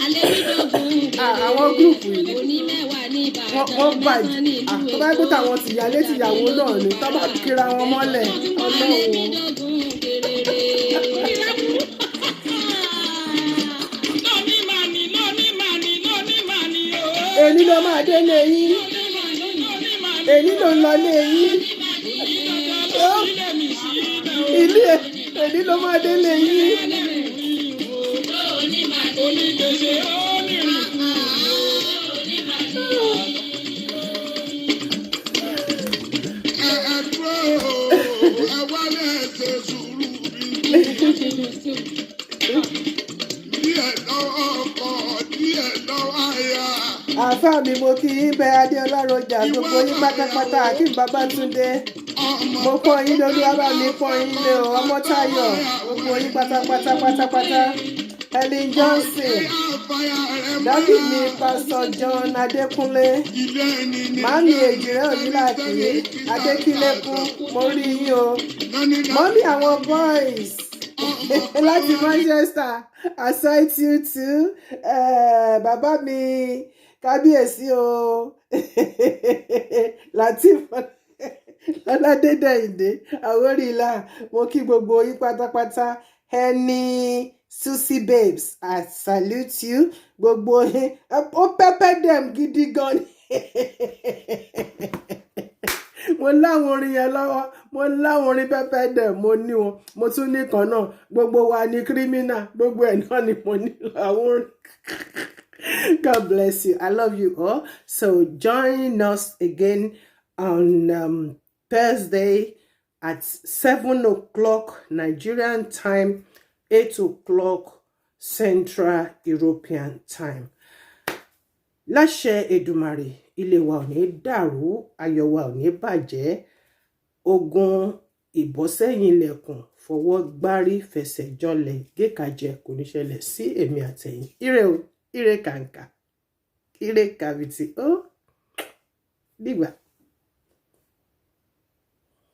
Speaker 1: alémídógún
Speaker 3: Ah, àwọn group yìí.
Speaker 1: Onímẹ̀wàá ní
Speaker 3: Wọ́n
Speaker 1: Ìbàdàn,
Speaker 3: wọ́n bàjẹ́.
Speaker 1: mẹ́sàn-án nílùú
Speaker 3: Ah, tó bá gbé tàwọn tìyálé tìyàwó náà ni tó bá kíra wọn mọ́lẹ̀. Ọlọ́run.
Speaker 1: Alémídógún kéréré.
Speaker 2: Lóní màní, lóní màní, lóní màní o.
Speaker 3: Èní ló máa délé yín.
Speaker 2: Lóní màní.
Speaker 3: Èní ló ń lọ lé yín. Ó,
Speaker 2: Ilé mi sílẹ̀ o.
Speaker 3: ilé èní ló máa délé yín.
Speaker 2: Onígbèsè ó nírìn kú.
Speaker 4: Ẹ ẹ dúró o, ẹ wálé, ẹ ṣe sùúrù bí. Díẹ̀ lọ́wọ́ ọkọ, díẹ̀ lọ́wọ́ aya.
Speaker 3: Àáfàá mi, mo kí yín bẹ, Adéọlá Rogers, gbogbo yín pátápátá, Akeem Babátúndé. Mo pọ́n yín lórí, wá mi pọ́n yín lé o. Ọmọ́táyọ̀, gbogbo yín pátápátá pátápátá. Helen Johnson, daddy mi, Pastor John Adékúnlé, màmí Èjìrẹ́ Òyìnláàkì Adékílékún, mo rí yín o. Mummy àwọn boys láti Manchester, I sight you too. Bàbá mi, kábíyèsí o, Lateef Ọládédèyìndé Àwórìlà, mo kí gbogbo yín pátápátá. Ẹni Susie Babes, I salute you. Gbogbo yín, ó pepper dem gidi gan ni. Mo láwọn orin yẹn lọ́wọ́, mo láwọn orin pepper dem, mo ní wọn. Mo tún ní kan náà, gbogbo wa ní criminal, gbogbo ẹ̀ náà ni mo ní àwọn orin. God bless you. I love you all. So join us again on Thursday at 7 o'clock Nigerian time, 8 o'clock Central European time. Láṣẹ Èdùmàrè, ilé wa ò ní dàrú, ayọ̀ wa ò ní bàjẹ́. Ogun ìbọ́sẹ́yìn ilẹ̀kùn, fọwọ́ gbárí, fẹsẹ̀ jọlẹ̀, gékàjẹ kò ní ṣẹlẹ̀ sí èmi àtẹ̀yìn. Ire o, ire kàǹkà, ire kàbìtì ó dìgbà.